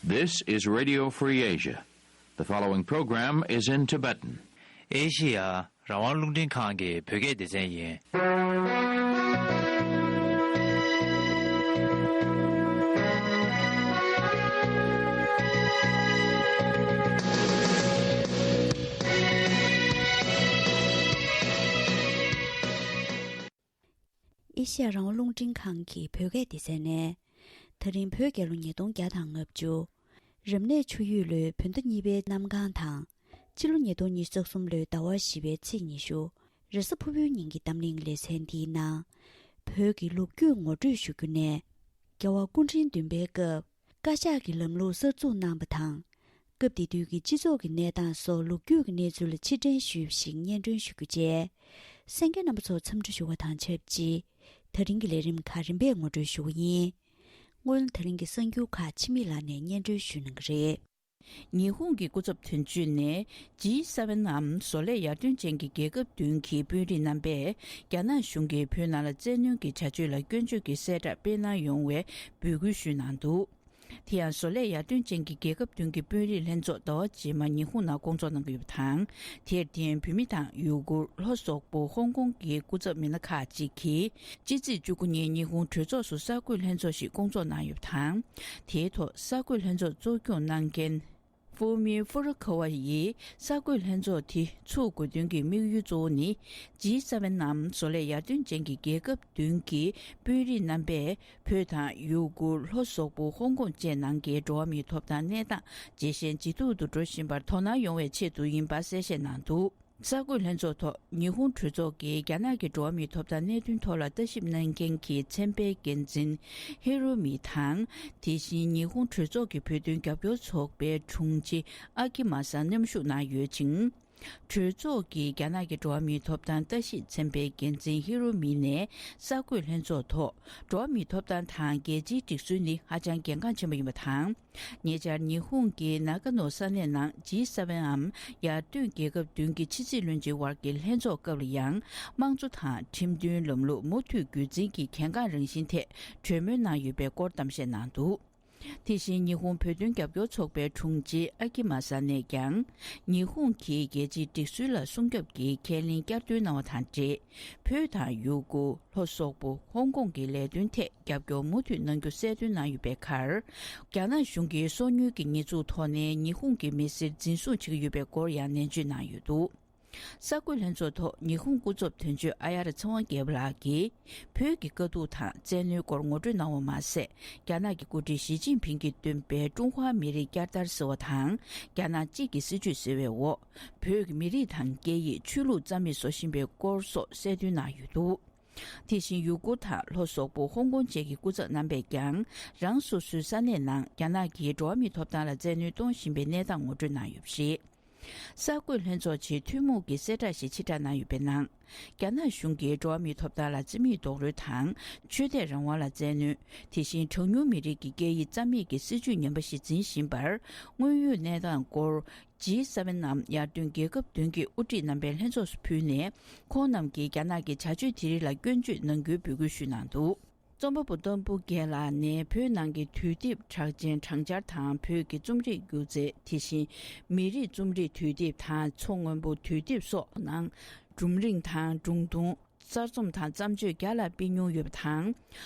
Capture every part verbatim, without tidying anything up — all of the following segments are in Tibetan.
This is Radio Free Asia. The following program is in Tibetan. ཨེ་ཤི་ཡ་རང་དབང་རླུང་འཕྲིན་ཁང་གི་བོད་སྐད་སྡེ་ཚན་ཡིན། ཨེ་ཤི་ཡ་རང་དབང་རླུང་འཕྲིན་ཁང་གི་བོད་སྐད་སྡེ་ཚན་ནས། ད་རིང་བོད་རྒྱལ་ལོ་ཉིས་སྟོང་བརྒྱ་དང་ལྔ་བཅུ། རབ་གནས་ཆུ་ཡོས་ལོའི་བོད་ཟླ་གཉིས་པའི་གནམ་གང་དང་། སྤྱི་ལོ་ཉིས་སྟོང་ཉི་ཤུ་རྩ་གསུམ་ལོའི་ཟླ་བ་བཞི་པའི་ཚེས་ཉི་ཤུ། རེས་གཟའ་ཕུར་བུའི་ཉིན་གྱི་གཏམ་གླེང་ལེ་ཚན་འདིའི་ནང་། བོད་ཀྱི་ལོ་རྒྱུས་ངོ་སྤྲོད་ཞུ་རྒྱུ་ནས། རྒྱལ་བ་སྐུ་ཕྲེང་བདུན་པའི་སྐབས། བཀའ་ཤག་གི་ལམ་ལུགས་གསར་འཛུགས་གནང་བ་དང་། སྐབས་དེ་དུས་ཀྱི་སྤྱི་ཚོགས་ཀྱི་གནས་སྟངས་སོགས་ལོ་རྒྱུས་ཀྱི་གནས་ཚུལ་ལ་ཕྱིར་དྲན་ཞུས་པ་ཞིག་སྙན་སྒྲོན་ཞུ་རྒྱུ་བཅས། གསན་མཁན་རྣམ་པ་ཚོར་འཚམས་འདྲི་ཞུ་བ་དང་ཆབས་ཅིག་ད་རིང་གི་ལས་རིམ་ཁག་རིམ་པས་ངོ་སྤྲོད་ཞུ་གི་ཡིན། སྔོན་ལ་ད་རིང་གི་གསར་འགྱུར་ཁག་འཆི་མེད་ལགས་ནས་སྙན་སྒྲོན་ཞུ་གནང་གི་རེད། ཉི་ཧོང་གི་སྐུ་ཚབ་དོན་གཅོད་ནས་ཇི་སེ་ཝེན་ནམ་བཟོ་ལས་ཡར་ཐོན་ཅན་གྱི་རྒྱལ་ཁབ་བདུན་གྱི་དཔོན་རིགས་རྣམ་པས་རྒྱ་ནག་གཞུང་གིས་བོད་ནང་ལ་བཙན་གནོན་གྱི་བྱ་སྤྱོད་ལ་སྐྱོན་བརྗོད་ཀྱི་གསལ་བསྒྲགས་སྤེལ་གནང་ཡོང་བའི་འབོད་སྐུལ་ཞུས་གནང་འདུག་དེ་ཡང་བཟོ་ལས་ཡར་ཐོན་ཅན་གྱི་རྒྱལ་ཁབ་བདུན་གྱི་དཔོན་རིགས་ལྷན་ཚོགས་ཟླ་བ་རྗེས་མ་ཉི་ཧོང་ནང་སྐོང་ཚོགས་གནང་གི་ཡོད་པ་དང་། དེར་བརྟེན་བོད་མི་དང་ཡུ་གུར་ལྷོ་སོག་པོ་ཧོང་ཀོང་གི་སྐུ་ཚབ་མི་སྣ་ཁག་ཅིག་གིས་ཕྱི་ཚེས་བཅུ་དགུ་ཉིན་ཉི་ཧོང་གྲོས་ཚོགས་སུ་གསར་འགོད་ལྷན་ཚོགས་ཤིག་སྐོང་ཚོགས་གནང་ཡོད་པ་དང་། དེའི་ཐོག་གསར་འགོད་ལྷན་ཚོགས་གཙོ་སྐྱོང་གནང་མཁན། ཧྥུ་མི་ཧྥུ་རུ་ཁ་ཝ་ཡིས་གསར་འགོད་ལྷན་ཚོགས་དེ་ཚུགས་དགོས་དོན་གྱི་དམིགས་ཡུལ་གཙོ་བོ་ནི། ཇི་སེ་ཝེན་ནམ་བཟོ་ལས་ཡར་ཐོན་ཅན་གྱི་རྒྱལ་ཁབ་བདུན་གྱི་དཔོན་རིགས་རྣམ་པས་བོད་དང་ཡུ་གུར་ལྷོ་སོག་པོ་ཧོང་ཀོང་བཅས་ནང་གི་འགྲོ་བ་མིའི་ཐོབ་ཐང་གནས་སྟངས་ཇེ་ཞན་ཇེ་སྡུག་ཏུ་འགྲོ་བཞིན་པར་དོ་སྣང་ཡོང་བའི་ཆེད་དུ་ཡིན་པ་གསལ་བཤད་གནང་འདུག་གསར་འགོད་ལྷན་ཚོགས་ཐོག་ཉི་ཧོང་གྲོས་ཚོགས་ཀྱི་རྒྱ་ནག་གི་འགྲོ་བ་མིའི་ཐོབ་ཐང་གནད་དོན་ཐོག་ལ་ལྟ་ཞིབ་གནང་མཁན་གྱི་ཚན་པའི་འགན་འཛིན་ཧེ་རུ་མི་དང་། དེ་བཞིན་ཉི་ཧོང་གྲོས་ཚོགས་ཀྱི་བོད་དོན་རྒྱབ་སྐྱོར་ཚོགས་པའི་དྲུང་ཆེ་ཨ་ཀི་མ་ས་མཉམ་ཞུགས་གནང་ཡོད་ཅིང་། གྲོས་ཚོགས་ཀྱི་རྒྱ་ནག་གི་འགྲོ་བ་མིའི་ཐོབ་ཐང་ལྟ་ཞིབ་ཚན་པའི་འགན་འཛིན་ཧེ་རུ་མི་ནས་གསར་འགོད་ལྷན་ཚོགས་ཐོག་འགྲོ་བ་མིའི་ཐོབ་ཐང་དང་རྒྱལ་སྤྱིའི་སྒྲིག་སྲོལ་ནི་ཧ་ཅང་གལ་འགངས་ཆེན་པོ་ཡིན་པ་དང་། ཉེ་ཆར་ཉི་ཧོང་གི་ནཱ་ག་ནོ་ས་གནས་ནང་ཇི་སེ་ཝེན་འམ་ཡར་ཐོན་རྒྱལ་ཁབ་བདུན་གྱི་ཕྱི་སྲིད་བློན་ཆེན་དབར་གྱི་ལྷན་ཚོགས་སྐབས་ལ་ཡང་། དམངས་གཙོ་དང་ཁྲིམས་མཐུན་ལམ་ལུགས་མུ་མཐུད་རྒྱུན་འཛིན་གྱི་གལ་འགངས་རང་བཞིན་ཐད་གྲོས་མོལ་གནང་ཡོད་པའི་སྐོར་གཏམ་བཤད་གནང་འདུག་དེ་བཞིན་ཉི་ཧོང་བོད་དོན་རྒྱབ་སྐྱོར་ཚོགས་པའི་དྲུང་ཆེ་ཨ་ཀི་མ་ས་ནས་ཀྱང་། ཉི་ཧོང་གིས་རྒྱལ་སྤྱིའི་སྒྲིག་སྲོལ་ལ་སྲུང་སྐྱོབ་ཀྱི་ཁས་ལེན་བསྐྱར་ཟློས་གནང་བ་དང་འབྲེལ། བོད་དང་ཡུ་གུར་ལྷོ་སོག་པོ་ཧོང་ཀོང་གི་ལས་དོན་ཐད་རྒྱབ་སྐྱོར་མུ་མཐུད་གནང་རྒྱུ་གསལ་སྟོན་གནང་ཡོད་པའི་ཁར། རྒྱ་ནག་གཞུང་གིས་སོ་ཉུལ་གྱི་ཉེས་འཛུགས་ཐོག་ནས་ཉི་ཧོང་གི་མི་སེར་འཛིན་བཟུང་བྱེད་ཀྱི་ཡོད་པའི་སྐོར་ཡང་ནན་བརྗོད་གནང་ཡོད་འདུག་གསར་འགོད་ལྷན་ཚོགས་ཐོག་ཉི་ཧོང་སྐུ་ཚབ་དོན་གཅོད་ཨ་ཡར་ཚེ་དབང་རྒྱལ་པོ་ལགས་ཀྱིས། བོད་ཀྱི་དཀའ་སྡུག་དང་བཙན་གནོན་སྐོར་ངོ་སྤྲོད་གནང་བ་མ་ཟད། རྒྱ་ནག་གི་འགོ་ཁྲིད་ཞི་ཅིན་ཕིང་གིས་བཏོན་པའི་ཀྲུང་ཧྭ་མི་རིགས་བསྐྱར་དར་ཟེར་བ་དང་། རྒྱ་ནག་གཅིག་གི་སྲིད་བྱུས་ཟེར་བའི་འོག་བོད་ཀྱི་མི་རིགས་དང་སྐད་ཡིག་ཆོས་ལུགས་རྩ་མེད་བཟོ་བཞིན་པའི་སྐོར་སོགས་གསལ་སྟོན་གནང་ཡོད་འདུག་དེ་བཞིན་ཡུ་གུར་དང་ལྷོ་སོག་པོ་ཧོང་ཀོང་བཅས་ཀྱི་སྐུ་ཚབ་རྣམ་པས་ཀྱང་། རང་སོ་སོའི་ས་གནས་ནང་རྒྱ་ནག་གིས་འགྲོ་བ་མིའི་ཐོབ་ཐང་ལ་བཙན་གནོན་གཏོང་བཞིན་པའི་གནས་སྟངས་ངོ་སྤྲོད་གནང་ཡོད་པ་རེད། གསར་འགོད་ལྷན་ཚོགས་ཆེད་ཐུན་མོང་གི་གསལ་བསྒྲགས་ཤིག་ཕྱིར་བསྒྲགས་གནང་ཡོད་པའི་ནང་། རྒྱ་ནག་གཞུང་གིས་འགྲོ་བ་མིའི་ཐོབ་ཐང་ལ་བརྩི་མེད་རྡོག་རོལ་དང་། ཆོས་དད་རང་དབང་ལ་བཙན་གནོན། དེ་བཞིན་གྲངས་ཉུང་མི་རིགས་ཀྱི་སྐད་ཡིག་རྩ་མེད་ཀྱི་སྲིད་བྱུས་ངན་པ་ཞིག་འཛིན་བཞིན་པར། དངོས་ཡོད་གནས་སྟངས་སྐོར། ཇི་སེ་ཝེན་ནམ་ཡར་ཐོན་རྒྱལ་ཁབ་བདུན་གྱི་དབུ་ཁྲིད་རྣམ་པའི་ལྷན་ཚོགས་སུ་ཕུལ་ནས། ཁོང་རྣམས་ཀྱིས་རྒྱ་ནག་གི་བྱ་སྤྱོད་དེ་རིགས་ལ་སྐྱོན་བརྗོད་གནང་རྒྱུའི་འབོད་སྐུལ་ཞུས་གནང་འདུག་རྩོམ་པ་པོ་སྟོན་པོ་རྒྱལ་ལགས་ནས་བོད་ནང་གི་དུས་དེབ་གྲགས་ཅན་གྲངས་འཆར་དང་། བོད་ཀྱི་རྩོམ་རིག་སྒྱུ་རྩལ། དེ་བཞིན་མི་རིགས་རྩོམ་རིག་དུས་དེབ་དང་མཚོ་སྔོན་པོ་དུས་དེབ་སོགས་ནང་སྒྲུང་རིང་དང་སྒྲུང་ཐུང་། གསར་རྩོམ་དང་བརྩམས་ཆོས་བརྒྱ་ལ་སྤེལ་མྱོང་ཡོད་པ་དང་།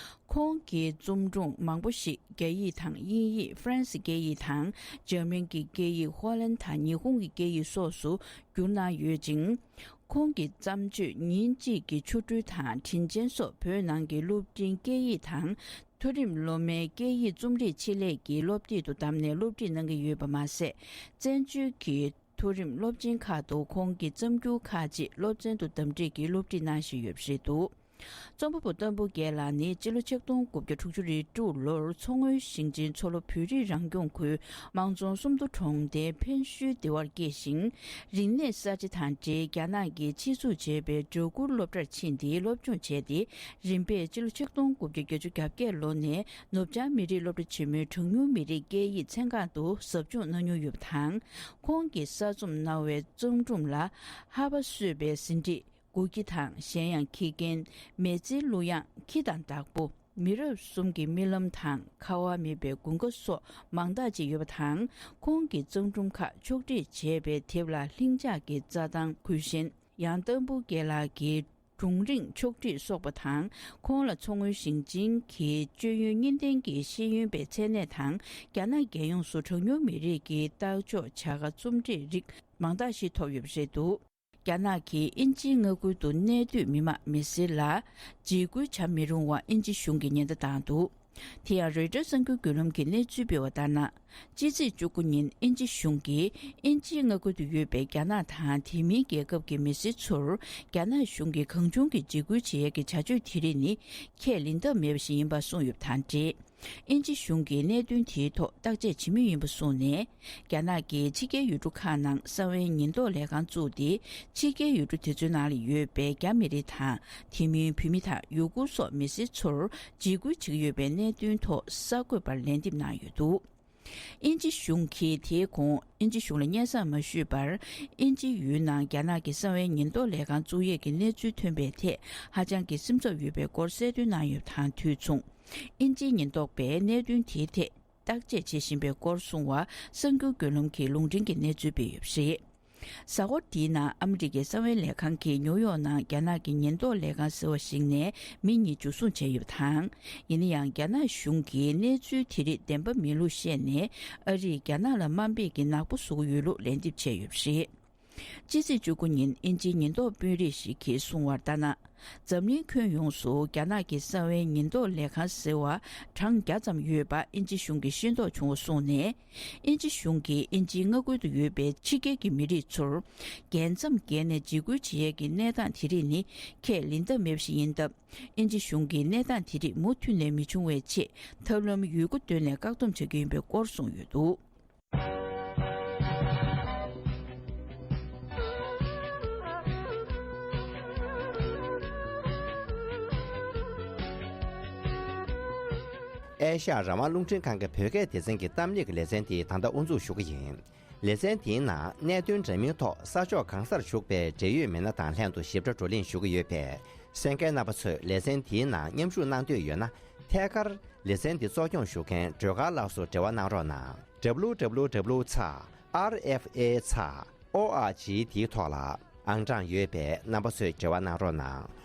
ཁོང་གི་རྩོམ་སྒྲུང་མང་པོ་ཞིག་རྒྱ་ཡིག་དང་དབྱིན་ཡིག་ཧྥ་རན་སི་སྐད་ཡིག་དང་། འཇར་མན་གྱི་སྐད་ཡིག་ཧོ་ལན་དང་ཉི་ཧོང་གི་སྐད་ཡིག་སོགས་སུ་བསྒྱུར་གནང་ཡོད་ཅིང་། ཁོང་གི་བརྩམས་ཆོས་ཉིན་གཅིག་གི་ཆོ་འཕྲུལ་དང་དྲིན་ཆེན་སོགས་བོད་ནང་གི་སློབ་འབྲིང་སྐད་ཡིག་དང་། མཐོ་རིམ་སློབ་མའི་སྐད་ཡིག་རྩོམ་རིག་ཆེད་ལས་ཀྱི་སློབ་དེབ་ཏུ་བདམས་ནས་སློབ་ཁྲིད་གནང་གི་ཡོད་པ་མ་ཟད། བཙན་བྱོལ་གྱི་མཐོ་རིམ་སློབ་ཆེན་ཁག་ཏུ་ཁོང་གི་རྩོམ་སྒྱུར་ཁག་ཅིག་སློབ་ཚན་དུ་གདམ་འཁྲིད་ཀྱིས་སློབ་ཁྲིད་གནང་བཞིན་ཡོད་པ་རེད་འདུག་རྩོམ་པ་པོ་སྟོན་པོ་རྒྱལ་ལགས་ནི་སྤྱི་ལོ་ཆིག་སྟོང་དགུ་བརྒྱ་དྲུག་ཅུ་རེ་དྲུག་ལོར་མཚོ་སྔོན་ཞིང་ཆེན་མཚོ་ལྷོ་བོད་རིགས་རང་སྐྱོང་ཁུལ་དམངས་རྫོང་སུམ་མདོ་གྲོང་རྡལ་ཕན་ཤུལ་སྡེ་བར་སྐྱེས་ཤིང་། རིག་གནས་གསར་བརྗེ་དང་འབྲེལ་རྒྱ་ནག་གིས་ཆེད་འཛུགས་བྱས་པའི་སྦྲ་གུར་སློབ་གྲྭར་ཕྱིན་ཏེ་སློབ་སྦྱོང་བྱས་ཏེ། རིམ་པས་སྤྱི་ལོ་ཆིག་སྟོང་དགུ་བརྒྱ་བརྒྱད་ཅུ་གྱ་བརྒྱད་ལོ་ནས་ནུབ་བྱང་མི་རིགས་སློབ་གྲྭ་ཆེན་མོའི་གྲངས་ཉུང་མི་རིགས་སྐད་ཡིག་ཚན་ཁག་ཏུ་ཟབ་སྦྱོང་གནང་མྱོང་ཡོད་པ་དང་། ཁོང་གིས་གསར་རྩོམ་གནང་བའི་རྩོམ་སྒྲུང་ལ་ཧ་པ་གསོད་པའི་ཟིན་བྲིས། དགུ་ཁྱི་དང་གཞན་ཡང་ཁྱི་རྒན། མེ་ལྕེའི་གླུ་དབྱངས། ཁྱི་དང་བདག་པོ། མི་རབས་གསུམ་གྱི་རྨི་ལམ་དང་ཁ་བ་མེད་པའི་དགུན་ཁ་སོགས་མང་དག་ཅིག་ཡོད་པ་དང་། ཁོང་གི་བརྩམས་སྒྲུང་ཁག་ཕྱོགས་སྒྲིག་བྱས་པའི་དེབ་ལ་ལྷིང་འཇགས་ཀྱི་རྩྭ་ཐང་ཁུལ་བཞིན། ཡང་ཏམ་པུ་རྒྱལ་ལགས་ཀྱི་སྒྲུང་རིང་ཕྱོགས་སྒྲིག་སོགས་པ་དང་། ཁོང་ལ་མཚོ་སྔོན་ཞིང་ཆེན་གྱི་སྤྱོད་ཡོན་གཉིས་ལྡན་གྱི་ཤེས་ཡོན་པའི་མཚན་གནས་དང་། རྒྱ་ནག་རྒྱལ་ཡོངས་སུ་གྲངས་ཉུང་མི་རིགས་ཀྱི་རྟགས་འཇོག་བྱ་དགའ་རྩོམ་སྒྲིག་རིགས་མང་དག་ཞིག་ཐོབ་ཡོད་པ་རེད་འདུག་རྒྱ་ནག་གིས་དབྱིན་ཇིའི་མངའ་ཁུལ་དུ་གནས་སྡོད་མི་མང་མི་སེར་ལ་འཇིགས་སྐུལ་བྱ་མི་རུང་བ་དབྱིན་ཇི་གཞུང་གིས་ཉེན་བརྡ་བཏང་འདུག་དེ་ཡང་རོའི་ཊར་གསར་འགྱུར་བརྒྱུད་ལམ་གྱིས་གནས་ཚུལ་སྤེལ་བ་ལྟར་ན། ཕྱི་ཚེས་བཅུ་དགུ་ཉིན་དབྱིན་ཇི་གཞུང་གིས་དབྱིན་ཇིའི་མངའ་ཁུལ་དུ་ཡོད་པའི་རྒྱ་ནག་དང་དེ་མིན་རྒྱལ་ཁབ་ཀྱི་མི་སེར་ཚོར་རྒྱ་ནག་གཞུང་གིས་གང་བྱུང་གིས་འཇིགས་སྐུལ་བྱེད་ཡས་ཀྱི་བྱ་སྤྱོད་དེ་རིགས་ནི་ཁས་ལེན་ཐབས་མེད་པ་ཞིག་ཡིན་པ་གསུངས་ཡོད་པ་དང་འབྲེལ། དབྱིན་ཇི་གཞུང་གིས་གནད་དོན་དེའི་ཐོག་བརྟག་དཔྱད་བྱེད་མུས་ཡིན་པ་གསུངས་ནས། རྒྱ་ནག་གིས་ཕྱི་རྒྱལ་ཡུལ་གྲུ་ཁག་ནང་གསང་བའི་ཉེན་རྟོག་ལས་ཁང་བཙུགས་ཏེ། ཕྱི་རྒྱལ་ཡུལ་གྲུ་དེ་ཚོའི་ནང་ལ་ཡོད་པའི་རྒྱ་མི་རིགས་དང་། དེ་མིན་བོད་མི་དང་ཡུ་གུར་སོགས་མི་སེར་ཚོར་འཇིགས་སྐུལ་བྱེད་ཀྱི་ཡོད་པའི་གནད་དོན་ཐོག་གསར་འགོད་པར་ལན་འདེབས་གནང་ཡོད་འདུག་དབྱིན་ཇི་གཞུང་གིས་དེའི་གོང་དབྱིན་ཇི་གཞུང་ལ་སྙན་སེང་མ་ཞུས་པར། དབྱིན་ཇིའི་ཡུལ་ནང་རྒྱ་ནག་གི་གསང་བའི་ཉེན་རྟོག་ལས་ཁང་བཙུགས་ཡས་ཀྱི་གནས་ཚུལ་ཐོན་པའི་ཐད་ཧ་ཅང་གི་སེམས་འཚབ་ཡོད་པའི་སྐོར་གསལ་སྟོན་གནང་ཡོད་པ་དང་དུས་མཚུངས། དབྱིན་ཇིའི་ཉེན་རྟོག་པས་གནད་དོན་དེའི་ཐད་བརྟག་དཔྱད་བྱེད་བཞིན་པའི་སྐོར་གསུངས་བ་གསར་འགྱུར་བརྒྱུད་ལམ་གྱིས་ལུང་འདྲེན་གྱི་གནས་ཚུལ་སྤེལ་ཡོད་པ་རེད། གཟའ་འཁོར་འདིའི་ནང་ཨ་མི་རི་ཀའི་གསང་བའི་ལས་ཁང་གིས་ནིའུ་ཡོག་ནང་རྒྱ་ནག་གི་ཉེན་རྟོག་ལས་ཁང་ཟེར་བ་ཞིག་ནས་མི་གཉིས་འཇུ་བཟུང་བྱས་ཡོད་པ་དང་། ཡིན་ན་ཡང་རྒྱ་ནག་གཞུང་གིས་གནས་ཚུལ་དེ་རིགས་བདེན་པ་མིན་ལུགས་བཤད་ནས། ཨ་རིས་རྒྱ་ནག་ལ་དམའ་འབེབས་ཀྱི་ནག་པོ་བཟོ་གི་ཡོད་ལུགས་ལན་འདེབས་བྱས་ཡོད་པ་རེད། ཕྱི་ཚེས་བཅུ་དགུ་ཉིན་དབྱིན་ཇིའི་ཉེན་རྟོག་དཔོན་རིགས་ཤིག་གིས་གསུངས་བར་ལྟར་ན། འཛམ་གླིང་ཁྱོན་ཡོངས་སུ་རྒྱ་ནག་གི་གསང་བའི་ཉེན་རྟོག་ལས་ཁང་ཟེར་བ་གྲངས་བརྒྱ་ཙམ་ཡོད་པ་དབྱིན་ཇི་གཞུང་གིས་ཤེས་རྟོགས་བྱུང་བ་གསུངས་ནས། དབྱིན་ཇི་གཞུང་གིས་དབྱིན་ཇིའི་མངའ་ཁུལ་དུ་ཡོད་པའི་ཕྱི་རྒྱལ་གྱི་མི་རིགས་ཚོར་རྒྱལ་མཚམས་བརྒལ་ནས་འཇིགས་སྐུལ་བྱེད་ཡས་ཀྱི་གནས་སྟངས་དེ་རིགས་ནི་ཁས་ལེན་ཐབས་མེད་པ་ཞིག་ཡིན་སྟབས། དབྱིན་ཇི་གཞུང་གིས་གནས་སྟངས་དེ་རིགས་མུ་མཐུད་ནས་མི་འབྱུང་བའི་ཆེད་ཐབས་ལམ་ཡོད་རྒུ་བཏོན་ནས་བཀག་སྡོམ་བྱ་རྒྱུ་ཡིན་པའི་སྐོར་གསུངས་ཡོད་འདུག་ཨེ་ཤ་ཡ་རང་དབང་རླུང་འཕྲིན་ཁང་གི་བོད་སྐད་སྡེ་ཚན་གྱི་གཏམ་གླེང་གི་ལེ་ཚན་དེ་ད་ལྟ་དབུ་འཛུགས་ཞུ་གི་ཡིན། ལེ་ཚན་དེའི་ནང་གནད་དོན་འདྲ་མིན་ཐོག་ས་ཕྱོགས་གང་སར་བཞུགས་པའི་འབྲེལ་ཡོད་མི་སྣ་དང་ལྷན་དུ་ཞིབ་ཕྲ་བགྲོ་གླེང་ཞུ་གི་ཡོད་པས། གསན་མཁན་རྣམ་པ་ཚོས་ལེ་ཚན་དེའི་ནང་མཉམ་ཞུགས་གནང་འདོད་ཡོད་ན། ཐད་ཀར་ལེ་ཚན་འདི་གཙོ་སྐྱོང་ཞུ་མཁན་སྒྲོལ་དཀར་ལགས་སུ་འབྲེལ་བ་གནང་རོགས་གནང་། W W W ཚ་R F A ཚ་O R G དེའི་ཐོག་ལ་ཨང་གྲངས་ཡོད་པས་རྣམ་པ་ཚོས་འབྲེལ་བ་གནང་རོགས་གནང་།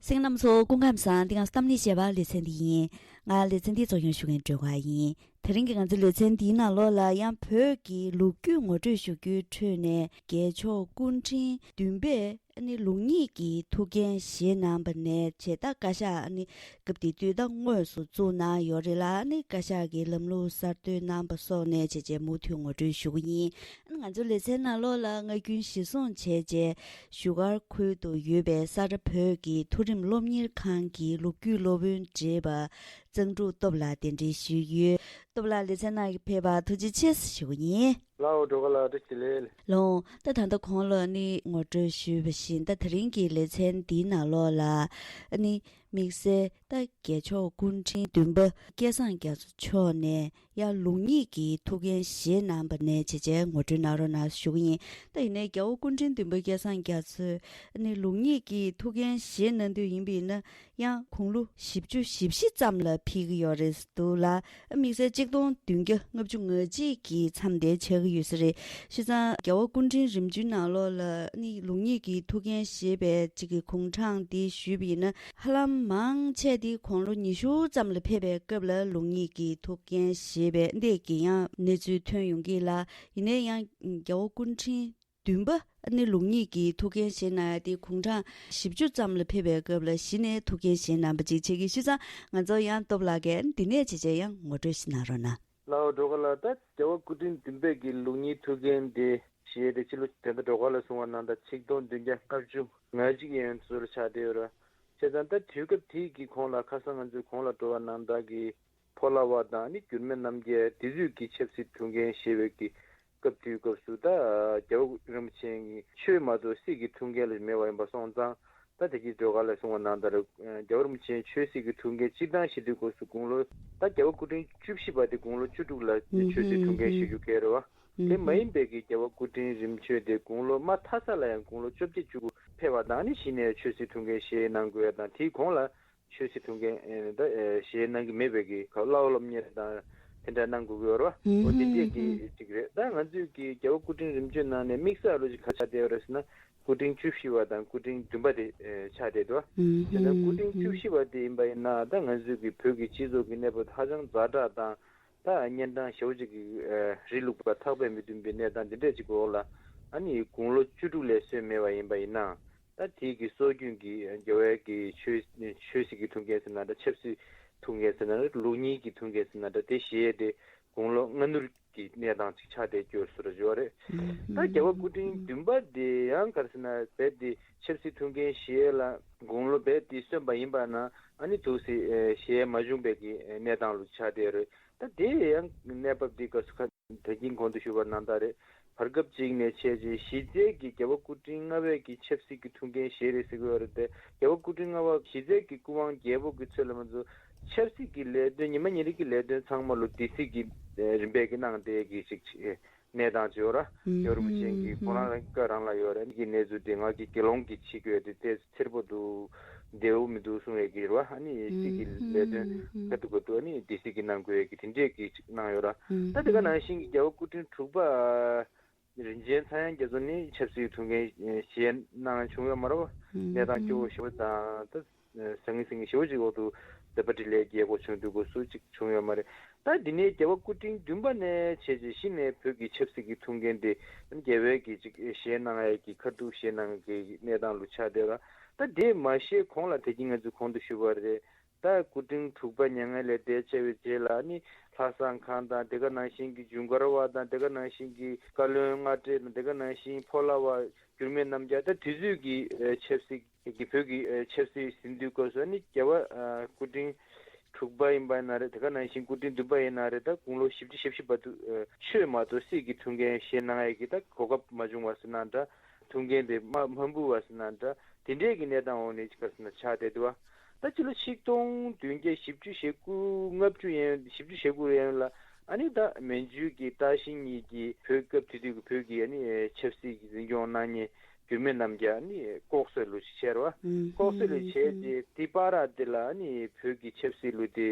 གསན་མཁན་རྣམ་པ་ཚོ་སྐུ་ཁམས་བཟང་། འདི་ང་གཏམ་གླེང་ཞེས་པ་ལེ་ཚན་འདི་ཡིན། ང་ལེ་ཚན་འདི་གཙོ་སྐྱོང་ཞུ་མཁན་སྒྲོལ་དཀར་ཡིན། དེ་རིང་གི་ང་ཚོའི་ལེ་ཚན་འདིའི་ནང་ལོགས་ལ་ཡང་བོད་ཀྱི་ལོ་རྒྱུས་ངོ་སྤྲོད་ཞུ་རྒྱུའི་ཁྲོད་ནས་རྒྱལ་མཆོག་སྐུ་ཕྲེང་བདུན་པས་ཨ་ནི་ལུགས་གཉིས་ཀྱི་ཐུགས་འགན་བཞེས་གནང་བ་ནས་བྱས། ད་བཀའ་ཤག་ཨ་ནི་སྐབས་དེ་དུས་ད་དངོས་སུ་བཙུགས་གནང་ཡོད་རེད་ལ། ཨ་ནི་བཀའ་ཤག་གི་ལམ་ལུགས་གསར་གཏོད་གནང་བ་སོགས་ནས་བྱས་བྱས་མུ་མཐུད་ངོ་སྤྲོད་ཞུ་གི་ཡིན། ཨ་ནི་ང་ཚོའི་ལེ་ཚན་ནང་ལོགས་ལ་སྔ་རྒྱུན་གཞིར་བཟུང་བྱས་བྱས་བཞུགས་སྒར་ཁུལ་དུ་ཡོད་པའི་ས་རཱ་བོད་ཀྱི་མཐོ་རིམ་སློབ་གཉེར་ཁང་གི་ལོ་རྒྱུས་སློབ་དཔོན་བགྲེས་པ་གཙང་ཕྲུག་སྟོབས་ལགས་གདན་འདྲེན་ཞུས་ཡོད། སྟོབས་ལགས་ལེ་ཚན་ནང་ཕེབས་པར་ཐུགས་རྗེ་ཆེ་ཞུ་གི་ཡིན། ལའོ་སྒྲོལ་དཀར་ལགས་བཀྲ་ཤིས་བདེ་ལེགས། ལགས་འོང་། ད་ད་ལྟ་གོང་ལ་ནི་ངོ་སྤྲོད་ཞུས་པ་བཞིན། ད་དེ་རིང་གི་ལེ་ཚན་འདིའི་ནང་ལོགས་ལ་ཨ་ནི་དམིགས་བསལ་ད་རྒྱལ་མཆོག་སྐུ་ཕྲེང་བདུན་པ་སྐལ་བཟང་རྒྱ་མཚོ་མཆོག་ནས་ཡང་ལུགས་གཉིས་ཀྱི་ཐུགས་འགན་བཞེས་གནང་བ་ནས་བྱས་བྱས་ངོ་སྤྲོད་གནང་རོགས་གནང་ཞུ་གི་ཡིན། ད་ཡིན་ནའི་རྒྱལ་བ་སྐུ་ཕྲེང་བདུན་པ་སྐལ་བཟང་རྒྱ་མཚོས་ཨ་ནི་ལུགས་གཉིས་ཀྱི་ཐུགས་འགན་བཞེས་གནང་དུས་ཡིན་པ་ཡིན་ན། ཡང་དགུང་ལོ་བཞི་བཅུ་ཞེ་བཞི་ཙམ་ལ་ཕེབས་ཀྱི་ཡོད་རེད་འདུག་ལ། དམིགས་བསལ་གཅིག་སྟོང་བདུན་བརྒྱ་ལྔ་བཅུ་ང་གཅིག་གི་མཚམས་དེ་ཆགས་ཀྱི་ཡོད་ས་རེད། བྱས་ཙང་རྒྱལ་བ་སྐུ་ཕྲེང་རིམ་བྱོན་ནང་ལོགས་ལ་ནི་ལུགས་གཉིས་ཀྱི་ཐུགས་འགན་བཞེས་པའི་གཅིག་གི་དགུང་གྲངས་དེ་ཞུས་པ་ཡིན་ན། ཧ་ལམ་མང་ཆེ་དེ་དགུང་ལོ་ཉི་ཤུ་ཙམ་ལ་ཕེབས་པའི་སྐབས་ལ་ལུགས་གཉིས་ཀྱི་ཐུགས་འགན་བཞེས་པའི་འདས་ཀྱི་ཡང་གནས་ཚུལ་ཐོན་ཡོང་གི་ལ། ཡིན་ནའི་ཡང་རྒྱལ་བ་སྐུ་ཕྲེང་བདུན་པ་ཨ་ནི་ལུགས་གཉིས་ཀྱི་ཐུགས་འགན་བཞེས་གནང་ཡ་དེ་དགུང་གྲངས་བཞི་བཅུ་ཙམ་ལ་ཕེབས་པའི་སྐབས་ལ་གཞི་ནས་ཐུགས་འགན་བཞེས་གནང་བ་ཅིག་བྱེད་ཀྱི། བྱས་ཙང་ང་ཚོ་ཡང་སྟོབས་ལགས་ཀྱིས་འདི་ནས་བྱས་བྱས་ཡང་ངོ་སྤྲོད་ཞིག་གནང་རོགས་གནང་། ལའོ་སྒྲོལ་དཀར་ལགས། ད་རྒྱལ་བ་སྐུ་ཕྲེང་བདུན་པའི་གི་ལུགས་གཉིས་ཐུགས་འགན་དེ་བཞེས་ཏེ་ཕྱི་ལོ་ད་ལྟ་སྒྲོལ་དཀར་ལགས་གསུངས་པ་ནང་ལྟར་ཆིག་སྟོང་བདུན་བརྒྱ་ལྔ་བཅུ་ང་གཅིག་ཡན་ཚོད་ལ་ཆགས་བསྡད་ཡོད་རེད། བྱས་ཙང་ད་དུས་སྐབས་དེའི་གི་གོང་ལ་ཁ་སང་ང་ཚོའི་གོང་ལ་འགྲོ་བ་ནང་ལྟར་གི་ཕོ་ལྷ་བ་དང་ནི་འགྱུར་མེད་རྣམ་རྒྱལ་དེ་ཚོས་ཀྱི་ཆབ་སྲིད་ཐུགས་འགན་བཞེས་པའི་གི་སྐབས་དུས་སྐབས་སུ། ད་རྒྱལ་བ་རིན་པོ་ཆེ་གི་ཆོས་མ་གཏོགས་སྲིད་ཀྱི་ཐུགས་འགན་ལ་མེད་པ་ཡིན་པ་སོང་ཙང་། ད་དེ་གི་སྒྲོལ་དཀར་ལགས་གསུངས་པ་ནང་ལྟར་རྒྱལ་བ་རིན་པོ་ཆེ་ཆོས་སྲིད་ཀྱི་ཐུགས་འགན་སྤྱིར་བཏང་བཞེས་དུས་སྐབས་སུ་དགུང་ལོ། ད་རྒྱལ་བ་སྐུ་ཕྲེང་བཅུ་བཞི་པ་དེ་དགུང་ལོ་བཅུ་དྲུག་ལ་ཆོས་སྲིད་ཐུགས་འགན་བཞེས་རྒྱུ་གལ་རེད་བ། དེ་མ་ཡིན་པའི་གི་རྒྱལ་བ་སྐུ་ཕྲེང་རིམ་བྱོན་དེ་དགུང་ལོ་མ་མཐའ་ས་ལ་ཡང་དགུང་ལོ་བཅོ་བརྒྱད་བཅུ་དགུ་ཕེབས་པ་དང་ནི་གཞི་ནས་ཆོས་སྲིད་ཐུགས་འགན་བཞེས་གནང་དགོས་དང་དེའི་གོང་ལ་ཆོས་སྲིད་ཐུགས་འགན་ཨེ་ད་ཨེ་བཞེས་གནང་གི་མེད་པའི་གི་ཁ་བླ་འོག་སློབ་གཉེར་དང་དེ་འདྲ་གནང་དགོས་ཀྱི་ཡོད་རེད་བ། འོ་དེ་འདྲས་ཀྱི་ཅིག་རེད། ད་ང་ཚོས་ཀྱི་རྒྱལ་བ་སྐུ་ཕྲེང་རིམ་བྱོན་ནང་ནས་དམིགས་བསལ་ལོ་ཅིག་ག་ཆགས་བསྡད་ཡོད་རེད་ཟེར་ན་སྐུ་ཕྲེང་བཅུ་བཞི་པ་དང་སྐུ་ཕྲེང་བདུན་པ་དེ་ཨེ་ཆགས་བསྡད་འདུག་བ། དེ་ནས་སྐུ་ཕྲེང་བཅུ་བཞི་པ་དེ་ཡིན་པ་ཡིན་ན་ད་ང་ཚོས་ཀྱི་བོད་ཀྱི་སྤྱི་ཚོགས་ཀྱི་གནས་བབ་ཧ་ཅང་ཛ་དྲག་དང་ད་གཉན་འཕྲང་ཞེ་པོ་ཅིག་གི་ཨེ་རི་ལུག་པ་ཐག་པས་མི་ཐུབ་པའི་གནས་སྟངས་འདི་འདྲས་ཅིག་གི་འོག་ལ་ཨ་ནི་དགུང་ལོ་བཅུ་དྲུག་ལས་སོན་མེད་པ་ཡིན་པ་ཡིན་ན། ད་དེའི་གི་སྲོལ་རྒྱུན་གྱི་རྒྱལ་བའི་གི་ཆོས་ཆོས་སྲིད་ཀྱི་ཐུགས་འགན་ཟེར་ན་འདྲ། ཆབ་སྲིད་ཐུགས་འགན་ཟེར་ན་འདྲ། ལུགས་གཉིས་ཀྱི་ཐུགས་འགན་ཟེར་ན་འདྲ། དེ་བཞེས་ཏེ་དགུང་ལོ་སྔ་སྣུར་གྱི་གནས་སྟངས་ཅིག་ཆགས་བསྡད་ཡོད་བཟོ་འདྲ་ཅིག་ཡོད་རེད། ད་རྒྱལ་བ་སྐུ་ཕྲེང་བདུན་པ་དེ་ཡང་ག་རེ་ཟེར་ན་རྦད་དེ་ཆབ་སྲིད་ཐུགས་འགན་བཞེས་ལ་དགུང་ལོ་རྦད་དེ་སོན་པ་ཡིན་པ་ན་ཨ་ནི་ཐུགས་སྲིད་བཞེས་མ་བྱུང་བའི་གི་གནས་སྟངས་ལུགས་ཆགས་བསྡད་ཡོད་རེད། ད་དེ་ཡང་གནས་བབ་འདི་སྐབས་སུ་ཁ་ད་གིན་གོང་དུ་ཞུས་པ་ནང་ལྟར་རེད། བར་སྐབས་གཅིག་ནས་བྱས་རྗེས་གཞི་རྩའི་གི་རྒྱལ་བ་སྐུ་ཕྲེང་ལྔ་པའི་གི་ཆབ་སྲིད་ཀྱི་ཐུགས་འགན་བཞེས་རེད་ཟེར་གི་ཡོད་རེད་དེ། རྒྱལ་བ་སྐུ་ཕྲེང་ལྔ་པ་གཞི་རྩའི་གི་སྐུ་དབང་རྒྱལ་པོ་གི་ཚོད་ལ་མ་ཚོ་ཆབ་སྲིད་ཀྱི་ལས་དོན་ཉི་མ་ཉིན་རེ་གི་ལས་དོན་ཚང་མ་ལོ་སྡེ་སྲིད་ཀྱི་རིམ་པས་ཀྱི་གནང་བསྡད་ཀྱི་ཞིག་གནས་སྟངས་ཅིག་ཡོད་ར། རྒྱལ་བ་རིན་པོ་ཆེ་གི་ཁོང་རང་རང་བཀའ་རང་ལ་ཡོད་ར། ཀྱི་གནས་ཚུལ་དེ་ང་གི་དགེ་སློང་གི་ཆིག་ཡོད་དེ་དེ་འཚེར་པོ་འདུག་བདེ་བོ་མི་འདུག་གསུང་ཡས་ཀྱི་རེད་བ། ཨ་ནི་སྲིད་ཀྱི་ལས་དོན་ཁ་ཐུག་ག་ཐུག་ཨ་ནི་སྡེ་སྲིད་ཀྱི་གནང་དགོས་ཡས་ཀྱི་དེ་འདྲས་ཀྱི་ཅིག་གནང་ཡོད་ར། ད་དེ་ག་ནང་བཞིན་གྱི་རྒྱལ་བ་སྐུ་ཕྲེང་དྲུག་པ་རིན་ཆེན་ཚངས་དབྱངས་རྒྱ་མཚོ་ནི་ཆབ་སྲིད་ཐུགས་འགན་བཞེས་གནང་བྱུང་ཡོད་མ་རེད་བ། གནས་སྟངས་སྐྱོ་བོ་ཞེ་པོ་དང་ད་ཟང་ངི་ཟིང་ངི་ཞེ་པོ་ཅིག་འོག་ཏུ་དེ་པ་ཏི་ལའི་རྒྱལ་སྒོ་བྱུང་དུས་སྐབས་སུ་ཅིག་བྱུང་ཡོད་མ་རེད། ད་འདི་ནས་རྒྱལ་བ་སྐུ་ཕྲེང་བདུན་པ་ནས་བྱས་རྗེས་གཞི་ནས་བོད་ཀྱི་ཆབ་སྲིད་ཀྱི་ཐུགས་འགན་དེ་རྒྱལ་བའི་གི་ཅིག་བཞེས་གནང་ཡས་ཀྱི་ཁ་ཐུག་བཞེས་གནང་གི་གནས་སྟངས་ལུ་ཆགས་བསྡད་ལ། ད་དེ་མ་ཤེས་གོང་ལ་དེ་གིན་ང་ཚོས་གོང་དུ་ཞུས་པ་རེད། ད་སྐུ་ཕྲེང་དྲུག་པ་མྱ་ངན་ལས་འདས་ཆེ་བའི་རྗེས་ལ་ནི་ལྷ་བཟང་ཁང་དང་དེ་ག་ནང་བཞིན་གྱི་ཇུན་གར་བ་དང་དེ་ག་ནང་བཞིན་གྱི་བཀའ་བློན་ལྔ་སྤྲེལ་དང་དེ་ག་ནང་བཞིན་ཕོ་ལྷ་བ་འགྱུར་མེད་རྣམ་རྒྱལ། ད་དུས་ཚོད་ཀྱི་ཆབ་སྲིད་ཀྱི་བོད་ཀྱི་ཆབ་སྲིད་ཟིན་དུས་སྐབས་སུ་ནི་རྒྱལ་བ་སྐུ་ཕྲེང་དྲུག་པ་ཡིན་པ་ཡིན་ན་རེད། དེ་ག་ནང་བཞིན་སྐུ་ཕྲེང་བདུན་པ་ཡིན་ན་རེད། ད་དགུང་ལོ་བཞི་བཅུ་ཞེ་བཞི་བར་དུ་ཆོས་མ་གཏོགས་སྲིད་ཀྱི་ཐུགས་འགན་བཞེས་གནང་ཡས་ཀྱི་ད་གོ་སྐབས་མ་བྱུང་བ་ཟེར་ན་འདྲ། ཐུགས་འགན་དེ་མ་མ་འབུལ་བ་ཟེར་ན་འདྲ། དེ་འདྲས་ཀྱི་གནས་སྟངས་འོག་ནས་ག་རེ་ཟེར་ན་ཆགས་བསྡད་འདུག་བ། ད་ཕྱི་ལོ་ཆིག་སྟོང་བདུན་བརྒྱ་བཞི་བཅུ་ཞེ་དགུ་ལྔ་བཅུ་ཡན་བཞི་བཅུ་ཞེ་དགུ་ཡན་ལ་ཨ་ནི་ད་མན་ཇུ་གི་ཏཱ་ཤིན་གཉིས་ཀྱིས་བོད་སྐབས་དེ་དུས་ཀྱི་བོད་ཀྱི་ཨ་ནི་ཆབ་སྲིད་ཀྱི་འཛིན་སྐྱོང་གནང་མཁན་འགྱུར་མེད་རྣམ་རྒྱལ་ཨ་ནི་ལྐོག་གསོད་ལུ་ཅིག་བྱས་ར་བ། ལྐོག་གསོད་ལུ་བྱས་རྗེས་དེ་བར་དེ་ལ་ཨ་ནི་བོད་ཀྱི་ཆབ་སྲིད་ལུ་དེ་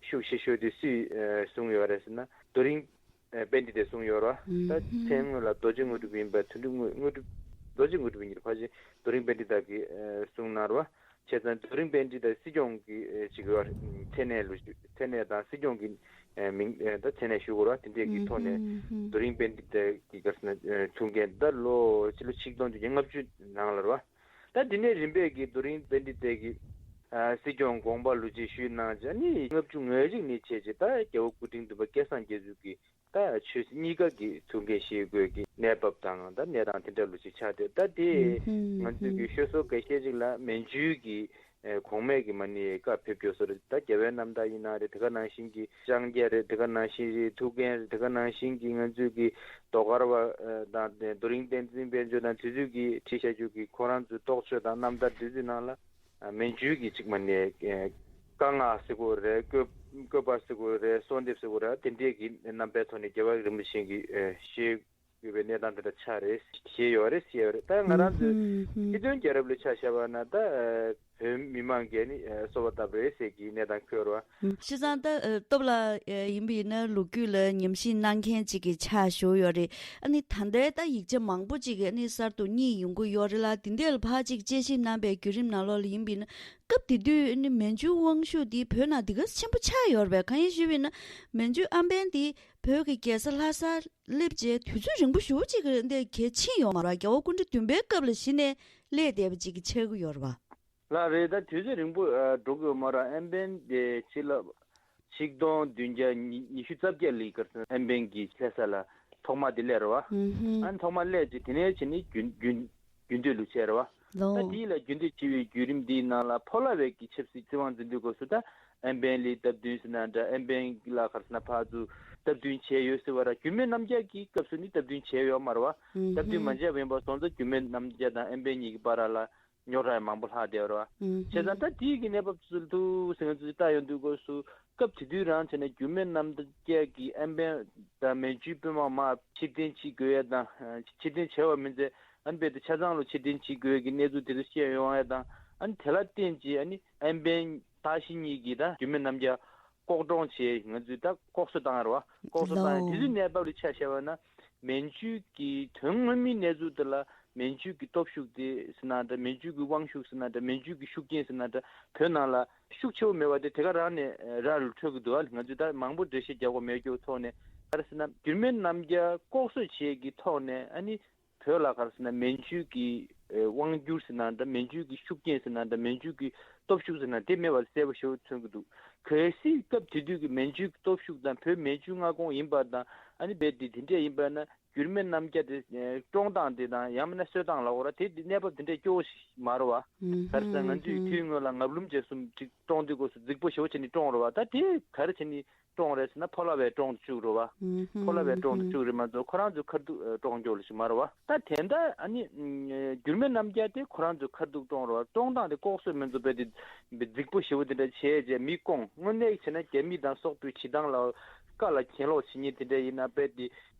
ཤུགས་ཆེ་ཤོས་དེ་སུས་ཨ་བཟུང་ཡོད་རེད་ཟེར་ན་རྡོ་རིང་ཨ་པཎྜི་ཏས་གསུངས་ཡོད་རེད་བ། ད་མཚན་དངོས་ལ་རྡོ་རྗེ་དངོས་གྲུབ་ཡིན་པ་དོན་གྲུབ་དངོས་དངོས་གྲུབ་རྡོ་རྗེ་དངོས་གྲུབ་ཡིན་གྱི་རེད། ཕལ་ཆེར་རྡོ་རིང་པཎྜི་ཏ་གིས་ཨ་གསུངས་གནང་རེད་བ། བྱས་ཙང་རྡོ་རིང་པཎྜི་ཏ་སྲིད་སྐྱོང་གི་ཨ་ཅིག་ཡོད་རེད། མཚན་གནས་ལུ་མཚན་གནས་དང་སྲིད་སྐྱོང་གི་ཨ་མིང་ཨ་ད་མཚན་གནས་ཞུ་དགོས་རེད་བ། དེ་འདྲས་ཀྱི་ཐོག་ནས་རྡོ་རིང་པཎྜི་ཏ་གི་ག་རེ་ཟེར་ན་ཨ་ཐུགས་འགན་ད་ལོ་ཕྱི་ལོ་ཆིག་སྟོང་བདུན་བརྒྱ་ལྔ་བཅུ་ནང་ལ་རེད་བ། ད་དེ་ནས་རིམ་པས་ཀྱི་རྡོ་རིང་པཎྜི་ཏ་གིས་ཨ་སྲིད་སྐྱོང་དགོངས་པ་ལུ་ཅིག་ཞུས་གནང་བྱས་ནི་ལྔ་བཅུ་ང་གཅིག་ནས་བྱས་རྗེས་ད་རྒྱལ་བ་སྐུ་ཕྲེང་བདུན་པ་སྐལ་བཟང་རྒྱ་མཚོ་གིས་ད་ཆོས་སྲིད་གཉིས་ཀ་གི་ཐུགས་འགན་བཞེས་དགོས་ཀྱི་གནས་བབ་དང་ད་གནས་སྟངས་དེ་འདྲ་ལུ་ཅིག་ཆགས་ཏེ། ད་དེ་ང་ཚོས་ཀྱི་ཤོད་སྲོལ་འགའ་ཤས་ཅིག་ལ་མན་ཇུའི་གི་ཨེ་གོང་མས་ཀྱི་མ་ཎི་བཀའ་ཕེབས་སྐྱོར་སོགས་རེད། ད་རྒྱལ་བའི་རྣམ་ཐར་ཡིན་ན་རེད། དེ་ག་ནང་བཞིན་གྱི་ལྕང་སྐྱ་རེད། དེ་ག་ནང་བཞིན་རེད་ཐུའུ་བཀྭན་རེད། དེ་ག་ནང་བཞིན་གྱི་ང་ཚོས་ཀྱི་རྡོ་དཀར་བ་ཨེ་དང་རྡོ་རིང་བསྟན་འཛིན་དཔལ་འབྱོར་དང་དེ་ཚོས་ཀྱི་བྲིས་བཞག་རྒྱུ་གི་ཁོ་རང་ཚོའི་རྟོགས་བརྗོད་དང་རྣམ་ཐར་དེ་ཚོའི་ནང་ལ། ཨ་མན་ཇུའི་གི་ཅིག་མ་ནས་ཨེ་བཀའ་མངགས་ཟེར་དགོས་རེད། བཀོད་བཀོད་པ་ཟེར་དགོས་རེད། གསོལ་འདེབས་ཟེར་དགོས་རེད། དེ་འདྲས་ཀྱི་རྣམ་པའི་ཐོག་ནས་རྒྱལ་བ་རིན་པོ་ཆེ་གིས་ཨེ་བཞེས་ཡོད་པའི་གནས་སྟངས་དེ་འདྲ་ཆགས་རེད། བཞེས་ཡོད་རེད་ཟེར་ཡོད་རེད། ད་ང་རང་ཚོའི་སྤྱི་དོན་རྒྱལ་རབས་ལ་ཆ་བཞག་པ་ན་ད་ཨེ་བོད་མི་མང་གིས་ནི་ཨེ་གསོལ་བ་བཏབ་རེད་ཟེར་གྱི་གནས་སྟངས་འཁོད་རེད་བ། བྱས་ཙང་ད་ཨ་སྟོབས་ལགས་ཨ་ཡིན་པ་ཡིན་ན་ལོ་རྒྱུས་ལ་ཉམས་ཞིབ་གནང་མཁན་ཅིག་གི་ཆ་བཞག་ཡོད་རེད། ཨ་ནི་ད་ལྟའི་ད་ཡིག་ཆ་མང་པོ་ཅིག་ཨ་ནི་གསར་དུ་རྙེད་ཡོང་གི་ཡོད་རེད་ལ། དེ་འདྲ་ལ་ཕར་ཅིག་དཔྱད་ཞིབ་གནང་པའི་བརྒྱུད་རིམ་ནང་ལོགས་ལ་ཡིན་པ་ཡིན་ན་སྐབས་དེ་དུས་ཨ་ནི་མན་ཇུ་དབང་ཤུགས་འདི་བོད་ནང་དེ་ག་ཆེན་པོ་ཆགས་ཡོད་རེད་པས། གང་ཡིན་ཞུས་པ་ཡིན་ན་མན་ཇུ་ཨམ་བན་འདི་བོད་ཀྱི་རྒྱལ་ས་ལྷ་སར་སླེབས་རྗེས་དུས་ཚོད་རིང་པོ་ཞེ་པོ་ཅིག་གི་འདི་གལ་ཕྱིན་ཡོད་མ་རེད། རྒྱལ་བ་སྐུ་ཕྲེང་བདུན་པའི་སྐབས་ལ་གཞི་ནས་སླེབས་བསྡད་པ་ཅིག་གི་ཆགས་ཀྱི་ཡོད་རེད་པ། ལགས་རེད། ད་དུས་ཚོད་རིང་པོ་ཨ་འགྲོ་དགོས་མ་རེད། ཨམ་བན་དེ་ཕྱི་ལོ་ཆིག་སྟོང་བདུན་བརྒྱ་ཉི་ཉི་ཤུ་རྩ་བརྒྱད་ལོའི་སྐབས་སུ་ཨམ་བན་གྱི་ལྷ་ས་ལ་ཐོག་མ་དེ་སླེབས་རེད་བ། ཨུ་ཧུམ། ཨ་ནི་ཐོག་མ་སླེབས་རྗེས་དེ་ནས་བྱས་ནས་རྒྱུན་རྒྱུན་རྒྱུན་སྡོད་ལུ་བྱས་རེད་བ། ལོ། ད་དེ་ལ་རྒྱུན་སྡོད་བྱེད་པའི་བརྒྱུད་རིམ་འདིའི་ནང་ལ་ཕོ་ལྷ་བའི་གི་ཆབ་སྲིད་བཙན་དབང་འཛིན་དུས་སྐབས་སུ་ད་ཨམ་བན་ལའི་སྟབས་བསྟུན་ཟེར་ན་འདྲ། ཨམ་བན་ལ་ག་རེ་ཟེར་ན་ཕར་ཚུར་སྟབས་བསྟུན་བྱས་ཡོད་ཟེར་བ་ར། འགྱུར་མེད་རྣམ་རྒྱལ་གྱི་སྐབས་སུ་ནི་སྟབས་བསྟུན་བྱས་ཡོད་མ་རེད་བ། ཨུ་ཧུམ། སྟབས་བསྟུན་མ་བྱས་པ་ཡིན་པ་སོང་ཙང་འགྱུར་མེད་རྣམ་རྒྱལ་དང་ཨམ་བན་གཉིས་ཀྱི་བར་ལ་ རྙོག་དྲ་ཡང་མང་པོ་ལྷག་བསྡད་པ་རེད་བ། ཨུམ། བྱས་ཙང་ད་དེའི་གི་གནས་བབ་ཚུལ་དུ་ཟེར་མཁན་ཚོ་ལྟ་ཡོང་དུས་སྐབས་སུ་སྐབས་དེ་དུས་རང་བྱས་ན་འགྱུར་མེད་རྣམ་རྒྱལ་གྱི་ཨན་པན་དང་མན་ཇུའི་དཔོན་དམག་མར་ཕྱིར་འཐེན་བྱེད་དགོས་ཡས་དང་། ཕྱིར་འཐེན་བྱས་པ་མིན་ཚེ་ཨ་ནི་རྦད་དེ་ཆ་ཚང་ལ་ཕྱིར་འཐེན་བྱེད་དགོས་ཡས་ཀྱི་གནས་ཚུལ་དེ་ཚོ་བཤད་ཡོང་ཡས་དང་། ཨ་ནི་དེ་ལ་བརྟེན་བྱས་ཨ་ནི་ཨན་པན་ཏཱ་ཤི་གཉིས་ཀྱིས་ད་འགྱུར་མེད་རྣམ་རྒྱལ་ལྐོག་གྲོང་བྱས། ང་ཚོས་ད་ལྐོག་གསོད་བཏང་ཡོད་རེད་བ། ལྐོག་གསོད་བཏང་ཡོད། ལོ། དེ་ཚོའི་གནས་བབ་ལ་ཆ་བཞག་པ་ན་མན་ཇུ་གི་དོན་དངོས་མིན་གནས་ཚུལ་དེ་ལ་མན་ཇུ་གི་སྟོབས་ཤུགས་དེ་ཟེར་ན་འདྲ། མན་ཇུ་གི་དབང་ཤུགས་ཟེར་ན་འདྲ། མན་ཇུ་གི་ཤུགས་རྐྱེན་ཟེར་ན་འདྲ། བོད་ནང་ལ་ཤུགས་ཆེ་བོ་མེད་པ་དེ་དེ་ག་རང་ནས་ར་རུ་འཕྲོད་ཀྱི་འདུག་ཨ། ང་ཚོས་ད་མང་པོ་འགྲེལ་བཤད་རྒྱག་དགོས་མེད་རྒྱུ་ཐོག་ནས་ག་རེ་ཟེར་ན་འགྱུར་མེད་རྣམ་རྒྱལ་ལྐོག་གསོད་བྱེད་ཀྱི་ཐོག་ནས་ཨ་ནི། བོད་ལ་ག་རེ་ཟེར་ན་མན་ཇུ་གི་ཨེ་དབང་སྒྱུར་ཟེར་ན་འདྲ། མན་ཇུ་གི་ཤུགས་རྐྱེན་ཟེར་ན་འདྲ། མན་ཇུ་གི་སྟོབས་ཤུགས་ཟེར་ན་དེ་མེད་པ་གསལ་པོ་ཞེ་པོ་མཚོན་གྱི་འདུག། གལ་སྲིད་སྐབས་དེ་དུས་ཀྱི་མན་ཇུའི་སྟོབས་ཤུགས་དང་བོད་མན་ཇུ་མངའ་ཁོངས་ཡིན་པ་དང་ཨ་ནི་རྦད་དེ་དེ་འདྲས་ཡིན་པ་ན་འགྱུར་མེད་རྣམ་རྒྱལ་དེ་ཨེ་བཀྲོངས་སྟངས་དེ་དང་ཡང་མིན་ན་གསོད་སྟངས་ལ་འོ་ར་དེ་གནས་བབ་དེ་འདྲས་སྐྱོ་བོ་ཞིག་མ་རེད་བ། ག་རེ་ཟེར་ང་ཚོས་དུས་སྔོན་ལ་ངབ་ལུམ་རྗེས་གསུམ་ཅིག་བཀྲོངས་དུས་སྐབས་སུ་རྫིག་པོ་ཞེ་པོ་བྱས་ནས་བཀྲོངས་རེད་བ། ད་དེ་ག་རེ་བྱས་ནས་བཀྲོངས་རེད་ཟེར་ན་ཕོ་ལྷ་བས་བཀྲོངས་བཅུག་རེད་བ། ཕོ་ལྷ་བས་བཀྲོངས་བཅུག་རེད་མ་གཏོགས་ཁོ་རང་ཚོའི་ཁ་ཐུག་བཀྲོངས་རྒྱུ་ལ་ཞིག་མ་རེད་བ། ད་དེ་འདྲ་ཨ་ནི་འགྱུར་མེད་རྣམ་རྒྱལ་དེ་ཁོ་རང་ཚོའི་ཁ་ཐུག་བཀྲོངས་རེད་བ། བཀྲོངས་སྟངས་དེ་ལྐོག་གསོད་མི་འཛོམས་པའི་དེ་རྫིག་པོ་ཞེ་པོ་དེ་འདྲ་བྱས་རྗེས་མི་བསྐོངས། དངོས་གནས་བྱས་ན་རྒྱ་མི་དང་སོག་པོའི་བྱེད་སྟངས་ལ་བཀའ་ལ་གྱེན་ལོག་བྱེད་མཁན་དེ་འདྲ་ཡིན་ན་རྦད་དེ་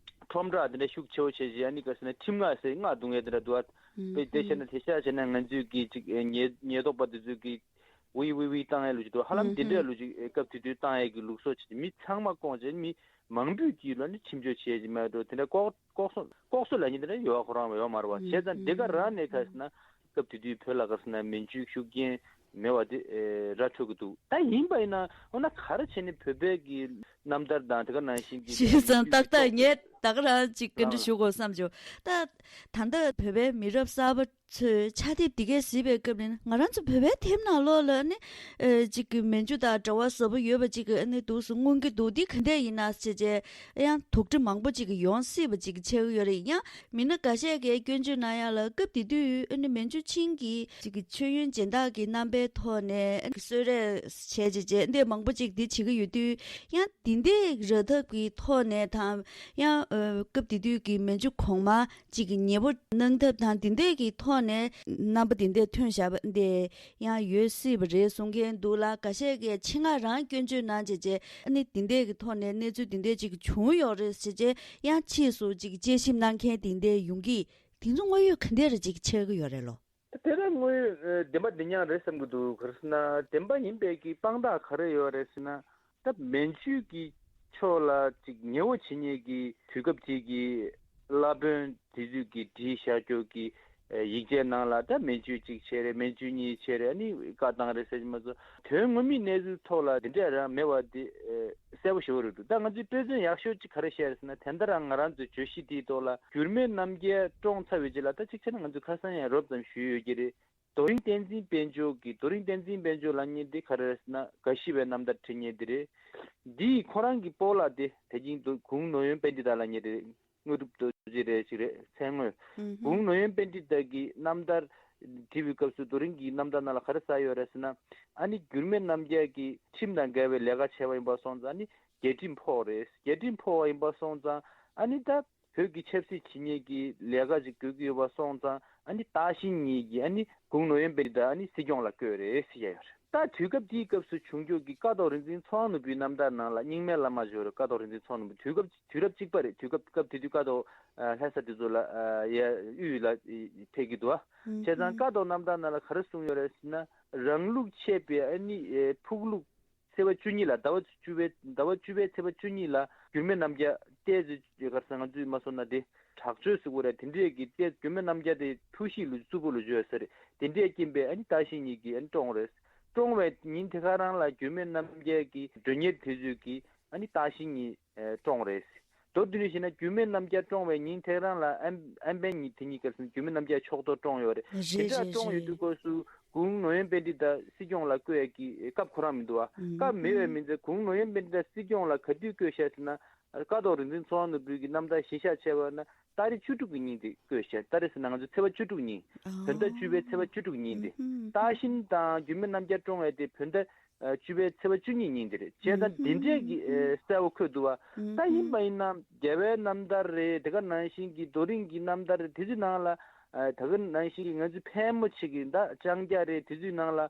ཁྲོམ་བསྒྲགས་དེ་འདྲ་ཤུགས་ཆེ་བོ་བྱས་རྗེས་ཨ་ནི་ག་ཟེར་ན་ཁྲིམས་ངག་ཟེར་ངག་རྡུང་ཡས་དེ་འདྲ་འདུག་བ། དཔེ་དེ་བྱས་ན་དེ་ཤ་བྱས་ན་ང་ཚོས་ཀྱི་ཅིག་ཉེས་ཉེས་རྟོག་པ་དེ་ཚོས་ཀྱི་ཝི་ཝི་ཝི་བཏང་ཡས་ལུགས་ཅིག་འདུག། ཧ་ལམ་དེ་འདྲའི་ལུགས་ཅིག་སྐབས་དེ་དུས་བཏང་ཡས་ཀྱི་ལུགས་སྲོལ་ཅིག་མི་ཚང་མ་བསྐོངས་བྱས་མི་མང་པོས་ཀྱིས་ལོ་ནི་ཁྲིམས་གཅོད་བྱས་ཀྱི་མེད་འགྲོ། དེ་འདྲ་ལྐོག་ལྐོག་གསོད་ལྐོག་གསོད་ལབ་མཁན་དེ་འདྲ་ཡོད་ཁོ་རང་ཡོད་མ་རེད་བ། བྱས་ཙང་དེ་ག་རང་ནས་ག་ཟེར་ན་སྐབས་དེ་དུས་བོད་ལ་ག་ཟེར་ན་མན་ཇུའི་ཤུགས་རྐྱེན་མེད་བ་དེ་ར་འཕྲོད་ཀྱི་འདུག། ད་ཡིན་པ་ཡིན་ན་འོ་ན་ག་རེ་བྱས་ནས་བོད་པའི་གི་རྣམ་ཐར་དང་དེ་ག་ནང་བཞིན་གྱི་ཞེས་སང་ཏག་ཏག་ངས་ད་ག་རང་ཅིག་བཀའ་འདྲི་ཞུ་དགོས་བསམ་བྱུང་། ད་ད་ལྟ་བོད་པའི་མི་རབས་གསར་པ་ཚོས་ཕྱག་དེབ་འདི་གས་གཟིགས་པའི་སྐབས་ནས་ང་རང་ཚོ་བོད་པའི་དེབ་ནང་ལོགས་ལ་ནི་ཨེ་ཅིག་གི་མན་ཇུ་དང་འབྲེལ་བ་ཟབ་པོ་ཡོད་པ་ཅིག་གི་ཨ་ནི་འདུག་སེ་མངོན་གྱི་འདུག། འདི་ག་འདྲས་ཡིན་ན་ཟེར་བྱས་ཡང་དོགས་འདྲི་མང་པོ་ཅིག་གི་ཡོང་སྲིད་པ་ཅིག་གི་ཆགས་ཀྱི་ཡོད་རེད། ཡང་མི་སྣ་འགའ་ཤས་ཀྱིས་སྐྱོན་བརྗོད་གནང་ཡག་ལ་སྐབས་དེ་དུས་ཨ་ནི་མན་ཇུ་ཆིང་གིས་ཅིག་གི་མཆོད་ཡོན་སྦྱིན་བདག་གི་རྣམ་པའི་ཐོག་ནས་ཨ་ནི་གསོལ་རས་བྱས་བྱས་བྱས་འདི་མང་པོ་ཅིག་འདི་བྱེད་ཀྱི་ཡོད་དུས་ཡང་འདི་འདྲའི་ར་ཐབས་ཀྱི་ཐོག་ནས་དང་ཡང་ཨ་སྐབས་དེ་དུས་ཀྱི་མན་ཇུ་གོང་མ། ཅིག་གི་ཉེ་བོ་གནང་ཐབས་དང་དེ་འདྲས་ཀྱི་ཐོག་ནས་རྣམ་པ་དེ་འདྲས་ཐོན་བཞག་པ་འདི་ཡང་ཡོད་སྲིད་པ་རེད་གསུང་མཁན་འདུག་ལ། འགའ་ཤས་ཀྱིས་ཆེད་མངགས་རང་སྐྱོན་བརྗོད་གནང་བྱས་བྱས་ཨ་ནི་དེ་འདྲས་ཀྱི་ཐོག་ནས་གནས་ཚུལ་དེ་འདྲས་ཅིག་བྱུང་ཡོད་རེད་ཟེར་བྱས་ཡང་ཕྱིས་སུ་ཅིག་དཔྱད་ཞིབ་གནང་མཁན་དེ་འདྲས་ཡོང་གི། དེ་ཚོ་དངོས་ཡོད་ག་འདྲས་རེ་ཅིག་ཆགས་ཀྱི་ཡོད་རེད་ལོ། དེ་ལ་དངོས་ཡོད་བདེན་པ་བདེན་རྐྱང་རེད་བསམ་གྱི་འདུག། ག་རེ་ཟེར་ན་བདེན་པ་ཡིན་པའི་གི་དཔང་རྟགས་ག་རེ་ཡོད་རེད་ཟེར་ན། ད་མན་ཇུ་གི་ཕྱོགས་ལ་ཅིག་ཉེ་བོ་བྱེད་མཁན་གྱི་དུས་སྐབས་དེ་གི་བླ་དཔོན་དེ་ཚོས་ཀྱི་བྲིས་བཞག་རྒྱུ་གི་ཡིག་ཆའི་ནང་ལ་ད་མན་ཇུ་གཅིག་བྱས་རེད། མན་ཇུ་གཉིས་བྱས་རེད། ཨ་ནི་བཀའ་བཏང་རེད་ཟེར་གྱི་མ་གཏོགས་དོན་དངོས་མིན་གནས་ཚུལ་ཐོག་ལ་དེ་འདྲས་རང་མེད་པ་དེ་གསལ་པོ་ཞེ་པོ་རེད་འདུག། ད་ང་ཚོས་དཔེ་མཚོན་ཡག་ཤོས་ཅིག་ག་རེ་བཤད་རེད་ཟེར་ན་དེ་འདྲ་རང་ང་རང་ཚོའི་བརྗོད་གཞི་དེའི་ཐོག་ལ་འགྱུར་མེད་རྣམ་རྒྱལ་བཀྲོངས་ཚར་བའི་རྗེས་ལ་ད་གཅིག་བྱས་ན་ང་ཚོས་ཁ་སང་ཡང་རོབ་ཙམ་ཞུས་ཡོད་ཀྱི་རེད། རྡོ་རིང་བསྟན་འཛིན་དཔལ་འབྱོར་གྱི་རྡོ་རིང་བསྟན་འཛིན་དཔལ་འབྱོར་ལབ་མཁན་དེ་ག་རེ་རེད་ཟེར་ན་དགའ་ཞི་བའི་རྣམ་ཐར་བྲིས་མཁན་དེ་རེད། འདིས་ཁོ་རང་གི་སྤོ་ལགས་དེ་དེ་རིང་དུ་གུང་ནོ་ཡོན་པཎྜི་ཏ་ལབ་མཁན་དེ་རེད། དངོས་གྲུབ་རྡོ་རྗེ་རེད་ཅིག་རེད་མཚན་དངོས། ཨུམ་ཧུམ། གུང་ནོ་ཡོན་པཎྜི་ཏ་གི་རྣམ་ཐར་བྲིས་པའི་སྐབས་སུ་རྡོ་རིང་གི་རྣམ་ཐར་ནང་ལ་ག་རེ་གསལ་ཡོད་རེད་ཟེར་ན། ཨ་ནི་འགྱུར་མེད་རྣམ་རྒྱལ་གྱིས་ཁྲིམས་དང་འགལ་བའི་ལས་ཀ་བྱས་པ་ཡིན་པ་སོང་ཙང་ཨ་ནི་རྒྱལ་ཁྲིམས་ཕོག་རེད། རྒྱལ་ཁྲིམས་ཕོག་པ་ཡིན་པ་སོང་ཙང་ཨ་ནི་ད། བོད་ཀྱི་ཆབ་སྲིད་བྱེད་མཁན་གྱི་ལས་ཀ་ཅིག་དགོས་ཀྱི་ཡོད་པ་སོང་ཙང་ཨ་ནི་ཏཱ་ཤིན་གཉིས་ཀྱིས་ཨ་ནི་གུང་ནོ་ཡོན་པཎྜི་ཏ་ཨ་ནི་སྲིད་སྐྱོང་ལ་བསྐོས་རེད་ཟེར་ཡ་ཡོད་རེད། ད་དུས་སྐབས་དེའི་སྐབས་སུ་བྱུང་རྒྱུ་གི་ཀཿཐོག་རིག་འཛིན་ཚེ་དབང་ནོར་བུའི་རྣམ་ཐར་ནང་ལ་རྙིང་མའི་བླ་མ་ཞུ་རེད། ཀཿཐོག་རིག་འཛིན་ཚེ་དབང་ནོར་བུ་དུས་སྐབས་དུས་རབས་གཅིག་པ་རེད། དུས་སྐབས་སྐབས་དེ་དུས་ཀཿཐོག་ལྷ་ས་དེ་ཚོ་ལ་ཡ་དབུས་ལ་ཕེབས་ཀྱི་འདུག་ཨ། བྱས་ཙང་ཀཿཐོག་རྣམ་ཐར་ནང་ལ་ག་རེ་གསུངས་ཡོད་རེད་ཟེར་ན་རང་ལུགས་ཆད་པའི་ཨ་ནི་ཕུགས་ལུགས། ཚེས་པ་བཅུ་གཉིས་ལ་ཟླ་བ་བཅུ་པའི་ཟླ་བ་བཅུ་པའི་ཚེས་པ་བཅུ་གཉིས་ལ་འགྱུར་མེད་རྣམ་རྒྱལ་ཏོག་ཙམ་ག་རེ་ཟེར་ང་ཚོས་མ་སོང་ན་དེ་དྲག་སྤྱོད་ཟེར་དགོས་རེད། དེ་འདྲས་ཀྱི་ཏོག་ཙམ་འགྱུར་མེད་རྣམ་རྒྱལ་དེ་ཐུགས་གཤིས་ལུས་རྩུབ་པོ་ལུས་བྱོས་ཟེར་རེད། དེ་འདྲས་རྐྱེན་པས་ཨ་ནི་ཏཱ་ཤིན་གཉིས་ཀྱིས་ཨ་ནི་བཀྲོངས་རེད། བཀྲོངས་པའི་ཉིན་དེ་ག་རང་ལ་འགྱུར་མེད་རྣམ་རྒྱལ་གྱི་མགྲོན་གཉེར་དེ་ཚོས་ཀྱིས་ཨ་ནི་ཏཱ་ཤིན་གཉིས་བཀྲོངས་རེད། མདོར་བསྡུས་ནས་བཤད་ན་འགྱུར་མེད་རྣམ་རྒྱལ་བཀྲོངས་པའི་ཉིན་དེ་རང་ལ་ཨན་ཨན་པན་གཉིས་དེ་གཉིས་ཀ་འགྱུར་མེད་རྣམ་རྒྱལ་ཕྱོགས་གཏོགས་བཀྲོངས་ཡོད་རེད། རེད་དེ་འདྲ་རེད་བཀྲོངས་ཡོད་རེད། དུས་སྐབས་སུ་གུང་ནོ་ཡོན་པཎྜི་ཏ་སྲིད་སྐྱོང་ལ་བསྐོས་ཡས་ཀྱི་སྐབས་ཁོ་རང་མི་འདུག་བ། ཨུམ། སྐབས་མེད་པའི་མི་ཚེ་གུང་ནོ་ཡོན་པཎྜི་ཏ་སྲིད་སྐྱོང་ལ་ག་དུས་བསྐོས་ཤག་ཟེར་ན། ཀཿཐོག་རིག་འཛིན་ཚེ་དབང་ནོར་བུ་གི་རྣམ་ཐར་གཞི་བཞག་བྱས་པ་ན་ཏ་རིག་བཅུ་དྲུག་གི་ཉིན་དེ་བསྐོས་ཤག་ཏ་རིག་ཟེར་ན་ང་ཚོ་ཚེས་པ་བཅུ་དྲུག་ཉིན། ཨོ། བོད་ཟླ་བཅུ་པའི་ཚེས་པ་བཅུ་དྲུག་ཉིན་དེ། ཨུམ། ཏཱ་ཤིན་དང་འགྱུར་མེད་རྣམ་རྒྱལ་བཀྲོངས་ཡས་དེ་བོད་ཟླ་བཅུ་པའི་ཚེས་པ་བཅུ་གཉིས་ཉིན་དེ་རེད། བྱས་ཙང་འདི་འདྲས་ཀྱི་ཨེ་གསལ་བོ་འཁོད་འདུག་བ། ད་ཡིན་པ་ཡིན་ན་རྒྱལ་བའི་རྣམ་ཐར་རེད། དེ་ག་ནང་བཞིན་གྱི་རྡོ་རིང་གི་རྣམ་ཐར་རེད། དེ་ཚོའི་ནང་ལ་ ཨ་ད་ག་ནང་བཞིན་གྱི་ང་ཚོ་ཕལ་མོ་ཆེ་གི་ད་ལྕང་སྐྱ་རེད། དེ་ཚོའི་ནང་ལ་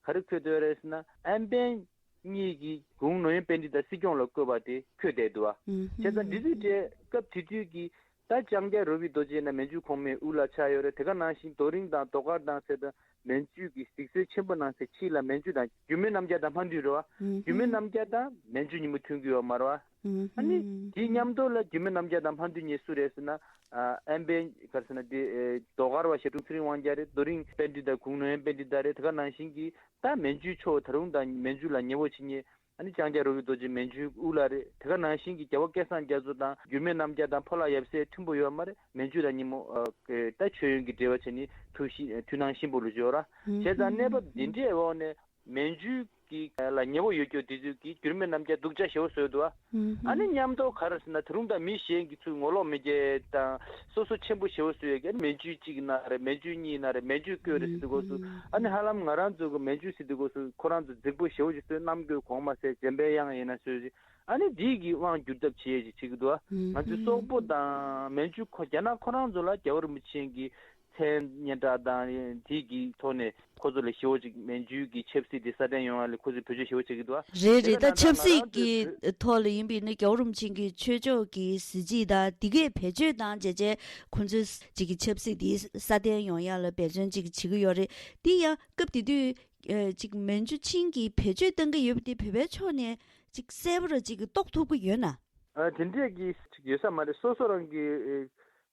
ག་རེ་འཁོད་བསྡད་རེད་ཟེར་ན། ཨན་པན་གཉིས་ཀྱིས་གུང་ནོར་གཡོན་པཎྜི་ཏ་སྲིད་སྐྱོང་ལ་བསྐོས་པ་དེ་འཁོད་བསྡད་འདུག་ཨ། བྱས་ཙང་འདི་ཚོའི་གྲས་སྐབས་དེ་དུས་ཀྱི་ད་ལྕང་སྐྱ་རོ་བི་རྡོ་རྗེ་ན་མན་ཇུ་གོང་མའི་དབུ་བླ་ཆགས་ཡོད་རེད། དེ་ག་ནང་བཞིན་རྡོ་རིང་དང་རྡོ་དཀར་དང་ཟེར་ད་མན་ཇུ་གི་གཟིགས་ཚུལ་ཆེན་པོ་གནང་སའི་ཕྱི་ལ་མན་ཇུ་དང་འགྱུར་མེད་རྣམ་རྒྱལ་དང་མ་མཐུན་རེད་བ། འགྱུར་མེད་རྣམ་རྒྱལ་དང་མན་ཇུ་གཉིས་པོ་མཐུན་གྱི་ཡོད་མ་རེད་བ། ཨ་ནི་དེའི་མཉམ་དུ་ལ་འགྱུར་མེད་རྣམ་རྒྱལ་དང་མ་མཐུན་གཉིས་སུ་རེད་ཟེར་ན། ཨ་ཨན་པན་ག་རེ་ཟེར་ན་དེ་ཨེ་རྡོ་དཀར་བ་ཞབས་དྲུང་ཚེ་རིང་དབང་རྒྱལ་རེད། རྡོ་རིང་པཎྜི་ཏ་གུང་ནོར་གཡོན་པཎྜི་ཏ་རེད། དེ་ག་ནང་བཞིན་གྱི་ད་མན་ཇུའི་ཕྱོགས་ད་རུང་དང་མན་ཇུ་ལ་ཉེ་བོ་བྱེད་མཁན། ཨ་ནི་ལྕང་སྐྱ་རོ་བི་རྡོ་རྗེ་མན་ཇུའི་དབུ་བླ་རེད། དེ་ག་ནང་བཞིན་གྱི་རྒྱལ་བ་སྐལ་བཟང་རྒྱ་མཚོ་དང་འགྱུར་མེད་རྣམ་རྒྱལ་དང་ཕོ་ལྷ་ཡབ་སྲས་མཐུན་པོ་ཡོད་མ་རེད། མན་ཇུ་དང་གཉིས་པོ་ཨ་ད་མཆོད་ཡོན་གྱི་འབྲེལ་བ་བྱས་ནས་ཐུགས་ཤི་ཐུགས་སྣང་གཤིན་པོ་ལུ་འབྱོར་ར། བྱས་ཙང་གནས་བབ་འདི་འདྲའི་འོག་ནས་མན་ཇུ་གི་ལ་ཉེ་བོ་ཡོད་རྒྱུ་དེ་ཚོས་ཀྱི་འགྱུར་མེད་རྣམ་རྒྱལ་སྡུག་ཅག་ཞེ་བོ་བཟོས་འདུག་ཨ། ཨ་ནི་མཉམ་དུ་ག་རེ་ཟེར་ན་ད་རུང་ད་མི་གཞན་གྱི་ཚུར་ངོ་ལོག་མི་རྒྱལ་དང་སོ་སོ་ཆེན་པོ་ཞེ་བོ་བཟོས་ཡོད་ཀྱི། ཨ་ནི་མན་ཇུ་གཅིག་ན་རེད། མན་ཇུ་གཉིས་ན་རེད། མན་ཇུ་བསྐོས་རེད་ཟེར་དུས་སྐབས་སུ། ཨ་ནི་ཧ་ལམ་ང་རང་ཚོ་གི་མན་ཇུ་ཟེར་དུས་སྐབས་སུ་ཁོ་རང་ཚོ་རྫིག་པོ་ཞེ་བོ་ཞིག་བཟོས། གནམ་བསྐོས་གོང་མ་ཟེར། འཇམ་པའི་དབྱངས་ཡིན་ན་བཟོས་ཟེར། ཨ་ནི་འདི་གི་དབང་བསྒྱུར་ཐབས་བྱེད་ཡས་ཅིག་བྱེད་ཀྱི་འདུག་ཨ། ང་ཚོའི་སོག་པོ་དང་མན་ཇུ་ཁོ་རྒྱ་ནག་ཁོ་རང་ཚོ་ལ་རྒྱལ་བ་རིན་པོ་ཆེ་གི་མཚན་སྙན་གྲགས་དང་དེ་གི་ཐོག་ནས་ཁོ་ཚོ་ལ་ཞེ་བོ་ཅིག་མན་ཇུ་གི་ཆབ་སྲིད་དེ་སྲ་བརྟན་ཡོང་ཡ་ལ་ཁོ་ཚོས་བེད་སྤྱོད་ཞེ་བོ་བྱེད་ཀྱི་འདུག་ཨ། རེད་རེད། ད་ཆབ་སྲིད་ཀྱི་ཐོག་ལ་ཡིན་པའི་ནི་རྒྱལ་བ་རིན་པོ་ཆེ་གི་ཆོས་ཕྱོགས་ཀྱི་གཟི་བརྗིད་དང་དེ་གས་བེད་སྤྱོད་བཏང་བྱས་བྱས་ཁོ་ཚོས་ཅིག་གི་ཆབ་སྲིད་དེ་སྲ་བརྟན་ཡོང་ཡ་ལ་འབད་བརྩོན་ཅིག་བྱེད་ཀྱི་ཡོད་རེད། དེ་ཡང་སྐབས་དེ་དུས་ཨ་ཅིག་མན་ཇུ་ཆིང་གིས་བེད་སྤྱོད་གཏང་གི་ཡོད་པ་དེ་བོད་པའི་ཕྱོགས་ནས་ཅིག་གསལ་པོ་ར་ཅིག་གི་རྟོགས་ཐུབ་ཀྱི་ཡོད་ན། ཨ་དེ་འདྲས་ཀྱི་ཅིག་ཡོད་ས་མ་རེད། སོ་སོ་རང་གི་ཨེ་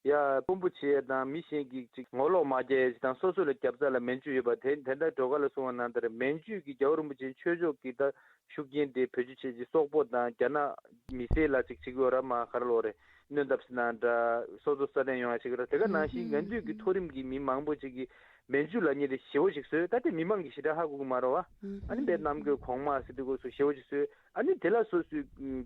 ཡ་དཔོན་པོ་བྱེད་ཡས་དང་མི་གཞན་གྱི་ཅིག་ངོ་ལོག་མ་རྒྱག་ཡས་ཅིག་དང་། སོ་སོ་ལ་རྒྱབ་རྩ་ལ་མན་ཇུ་ཡོད་པ་དེ་དེ་འདྲ་སྒྲོལ་དཀར་ལགས་གསུངས་པ་ནང་ལྟར་མན་ཇུ་གི་རྒྱལ་བ་རིན་པོ་ཆེ་ཆོས་ཕྱོགས་ཀྱི་ད་ཤུགས་རྐྱེན་དེ་བེད་སྤྱོད་བྱས་ཅིག་སོག་པོ་དང་རྒྱ་ནག་མི་སེར་ལ་ཅིག་བྱེད་ཀྱི་ཡོད་ར་མ་ག་རེ་ལབ་དགོས་རེད། གནོན་ཐབས་ཟེར་ན་འདྲ། སོ་སོ་སྲ་བརྟན་ཡོང་ཡ་བྱེད་ཀྱི་ར། དེ་ག་ནང་བཞིན་ང་ཚོའི་གི་མཐོ་རིམ་གྱི་མི་མང་པོ་ཅིག་གིས་མན་ཇུ་ལབ་མཁན་དེ་ཞེ་བོ་ཞིག་བཟོས། ད་དེ་མི་མང་གིས་ཞེ་དྲག་ཧ་གོ་གི་མ་རེད་བ། ཨ་ནི་དཔེ་གནམ་བསྐོས་གོང་མ་ཟེར་དུས་སྐབས་སུ་ཞེ་བོ་ཞིག་བཟོས། ཨ་ནི་དེ་ལ་སོ་སོའི་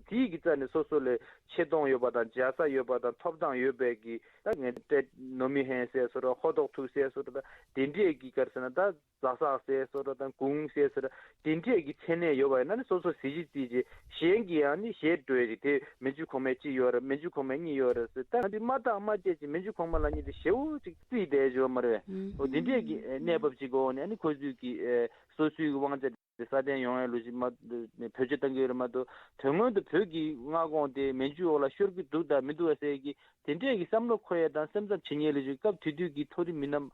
དེའི་གི་རྩ་ནས་སོ་སོ་ལ་ཆེ་མཐོང་ཡོད་པ་དང་། མཇལ་ས་ཡོད་པ་དང་། ཐོབ་ཐང་ཡོད་པའི་གི་ད་ངས་ཏེ་ནོ་མི་ཧན་ཟེར་བཟོ་འདྲ། ཧོ་ཏོག་ཐུག་ཟེར་བཟོ་འདྲ། ད་དེ་འདྲས་གི་ག་རེ་ཟེར་ན་ད་ཛ་སག་ཟེར་བཟོ་འདྲ་དང་གུང་ཟེར་བཟོ་འདྲ། དེ་འདྲས་ཀྱི་མཚན་གནས་ཡོད་པ་ཡིན་ན་ནི་སོ་སོ་གཟི་བརྗིད་བརྩིས་བྱས། གཞན་གྱིས་ཡང་ནི་བཞེད་འགྲོ་ཡས་ཅིག་དེ་མན་ཇུ་གོང་མའི་གཅིག་ཡོད་རེད། མན་ཇུ་གོང་མའི་གཉིས་ཡོད་རེད་ཟེར། ད་ང་ཚོས་མ་བརྟག་མ་དཔྱད་ཅིག་མན་ཇུ་གོང་མ་ལབ་མཁན་དེ་ཞེ་བོ་ཅིག་བརྩིས་བསྡད་ཡོད་མ་རེད། འོ་དེ་འདྲས་ཀྱི་གནས་བབ་ཅིག་གི་འོག་ནས་ཨ་ནི་ཁོ་ཚོས་ཀྱི་སོ་སོའི་དབང་ཆ་དེ་སྲ་བརྟན་ཡོང་ཡ་ལུགས་ཤིག་མ་བེད་སྤྱོད་གཏང་གི་ཡོད་རེད་མ་གཏོགས། དོན་དངོས་དུ་བོད་ཀྱི་མངའ་ཁོངས་དེ་མན་ཇུའི་འོག་ལ་ཤོར་གྱི་འདུག་དང་མི་འདུག་བ་ཟེར་གྱི་དེ་འདྲས་ཀྱི་བསམ་བློ་འཁོར་ཡས་དང་སེམས་འཚབ་བྱེད་མཁན་ལས་ཅིག་སྐབས་དེ་དུས་ཀྱི་མཐོ་རིམ་མི་སྣ་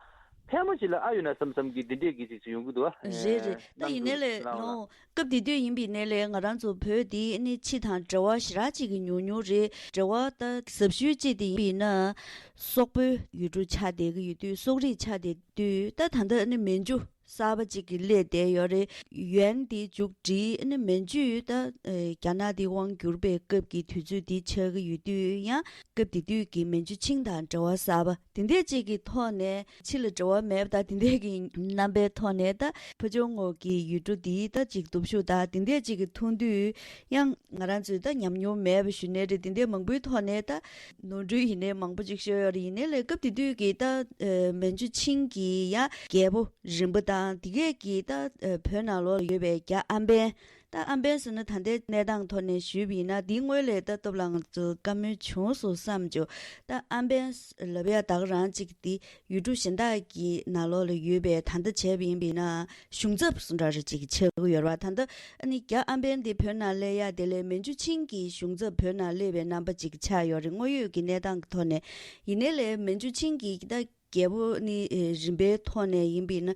ཕལ་མོ་ཆེ་ལ་ཨ་ཡོད་ན་བསམ་བསམ་གྱི་དེ་འདྲས་ཀྱི་ཅིག་ཅིག་ཡོང་གི་འདུག་བ། རེད་རེད། ད་ཡིན་ནའི་ལས་ནོ་སྐབས་དེ་དུས་ཡིན་པའི་ནའི་ལས་ང་རང་ཚོ་བོད་འདི་ནི་ཕྱི་དང་འབྲེལ་བ་ཞེ་དྲག་ཅིག་གི་ཉུང་ཉུང་རེད། འབྲེལ་བ་ད་ཟབ་ཤོས་ཅིག་དེ་ཡིན་པས་ན་སོག་པོའི་ཡུལ་གྲུ་ཆགས་བསྡད་ཀྱི་ཡོད་དུས། སོག་རིགས་ཆགས་བསྡད་དུས། ད་ད་ལྟ་ནི་མན་ཇུ་གསར་པ་ཅིག་གི་སླེབས་བསྡད་ཡོད་རེད། ཡུན་དེ་མཇུག་སྒྲིལ། ཨ་ནི་མན་ཇུ་ད་ཨེ་རྒྱ་ནག་དེ་དབང་བསྒྱུར་པའི་སྐབས་ཀྱི་དུས་ཚོད་དེ་ཆགས་ཀྱི་ཡོད་དུས། ཡང་སྐབས་དེ་དུས་ཀྱི་མན་ཇུ་ཆིང་དང་འབྲེལ་བ་གསར་པ་དེ་འདྲས་ཅིག་གི་ཐོག་ནས་ཕྱི་ལ་འབྲེལ་བ་མེད་པ་དང་དེ་འདྲས་ཀྱི་རྣམ་པའི་ཐོག་ནས། ད་ཕར་ཕྱོགས་ངོས་ཀྱི་ཡུལ་གྲུ་དེ་ད་ཅིག་སྟོབས་ཤུགས་དང་དེ་འདྲས་ཅིག་གི་མཐོང་དུས། ཡང་ང་རང་ཚོས་ད་ཉམས་མྱོང་མེད་པ་ཞུ་ནའི་རེད། དེ་འདྲས་མང་པོའི་ཐོག་ནས་ད་ནོར་འཁྲུལ་ཡིན་ནའི་མང་པོ་ཅིག་ཤོར་ཡོད་རེད། ཡིན་ནའི་ལས་སྐབས་དེ་དུས་ཀྱི་ད་ཨེ་མན་ཇུ་ཆིང་གི་ཡང་རྒྱལ་པོ་རིམ་པ་དང་དེ་གས་ཀྱི་ད་ཨ་བོད་ནང་ལོགས་ལ་ཡོད་པའི་རྒྱ་ཨན་པན། ད་ཨན་པན་ཟེར་ན་ད་ལྟའི་གནས་སྟངས་ཐོག་ནས་ཞུས་པ་ཡིན་ན། དེའི་སྔོན་ལ་ད་སྟབས་ལ་ང་ཚོ་བཀའ་མོལ་བྱུང་སོང་བསམ་བྱུང་། ད་ཨན་པན་ལབ་ཡ་ད་ག་རང་ཅིག་དེ་ཡུལ་གྲུ་གཞན་དག་གི་ནང་ལོགས་ལ་ཡོད་པའི། ད་ལྟ་བྱས་པ་ཡིན་པ་ཡིན་ན་གཞུང་ཚབ་སུ་འདྲ་རེ་ཅིག་ཆགས་ཀྱི་ཡོད་རེད་བ། ད་ལྟ་ཨ་ནི་རྒྱ་ཨན་པན་དེ་བོད་ནང་སླེབས་ཡ་དེ་ལས་མན་ཇུ་ཆིང་གི་གཞུང་ཚབ་བོད་ནང་སླེབས་པའི་རྣམ་པ་ཅིག་ཆགས་ཡོད་རེད། དངོས་ཡོད་ཀྱི་གནས་སྟངས་ཀྱི་ཐོག་ནས་ཡིན་ནའི་ལས་མན་ཇུ་ཆིང་གི་ད་རྒྱལ་པོ་ནི་ཨེ་རིམ་པའི་ཐོག་ནས་ཡིན་པ་ཡིན་ན།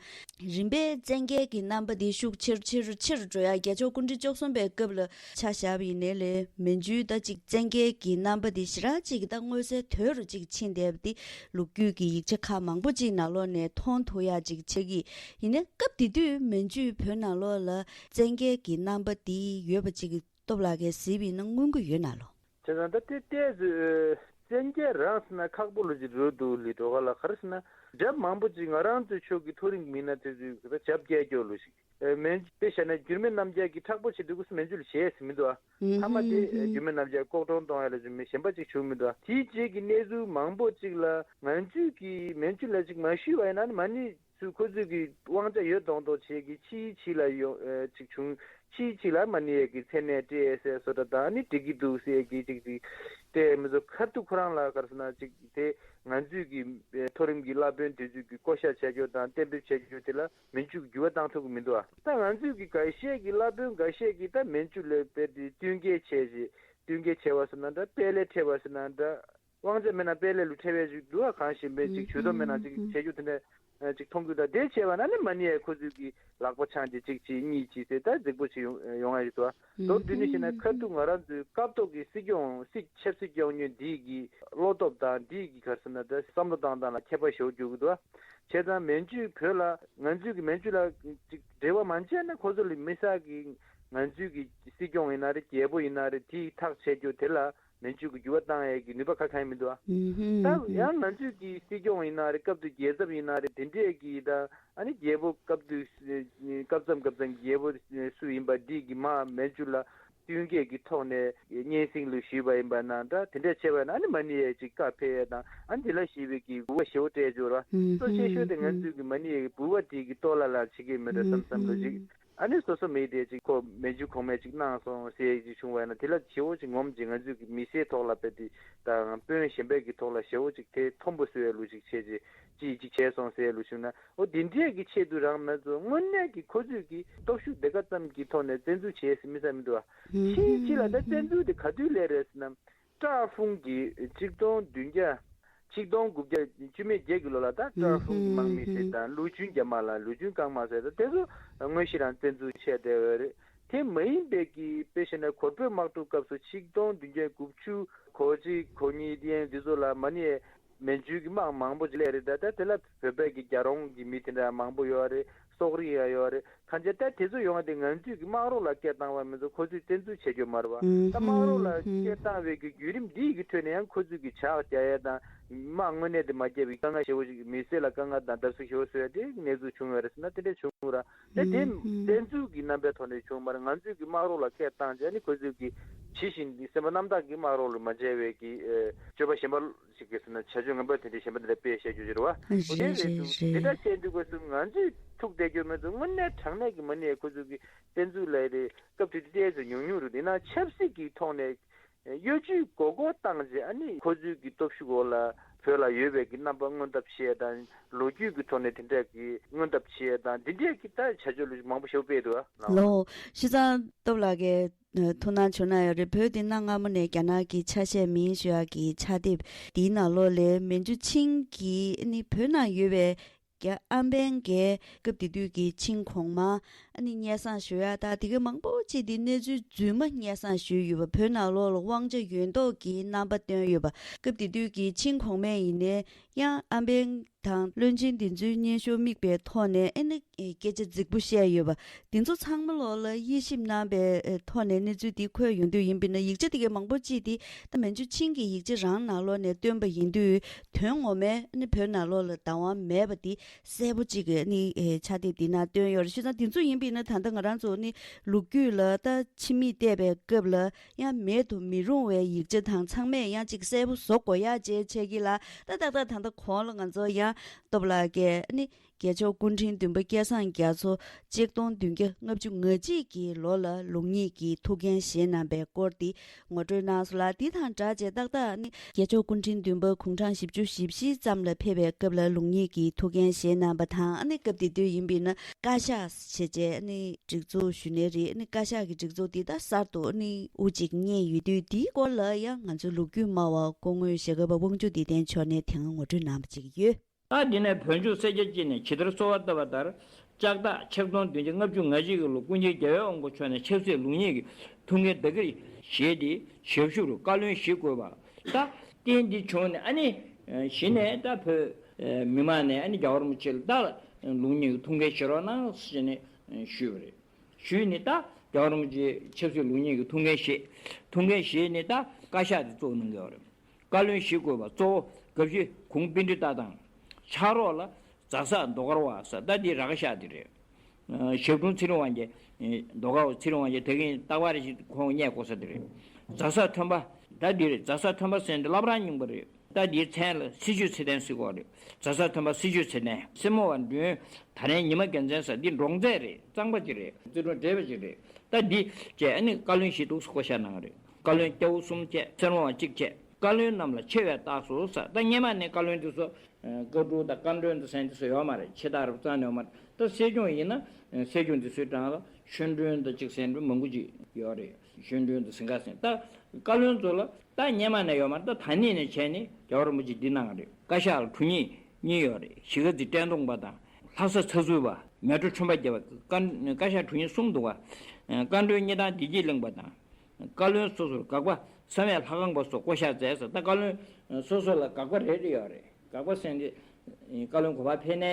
རིམ་པས་བཙན་རྒྱལ་གྱི་རྣམ་པ་འདི་ཤུགས་ཆེ་རུ་ཆེ་རུ་ཆེ་རུ་འགྲོ་ཡ། རྒྱལ་མཆོག་སྐུ་ཕྲེང་བཅུ་གསུམ་པའི་སྐབས་ལ་ཆ་བཞག་པ་ཡིན་ནའི་ལས་མན་ཇུའི་ད་ཅིག་བཙན་རྒྱལ་གྱི་རྣམ་པ་འདི་ཞེ་དྲག་ཅིག་ད་མངོན་གསལ་དོད་རུ་ཅིག་ཕྱིན་བསྡད་པ་འདི་ལོ་རྒྱུས་ཀྱི་ཡིག་ཆ་ཁག་མང་པོ་ཅིག་ནང་ལོགས་ནས་མཐོང་ཐུབ་ཡ་ཅིག་ཆགས་ཀྱི། ཡིན་ནའི་སྐབས་དེ་དུས་མན་ཇུས་བོད་ནང་ལོགས་ལ་བཙན་རྒྱལ་གྱི་རྣམ་པ་འདི་ཡོད་པ་ཅིག་སྟོབས་ལགས་ཀྱིས་གཟིགས་པ་ཡིན་ན་མངོན་གྱི་ཡོད་ན་ལོ། བྱས་ཙང་ད་དེ་ལྟས་ཚོད་བཙན་རྒྱལ་རང་ཟེར་ན་ཁག་པོ་ལོ་ཅིག་རེད་འདུག་ལི་སྒྲོལ་དཀར་ལགས། ག་རེ་ཟེར་ན་རྒྱབ་མང་པོ་ཅིག་ང་རང་ཚོའི་ཕྱོགས་ཀྱི་མཐོ་རིམ་མི་སྣ་དེ་ཚོས་རྒྱབ་བཀལ་རྒྱུ་ལོ་ཞིག་ཨེ་མན་དཔེ་བཞག་ན་འགྱུར་མེད་རྣམ་རྒྱལ་གྱིས་མཁྲེགས་པོ་བྱེད་དུས་སྐབས་སུ་མན་ཇུ་ལ་ཞེད་ཟེར་མི་འདུག་ཨ། མཐའ་མ་དེ་ཨེ་འགྱུར་མེད་རྣམ་རྒྱལ་ལྐོག་གྲོང་གཏོང་ཡ་ལ་བཟོ་མི་གཞན་པ་ཅིག་བྱུང་མི་འདུག་ཨ། དེའི་རྗེས་ཀྱི་གནས་ཚུལ་མང་པོ་ཅིག་ལ་ང་ཚོས་ཀྱིས་མན་ཇུ་ལ་ཅིག་མ་ཞུས་པ་ཡིན་ན་ནི་མ་ཎི་ཚུལ་ཁོ་ཚོས་ཀྱི་དབང་ཆ་ཡོད་མདོག་མདོག་བྱེད་ཀྱི། ཕྱིའི་ཕྱི་ལ་ཡོང་ཨེ་ཅིག་བྱུང་ ཕྱིའི་ཕྱི་ལ་མ་ཎི་ཡས་ཀྱི་མཚན་གནས་སྤྲད་ཟེར་བཟོ་འདྲ་དང་ནི་འགྲིག་གི་འདུག་ཟེར་གྱི་ཅིག་ཅིག་དེ་མི་ཚོ་ཁ་ཐུག་ཁོ་རང་ལ་ག་རེ་ཟེར་ན་ཅིག་དེ་ང་ཚོས་ཀྱི་མཐོ་རིམ་གྱི་བསླབ་དཔོན་དེ་ཚོས་ཀྱི་བསྐོ་བཞག་བྱ་རྒྱུ་དང་གཏན་འབེབས་བྱ་རྒྱུ་དེ་ལ་མན་ཇུ་གི་འགྱུར་བ་བཏང་ཐུབ་ཀྱི་མི་འདུག་ཨ། ད་ང་ཚོས་ཀྱི་འགའ་ཤས་ཀྱི་བསླབ་དཔོན་འགའ་ཤས་ཀྱིས་ད་མན་ཇུ་ལ་དཔེ་དེ་བསྟུན་མཁས་བྱས་ཅིག་བསྟུན་མཁས་བྱས་པ་ཟེར་ན་འདྲ། དཔལ་ལས་ཁྲེལ་བ་ཟེར་ན་འདྲ། དབང་ཆ་མེད་ན་དཔལ་ལས་ལུ་ཁྲེལ་བའི་ཅིག་འདུག་ཨ། གང་ཞིག་མེད་ཅིག་ཇུས་གཏོགས་མེད་ན་ཅིག་བྱེད་རྒྱུ་དེ་འདྲ་ཅིག་མཐོང་རྒྱུ་ད། དེ་བྱས་པ་ན་ནི་མ་ཎི་ཡས་ཁོ་ཚོས་ཀྱི་ལག་པ་འཆང་ཅིག་ཅིག་ཅིག་གཉིས་ཅིག་ཟེར་ད་རྫིག་པོ་ཅིག་ཡོང་ཡོང་ཡ་ཡོད་དོ། མདོར་བསྡུས་ནི་ཞེ་ན་ཁ་ཐུག་ང་རང་ཚོའི་སྐབས་ཐོག་གི་སྲིད་སྐྱོང་སྲིད་ཆབ་སྲིད་སྐྱོང་མཁན་འདིས་ཀྱི་བློ་སྟོབས་དང་འདིས་ཀྱི་ག་རེ་ཟེར་ན་ད་བསམ་བློ་བཏང་སྟངས་ལ་ཁྱད་པར་ཞེ་པོ་འགྱུར་གི་འདུག་ཨ། བྱས་ཙང་མན་ཇུས་བོད་ལ་ང་ཚོས་ཀྱི་མན་ཇུ་ལ་ཅིག་འབྲེལ་བ་མ་བྱས་ན་ཁོ་ཚོ་ལ་མི་ས་གི་ང་ཚོའི་གི་སྲིད་སྐྱོང་ཡིན་ན་རེད། རྒྱལ་པོ་ཡིན་ན་རེད། དེའི་ཐག་བཅད་རྒྱུ་དེ་ལ་མན་ཇུ་གི་འགྱུར་བ་བཏང་ཡས་ཀྱི་ནུས་པ་ཁ་ཁ་ཡང་མི་འདུག་ཨ། ད་ཡང་ང་ཚོའི་གི་སྲིད་སྐྱོང་ཡིན་ན་རེད། སྐབས་དུ་རྒྱལ་ཚབ་ཡིན་ན་རེད། དེ་འདྲས་ཀྱི་ད་ཨ་ནི་རྒྱལ་པོ་སྐབས་དུ་སྐབས་མཚམས་སྐབས་མཚམས་རྒྱལ་པོ་སུ་ཡིན་པ་འདི་གི་མ་མན་ཇུ་ལ་བསྟུན་མཁས་ཀྱི་ཐོག་ནས་སྙན་སེང་ལུ་ཞུས་པ་ཡིན་པ་ན་འདྲ། དེ་འདྲས་བྱས་པ་ན་ཨ་ནི་མ་ཎི་ཡས་ཅིག་བཀའ་ཕེབས་ཡས་དང་ཨ་ནི་དེ་ལ་ཞེ་པོ་གི་འབུལ་བ་ཞེ་པོ་སྤྲད་འཇོག་ར། གཙོ་ཆེ་ཤོས་དེ་ང་ཚོའི་གི་མ་ཎི་ཡས་ཀྱི་འབུལ་བ་དེ་གི་ལྟོ་ལ་ལ་བྱེད་ཀྱི་མེད་འགྲོ་བསམ་བསམ་ལོ་ཅིག་ཨ་ནི་སོ་སོ་མི་དེ་ཅིག་ཁོ་མན་ཇུ་གོང་མས་ཅིག་གནང་སོང་ཟེར་ཅིག་བྱུང་བ་ཡིན་ན་དེ་ལ་ཞེ་པོ་ཅིག་ངོམ་ཅིག་ང་ཚོའི་གི་མི་ཚེའི་ཐོག་ལ་དཔེ་དེ་དང་དཔོན་གཞན་པའི་གི་ཐོག་ལ་ཞེ་པོ་ཅིག་དེ་མཐོན་པོ་བཟོ་ཡས་ལུ་ཅིག་བྱས་ཅིག་ཅིག་ཅིག་བྱས་སོང་ཟེར་ཡས་ལུ་བྱུང་ན། འོ་དེ་འདྲས་ཀྱི་ཆེད་དུ་རང་མི་ཚོ་དངོས་གནས་ཀྱི་ཁོ་ཚོས་ཀྱི་སྟོབས་ཤུགས་དེ་ག་ཙམ་གྱི་ཐོག་ནས་བཙན་འཛུལ་བྱས་ཟིན་མི་ས་མི་འདུག་ཨ། ཕྱིན་ཅི་ལ་ད་བཙན་འཛུལ་དེ་ག་དུས་ལས་རེད་ཟེར་ན། ཀྲར་ཧྥུང་གི་ཆིག་སྟོང་བདུན་བརྒྱ་ཆིག་སྟོང་དགུ་བརྒྱ་བཅུ་མེད་བརྒྱད་ཀྱི་ལོ་ལ་ད་ཀྲར་ཧྥུང་གི་དམག་མི་ཟེར་དང་ལུའུ་ཅུན་རྒྱ་དམག་ལ་ལུའུ་ཅུན་རྐང་དམག་ཟེར་དང་དེ་ཚོ་དངོས་གཞི་རང་བཙན་འཛུལ་བྱས་བསྡད་ཡོད་རེད། དེ་མ་ཡིན་པའི་གི་དཔེ་བཞག་ན་གོར་བོད་དམག་འཁྲུག་སྐབས་སུ་ཆིག་སྟོང་བདུན་བརྒྱ་དགུ་བཅུ་གོ་གཅིག་གོ་གཉིས་དེ་འདི་ཚོ་ལ་མ་ཎི་ཡས་མན་ཇུའི་གི་དམག་མང་པོ་ཅིག་སླེབས་རེད། ད་ད་དེ་ལ་བོད་པའི་གི་རྒྱལ་རོང་གི་མི་དེ་འདྲ་མང་པོ་ཡོད་རེད། སོག་རིགས་ཡང་ཡོད་རེད། ཁ་ཆེ་ད་དེ་ཚོ་ཡོང་བ་དེ་ང་ཚོས་ཀྱི་དམག་རོགས་ལ་སྐད་བཏང་བ་མི་ཚོ་ཁོ་ཚོས་བཙན་འཛུལ་བྱེད་རྒྱུ་མ་རེད་བ། ད་དམག་རོགས་ལ་སྐད་བཏང་བའི་གི་བརྒྱུད་རིམ་འདིའི་གི་ཁྲོད་ནས་ཡང་ཁོ་ཚོས་ཀྱི་ཇག་རྒྱག་ཡས་དང་དམག་དངོས་གནས་དེ་མ་རྒྱབ་པའི་དཀའ་ངལ་ཞེ་པོ་ཞིག་མི་སེར་ལ་དཀའ་ངལ་དང་བརྡབ་གསིག་ཞེ་པོ་བཟོ་ཡས་དེ་གནས་ཚུལ་བྱུང་ཡོད་རེད་ཟེར་ན་དེ་འདྲས་བྱུང་ར། ད་དེ་བཙན་འཛུལ་གྱི་རྣམ་པའི་ཐོག་ནས་བྱུང་མ་རེད། ང་ཚོས་ཀྱི་དམག་རོགས་ལ་སྐད་བཏང་བྱས་ནི་ཁོ་ཚོས་ཀྱི་ཇི་བཞིན་གྱི་སེམས་པ་རྣམ་དག་གི་དམག་རོགས་ལ་མ་བྱས་པའི་གི་སྤྱོད་པ་གཞན་པ་ཞིག་གིས་ཟེར་ན་བྱ་སྤྱོད་ངན་པ་དེ་འདྲའི་གཞན་པ་འདི་འདྲ་སྤེལ་བཤད་རྒྱུ་ཅིག་རེད་བ། རེད། འོ་དེ་རེད་རེད་འདུག་འདི་རེད། འདྲ་བཤད་འདུག་ག་སུ་ང་ཚོས་ཐུག་བསྡད་རྒྱུ་མེད་འདུག་དངོས་གནས་དྲང་གནས་ཀྱི་མ་ཎི་ཡས་ཁོ་ཚོ་གི་བཙན་འཛུལ་ལས་རེད། སྐབས་དེ་དུས་ཏོག་ཙམ་ཉུང་ཉུང་རེད། དེ་ན་ཆབ་སྲིད་ཀྱི་ཐོག་ནས་གཡོ་ཇུས་མགོ་སྐོར་བཏང་རྗེས་ཨ་ནི་ཁོ་ཚོའི་གི་སྟོབས་ཤུགས་འོག་ལ་བོད་ལ་ཡོད་པའི་གི་རྣམ་པ་མངོན་ཐབས་བྱེད་དང་ལོ་རྒྱུས་ཀྱི་ཐོག་ནས་དེ་འདྲ་གི་མངོན་ཐབས་བྱེད་དང་འདི་འདྲའི་གི་ད་བྱ་སྤྱོད་ལུགས་མང་པོ་ཞིག་སྤེལ་འདུག་ཨ། ལོ། བྱས་ཙང་སྟོབས་ལགས་ཀྱིས་ཐུགས་སྣང་བྱུང་ན་ཡང་རེད། བོད་འདི་གནའ་སྔ་མོ་ནས་རྒྱ་ནག་གི་ཆ་ཤས་མིན་ཞུ་ཡག་གི་ཕྱག་དེབ་འདིའི་ནང་ལོགས་ལ་མན་ཇུ་ཆིང་གིས་ནི་བོད་ནང་ཡོད་པའི་རྒྱ་ཨམ་བན་གྱིས་སྐབས་དེ་དུས་ཀྱི་ཆིང་གོང་མ་ཨ་ནི་སྙན་སེང་ཞུ་ཡག་ད་དེ་གའི་མང་པོ་ཅིག་དེ་གནས་ཚུལ་རྫུན་མ་སྙན་སེང་ཞུས་ཡོད་པ། བོད་ནང་ལོགས་ལ་དབང་ཆ་ཡོད་མདོག་གི་རྣམ་པ་སྟོན་ཡོད་པ། སྐབས་དེ་དུས་ཀྱི་ཆིང་གོང་མས་ཡིན་ནའི་ཡང་ཨམ་བན་དང་བློན་ཆེན་དེ་ཚོའི་སྙན་ཞུར་དམིགས་པའི་ཐོག་ནས་ཨེ་ནི་སྐད་ཆ་རྫིག་པོ་བཤད་ཡོད་པ། དེ་ཚོ་ཚང་མ་ལོགས་ལ་དབྱེ་ཞིབ་གནང་པའི་ཐོག་ནས་གནས་ཚུལ་འདི་འཁོད་ཡོང་དུས་ཡིན་པས་ན་ཡིག་ཆ་དེ་གའི་མང་པོ་ཅིག་དེ་ད་མན་ཇུ་ཆིང་གི་ཡིག་ཆ་རང་ནང་ལོགས་ནས་བཏོན་པ་ཡིན་དུས་དོན་ངོ་མའི་ཨ་ནི་བོད་ནང་ལོགས་ལ་བདག་དབང་མེད་པ་དེ་གསལ་པོ་ཅིག་ཨ་ནི་ཕྱག་དེབ་འདི་ནང་བཏོན་ཡོད་རེད། བྱས་ཙང་དེ་ཚོ་ཡིན་པས་ན་ད་ལྟ་ང་རང་ཚོ་ཨ་ནི་ལོ་རྒྱུས་ལ་ད་ཕྱི་མིག་བལྟས་པའི་སྐབས་ལ་ཡང་མེད་དུ་མི་རུང་བའི་ཡིག་ཆ་དང་ཚང་མས་ཡང་ཅིག་གསལ་པོ་བཟོ་དགོས་ཡག་བྱས་བྱས་ཀྱི་ལ། ད་ཏག་ཏག་ད་ལྟ་གོང་ལ་ང་ཚོ་ཡང་སྟོབས་ལགས་ཀྱིས་ཨ་ནི་རྒྱལ་མཆོག་སྐུ་ཕྲེང་བདུན་པ་སྐལ་བཟང་རྒྱ་མཚོ་ཆིག་སྟོང་བདུན་བརྒྱ་ལྔ་བཅུ་ང་གཅིག་གི་ལོ་ལ་ལུགས་གཉིས་ཀྱི་ཐུགས་འགན་བཞེས་གནང་པའི་སྐོར་འདི་ངོ་སྤྲོད་གནང་སོང་ལ། འདི་དང་སྦྲགས་བྱས་ཏག་ཏག་ནི་རྒྱལ་མཆོག་སྐུ་ཕྲེང་བདུན་པ་དགུང་གྲངས་བཞི་བཅུ་ཞེ་བཞི་ཙམ་ལ་ཕེབས་པའི་སྐབས་ལ་ལུགས་གཉིས་ཀྱི་ཐུགས་འགན་བཞེས་གནང་པ་དང་། ཨ་ནི་སྐབས་དེ་དུས་ཡིན་པས་ན་བཀའ་ཤག་བྱས་རྗེས་ཨ་ནི་སྒྲིག་འཛུགས་ཞུ་ནི་རེད། ཨ་ནི་བཀའ་ཤག་གི་སྒྲིག་འཛུགས་འདི་ད་གསར་དུ་ཨ་ནི་དབུ་གཅིག་གཉེར་ཡོད་དུས་འདིའི་སྐོར་ལ་ཡང་ང་ཚོའི་ལོ་རྒྱུས་སྨྲ་བ་སྐུ་ངོ་ཞྭ་སྒབ་པ་དབང་ཕྱུག་བདེ་ལྡན་མཆོག་ནས་དེ་སྔ་ངོ་སྤྲོད་གནང་བ་ཅིག་ཡོད། ད་འདི་ནས་བོད་ལྗོངས་སེར་སྐྱ་སྤྱི་ནས་ཇི་ལྟར་གསོལ་བ་བཏབ་པ་ལྟར། ལྕགས་སྟག་ཆིག་སྟོང་བདུན་བརྒྱ་ལྔ་བཅུ་ང་གཅིག་གི་ལོ་སྐུ་མཁྱེན་རྒྱལ་བའི་དབང་པོ་མཆོག་ནས་ཆབ་སྲིད་ལུགས་གཉིས་ཀྱི་ཐུགས་འགན་བདག་གིར་བཞེས་ཏེ་ཞབས་ཞུ་རུ་བཀའ་བློན་བཞི་བསྐོས་པ། ད་རྟེན་འདི་བྱུང་ནས་ཨ་ནི་གཞི་ནས་ད་བོད་མི་མང་ནས་ཨ་ནི་རྒྱལ་བ་རིན་པོ་ཆེ་ལ་ད་ལུགས་གཉིས་ཀྱི་ཐུགས་འགན་བཞེས་རོགས་གནང་ཟེར་ནས་ཞུས་པ་རེད། ཞུས་ནས་ད་རྒྱལ་བ་རིན་པོ་ཆེ་ཆབ་སྲིད་ལུགས་གཉིས་ཀྱི་ཐུགས་འགན་བཞེས། ཐུགས་འགན་བཞེས་ནས་ད་བཀའ་ཤག་དེ་གཙོ་བོ་གནང་གི་ཡོད་རེད། བཀའ་བློན་བཞི་བསྐོས་པ་གཙོ་བོ་དགའ་བཞི་གུང་པཎ་ཌི་ཏ་དང་། ཕྱག་རོགས་ལ་རྫ་ས་མདོ་མཁར་བ་ཟེར་ད་འདི་ར་ཁ་ཤག་དེ་རེད། ཞབས་དྲུང་ཚེ་རིང་དབང་རྒྱལ། མདོ་མཁར་བ་ཚེ་རིང་དབང་རྒྱལ་དེ་གིན་རྟག་པར་ཞིག་ཁོང་བསྙད་དགོས་ས་དེ་རེད། རྫ་ས་ཐོན་པ་ད་འདི་རེད། རྫ་ས་ཐོན་པ་ཟེར་འདི་བླ་བྲང་རྙིང་པ་རེད། ད་འདིའི་མཚན་ལ་སྲི་ཞུ་ཚེ་བརྟན་ཟེར་གོ་རེད། རྫ་ས་ཐོན་པ་སྲི་ཞུ་ཚེ་བརྟན། སེར་མོ་བ་མགྲོན། ད་རན་ཉི་མ་རྒྱལ་མཚན་ཟེར་འདི་འབྲོང་རྩེད་རེད། གཙང་པ་ཅིག་རེད། རྩེ་དྲུང་བགྲེས་པ་ཅིག་རེད། ད་འདི་བཅས་ཨ་ནི་བཀའ་བློན་བཞི་འདུག་སེ་བསྐོ་བཞག་གནང་རེད། བཀའ་བློན་སྐྱ་བོ་གསུམ་བཅས་སེར་མོ་བ་གཅིག་བཅས་བཀའ་བློན་རྣམས་ལ་ཆེ་བའི་རྟགས་སུ་ས། ད་སྔོན་མ་ནས་བཀའ་བློན་འདི་ཚོ་བཀའ་འགྲུལ་དང་བཀའ་མགྲོན་དང་ཟེར་འདི་ཚོ་ཡོད་མ་རེད། ཆེ་རྟགས་རུ་རྩ་ནས་ཡོད་མ་རེད། ད་སྲིད་སྐྱོང་ཡིན་ན་སྲིད་སྐྱོང་འདི་ཚོའི་གྲངས་ལ་ཤོད་མགྲོན་དང་གཅིག་ཟེར་མགྲོན་མང་པོ་ཅིག་ཡོད་རེད། ཤོད་མགྲོན་དང་ཟིན་ཁ་ཟེར། ད་བཀའ་བློན་ཚོ་ལ་ད་སྔོན་མ་ནས་ཡོད་མ་རེད། ད་ད་ནས་ནས་བྱས་ནས་རྒྱལ་བ་རིན་པོ་ཆེ་འདི་གནང་རེད། བཀའ་ཤག་ལ་དྲུང་ཡིག་གཉིས་ཡོད་རེད། གཞིས་ཀ་རྩེ་བཀྲས་མཐོང་པ་དང་ལྷ་ས་ཚ་ཚུལ་བ། མལ་གྲོ་ཁྲོན་པ་རྒྱལ་བ། བཀའ་བཀའ་ཤག་དྲུང་ཡིག་གསུམ་འདུག་བ། བཀའ་མགྲོན་གཉིས་དང་བདེ་སྐྱིད་གླིང་པ་དང་། བཀའ་བློན་སོ་སོར་དགག་པ་བསམ་ཡས་ལྷ་ཁང་པ་སོགས་བསྐོ་བཞག་མཛད་ཟེར། ད་བཀའ་བློན་སོ་སོ་ལ་དགག་པ་རེ་རེ་ཡོད་རེད། དགག་པ་ཟེར་འདི་བཀའ་བློན་གོ་བ་ཕེབས་ནས་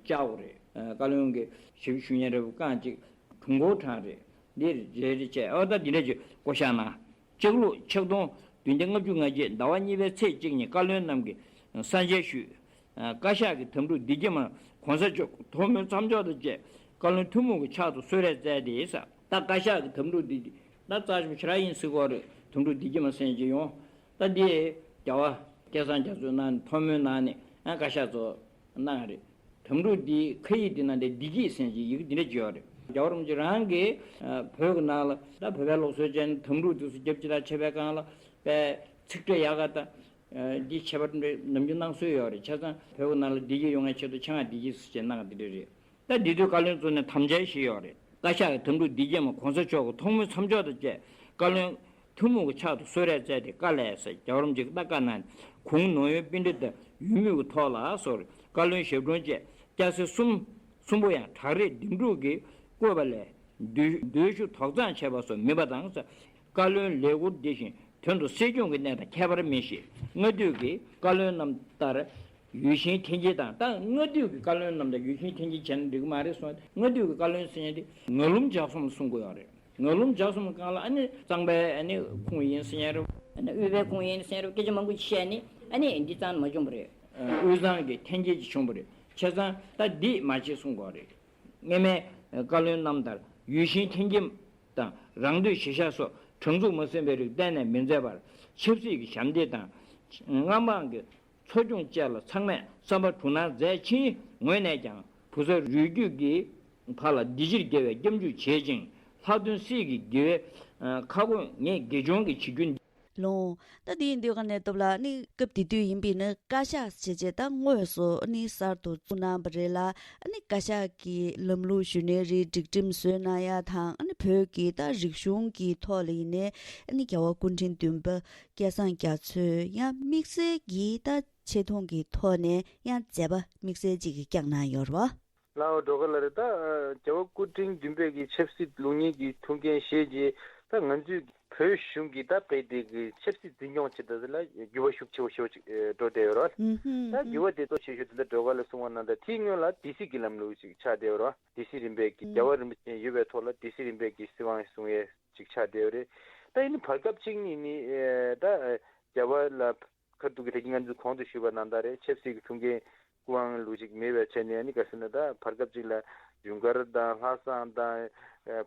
བཅར་དགོས་རེད། བཀའ་བློན་གྱི་ཞབས་ཞུ་མཁན་རེ་བ་རྐང་གཅིག་དྲུང་འཁོར་གྲངས་རེད། འདི་རེ་རེ་བྱས། ཨོ་ད་འདི་འདྲ་ཅིག་བསྐོ་བཞག་གནང་། ཆ་ལུགས་ཆིག་སྟོང་བདུན་བརྒྱ་ལྔ་བཅུ་ང་བརྒྱད་ཟླ་བ་གཉིས་པའི་ཚེས་གཅིག་ཉིན་བཀའ་བློན་རྣམས་ཀྱིས་གསན་བྱའི་ཤུལ། བཀའ་ཤག་གི་དམ་ཕྲུག་བདེ་སྐྱིད་མ་གོང་ས་མཆོག་ཐོག་མའི་མཚམས་འཇོག་དང་བཅས་བཀའ་བློན་ཐུན་མོང་གི་ཕྱག་ཏུ་གསོལ་རས་སྩལ་ཏེ་ས། ད་བཀའ་ཤག་གི་དམ་ཕྲུག་བདེ་སྐྱིད་ད་རྩ་ཆེན་པོ་ཞེ་དྲག་ཡིན་ཟེར་གོ་རེད། དམ་ཕྲུག་བདེ་སྐྱིད་མ་ཟེར་གྱི་ཡོང་། ད་འདི་རྒྱལ་བ་སྐལ་བཟང་རྒྱ་མཚོའི་ནང་ནས་ཐོག་མའི་ནང་ནས་ཨ་བཀའ་ཤག་ཚོ་གནང་རེད། དམ་ཕྲུག་འདིའི་ཁ་ཡིག་འདི་ནང་དེ་བདེ་སྐྱིད་ཟེར་གྱི་ཡི་གེ་འདི་འདྲ་ཅིག་ཡོད་རེད། རྒྱལ་བ་རིན་པོ་ཆེ་རང་གིས་ཨ་བོད་ཀྱི་ནང་ལ་ད་བོད་པའི་སློབ་གསོ་ཅན་དམ་ཕྲུག་འདི་ཚོ་རྒྱབ་ཅི་ལ་ཆེ་བའི་སྒང་ལ་པའི་ཚིག་ཕྲད་ཡག་ག་ད་འདི་ཁྱད་པར་འདྲ་ནམ་རྒྱུན་གནང་སྲོལ་ཡོད་རེད། བྱས་ཙང་བོད་ཀྱི་ནང་ལ་བདེ་སྐྱིད་ཡོང་བའི་ཆེད་དུ་ཆེད་མངགས་བདེ་སྐྱིད་ཟེར་བྱས་གནང་འདི་འདྲ་རེད། ད་འདི་དུས་བཀའ་བློན་ཚོ་ནས་དམ་བཅའ་བཞེས་ཡོད་རེད། བཀའ་ཤག་གི་དམ་ཕྲུག་བདེ་སྐྱིད་མ་གོང་ས་མཆོག་གི་ཐོག་མའི་མཚམས་འཇོག་དང་བཅས་བཀའ་བློན་ཐུན་མོང་གི་ཕྱག་ཏུ་གསོལ་རས་སྩལ་ཏེ་བཀའ་སླད་ཟེར། རྒྱལ་བ་རིན་པོ་ཆེ་གིས་ད་བཀའ་གནང་ནས་གུང་ནོར་ཡོན་པཎྜི་ཏ་འོས་མིའི་ཐོག་ལ་སོགས་བཀའ་བློན་ཞབས་དྲུང་བཅས་སྐྱ་སེར་གསུམ་གསུམ་པོ་ཡང་བྲག་རིས་ལྡེམ་དྲུག་གིས་བསྐོས་པ་ལས་འདོད་འདོད་ཞུ་དོགས་གཙང་བྱས་པ་སོགས་མིན་པ་དང་། བཀའ་བློན་ལས་འཁུར་འདི་བཞིན་དོན་དུ་སྲིད་སྐྱོང་གི་གནས་དང་ཁྱད་པར་མེད་ཞེས་སྔ་དུས་ཀྱི་བཀའ་བློན་རྣམས་ལྟར་ཡུལ་ཆེན་འཐེན་འཁྱེར་དང་། ད་སྔ་དུས་ཀྱི་བཀའ་བློན་རྣམས་དང་ཡུལ་ཆེན་འཐེན་འཁྱེར་བྱས་ན་འགྲིག་གི་མ་རེད་གསུངས། སྔ་དུས་ཀྱི་བཀའ་བློན་ཟེར་མཁན་དེ་ངར་ལུམ་ཇག་གསུམ་ལ་གསུང་གི་ཡོད་རེད། ངར་ལུམ་ཇག་གསུམ་སྒང་ལ་ཨ་ནི་གཙང་པའི་ཨ་ནི་ཁོངས་ཡིན་ཟེར་མཁན་རེད། ཨ་ནི་དབུས་པའི་ཁོངས་ཡིན་ཟེར་མཁན་རེད། སྐད་ཆ་མང་པོ་བཤད་ནས་ཨ་ནི་འདི་གཙང་མ་བྱུང་བ་རེད། དབུས་གཙང་གི་འཐེན་འཁྱེར་ཅིག་བྱུང་བ་རེད། བྱས་ཙང་ད་འདི་མ་བྱེད་གསུང་གི་ཡོད་རེད། སྔོན་མའི་བཀའ་བློན་རྣམས་ལྟར་ཡུལ་ཆེན་འཐེན་འཁྱེར་དང་རང་འདོད་གཞིར་བཞག་སོགས་དྲང་ཚུགས་མ་ཟིན་པའི་རིགས་གཏན་ནས་མི་མཛད་པར་ཆབ་སྲིད་ཀྱི་ཞབས་འདེགས་དང་མངའ་འབངས་ཀྱི་འཚོ་སྐྱོང་བཅས་ལ་ཚང་མས་བསམ་པ་དྲུག་སྣང་མཛད་ཕྱིན་ངོས་ནས་ཀྱང་བུ་ཚ་རུས་རྒྱུད་ཀྱི་བར་ལ་བདེ་སྐྱིད་དགེ་བའི་སྐྱབས་འཇུག་བྱེད་ཅིང་ལྷག་དོན་སྲིད་ཀྱི་དགེ་བའི་ཁ་སྐོང་ངས་དགེ་སྦྱོང་གི་བྱེད་རྒྱུ། ལོང་། ད་དེ་ཡིན་དུས་ག་ནས་སྟབས་ལ་ནི་སྐབས་དེ་དུས་ཡིན་པས་ནི་བཀའ་ཤག་བྱས་རྗེས་ད་དངོས་སུ་ནི་གསར་དུ་བཙུགས་གནང་བ་རེད་ལ། ཨ་ནི་བཀའ་ཤག་གི་ལམ་ལུགས་ཞུ་ནའི་རེད། སྒྲིག་ཁྲིམས་བཟོས་གནང་ཡ་དང་། ཨ་ནི་བོད་ཀྱི་ད་རིག་གཞུང་གི་ཐོག་ལ་ཡིན་ནའི་ཨ་ནི་རྒྱལ་བ་སྐུ་ཕྲེང་བདུན་པ་སྐལ་བཟང་རྒྱ་མཚོས་ཡང་དམིགས་བསལ་གྱི་ད་ཆེ་མཐོང་གི་ཐོག་ནས་ཡང་མཛད་པ་དམིགས་བསལ་ཅིག་བསྐྱངས་གནང་ཡོད་རེད་བ། ལའོ་སྒྲོལ་དཀར་ལགས་རེད། ད་རྒྱལ་བ་སྐུ་ཕྲེང་བདུན་པའི་གི་ཆབ་སྲིད་ལུགས་གཉིས་ཀྱི་ཐུགས་འགན་བཞེས་རྗེས་ད་ང་ཚོས་བོད་གཞུང་གི་ད་དཔེ་དེ་གི་ཆབ་སྲིད་འཛིན་སྐྱོང་བྱེད་སྟངས་ལ་འགྱུར་བ་ཤུགས་ཆེ་བོ་ཞེ་བོ་ཅིག་འགྲོ་བསྡད་ཡོད་རེད། ད་འགྱུར་བ་དེ་གཙོ་ཆེ་ཤོས་དེ་ད་སྒྲོལ་དཀར་ལགས་གསུངས་པ་ནང་ལྟར་དེའི་སྔོན་ལ་སྡེ་སྲིད་ཀྱི་ལམ་ལུགས་ཅིག་ཆགས་བསྡད་ཡོད་རེད། སྡེ་སྲིད་རིམ་པས་ཀྱི་རྒྱལ་བ་རིན་པོ་ཆེ་ཡོད་པའི་ཐོག་ལ་སྡེ་སྲིད་རིམ་པས་ཀྱི་སྲིད་དབང་བཟུང་ཡས་ཅིག་ཆགས་བསྡད་ཡོད་རེད། ད་ཡིན་ནའི་བར་སྐབས་ཅིག་ནས་ནི་ད་རྒྱལ་བ་ལ་ཁ་ཐུག་གི་ད་གིན་ང་ཚོས་གོང་དུ་ཞུས་པ་ནང་ལྟར་རེད། ཆབ་སྲིད་ཀྱི་ཐུགས་འགན་སྐུ་དབང་ལུགས་ཅིག་མེད་པའི་ཆ་ནས་ནི་ག་ཟེར་ན་ད་བར་སྐབས་ཅིག་ལ་ཇུན་གར་དང་ལྷག་བསམ་དང་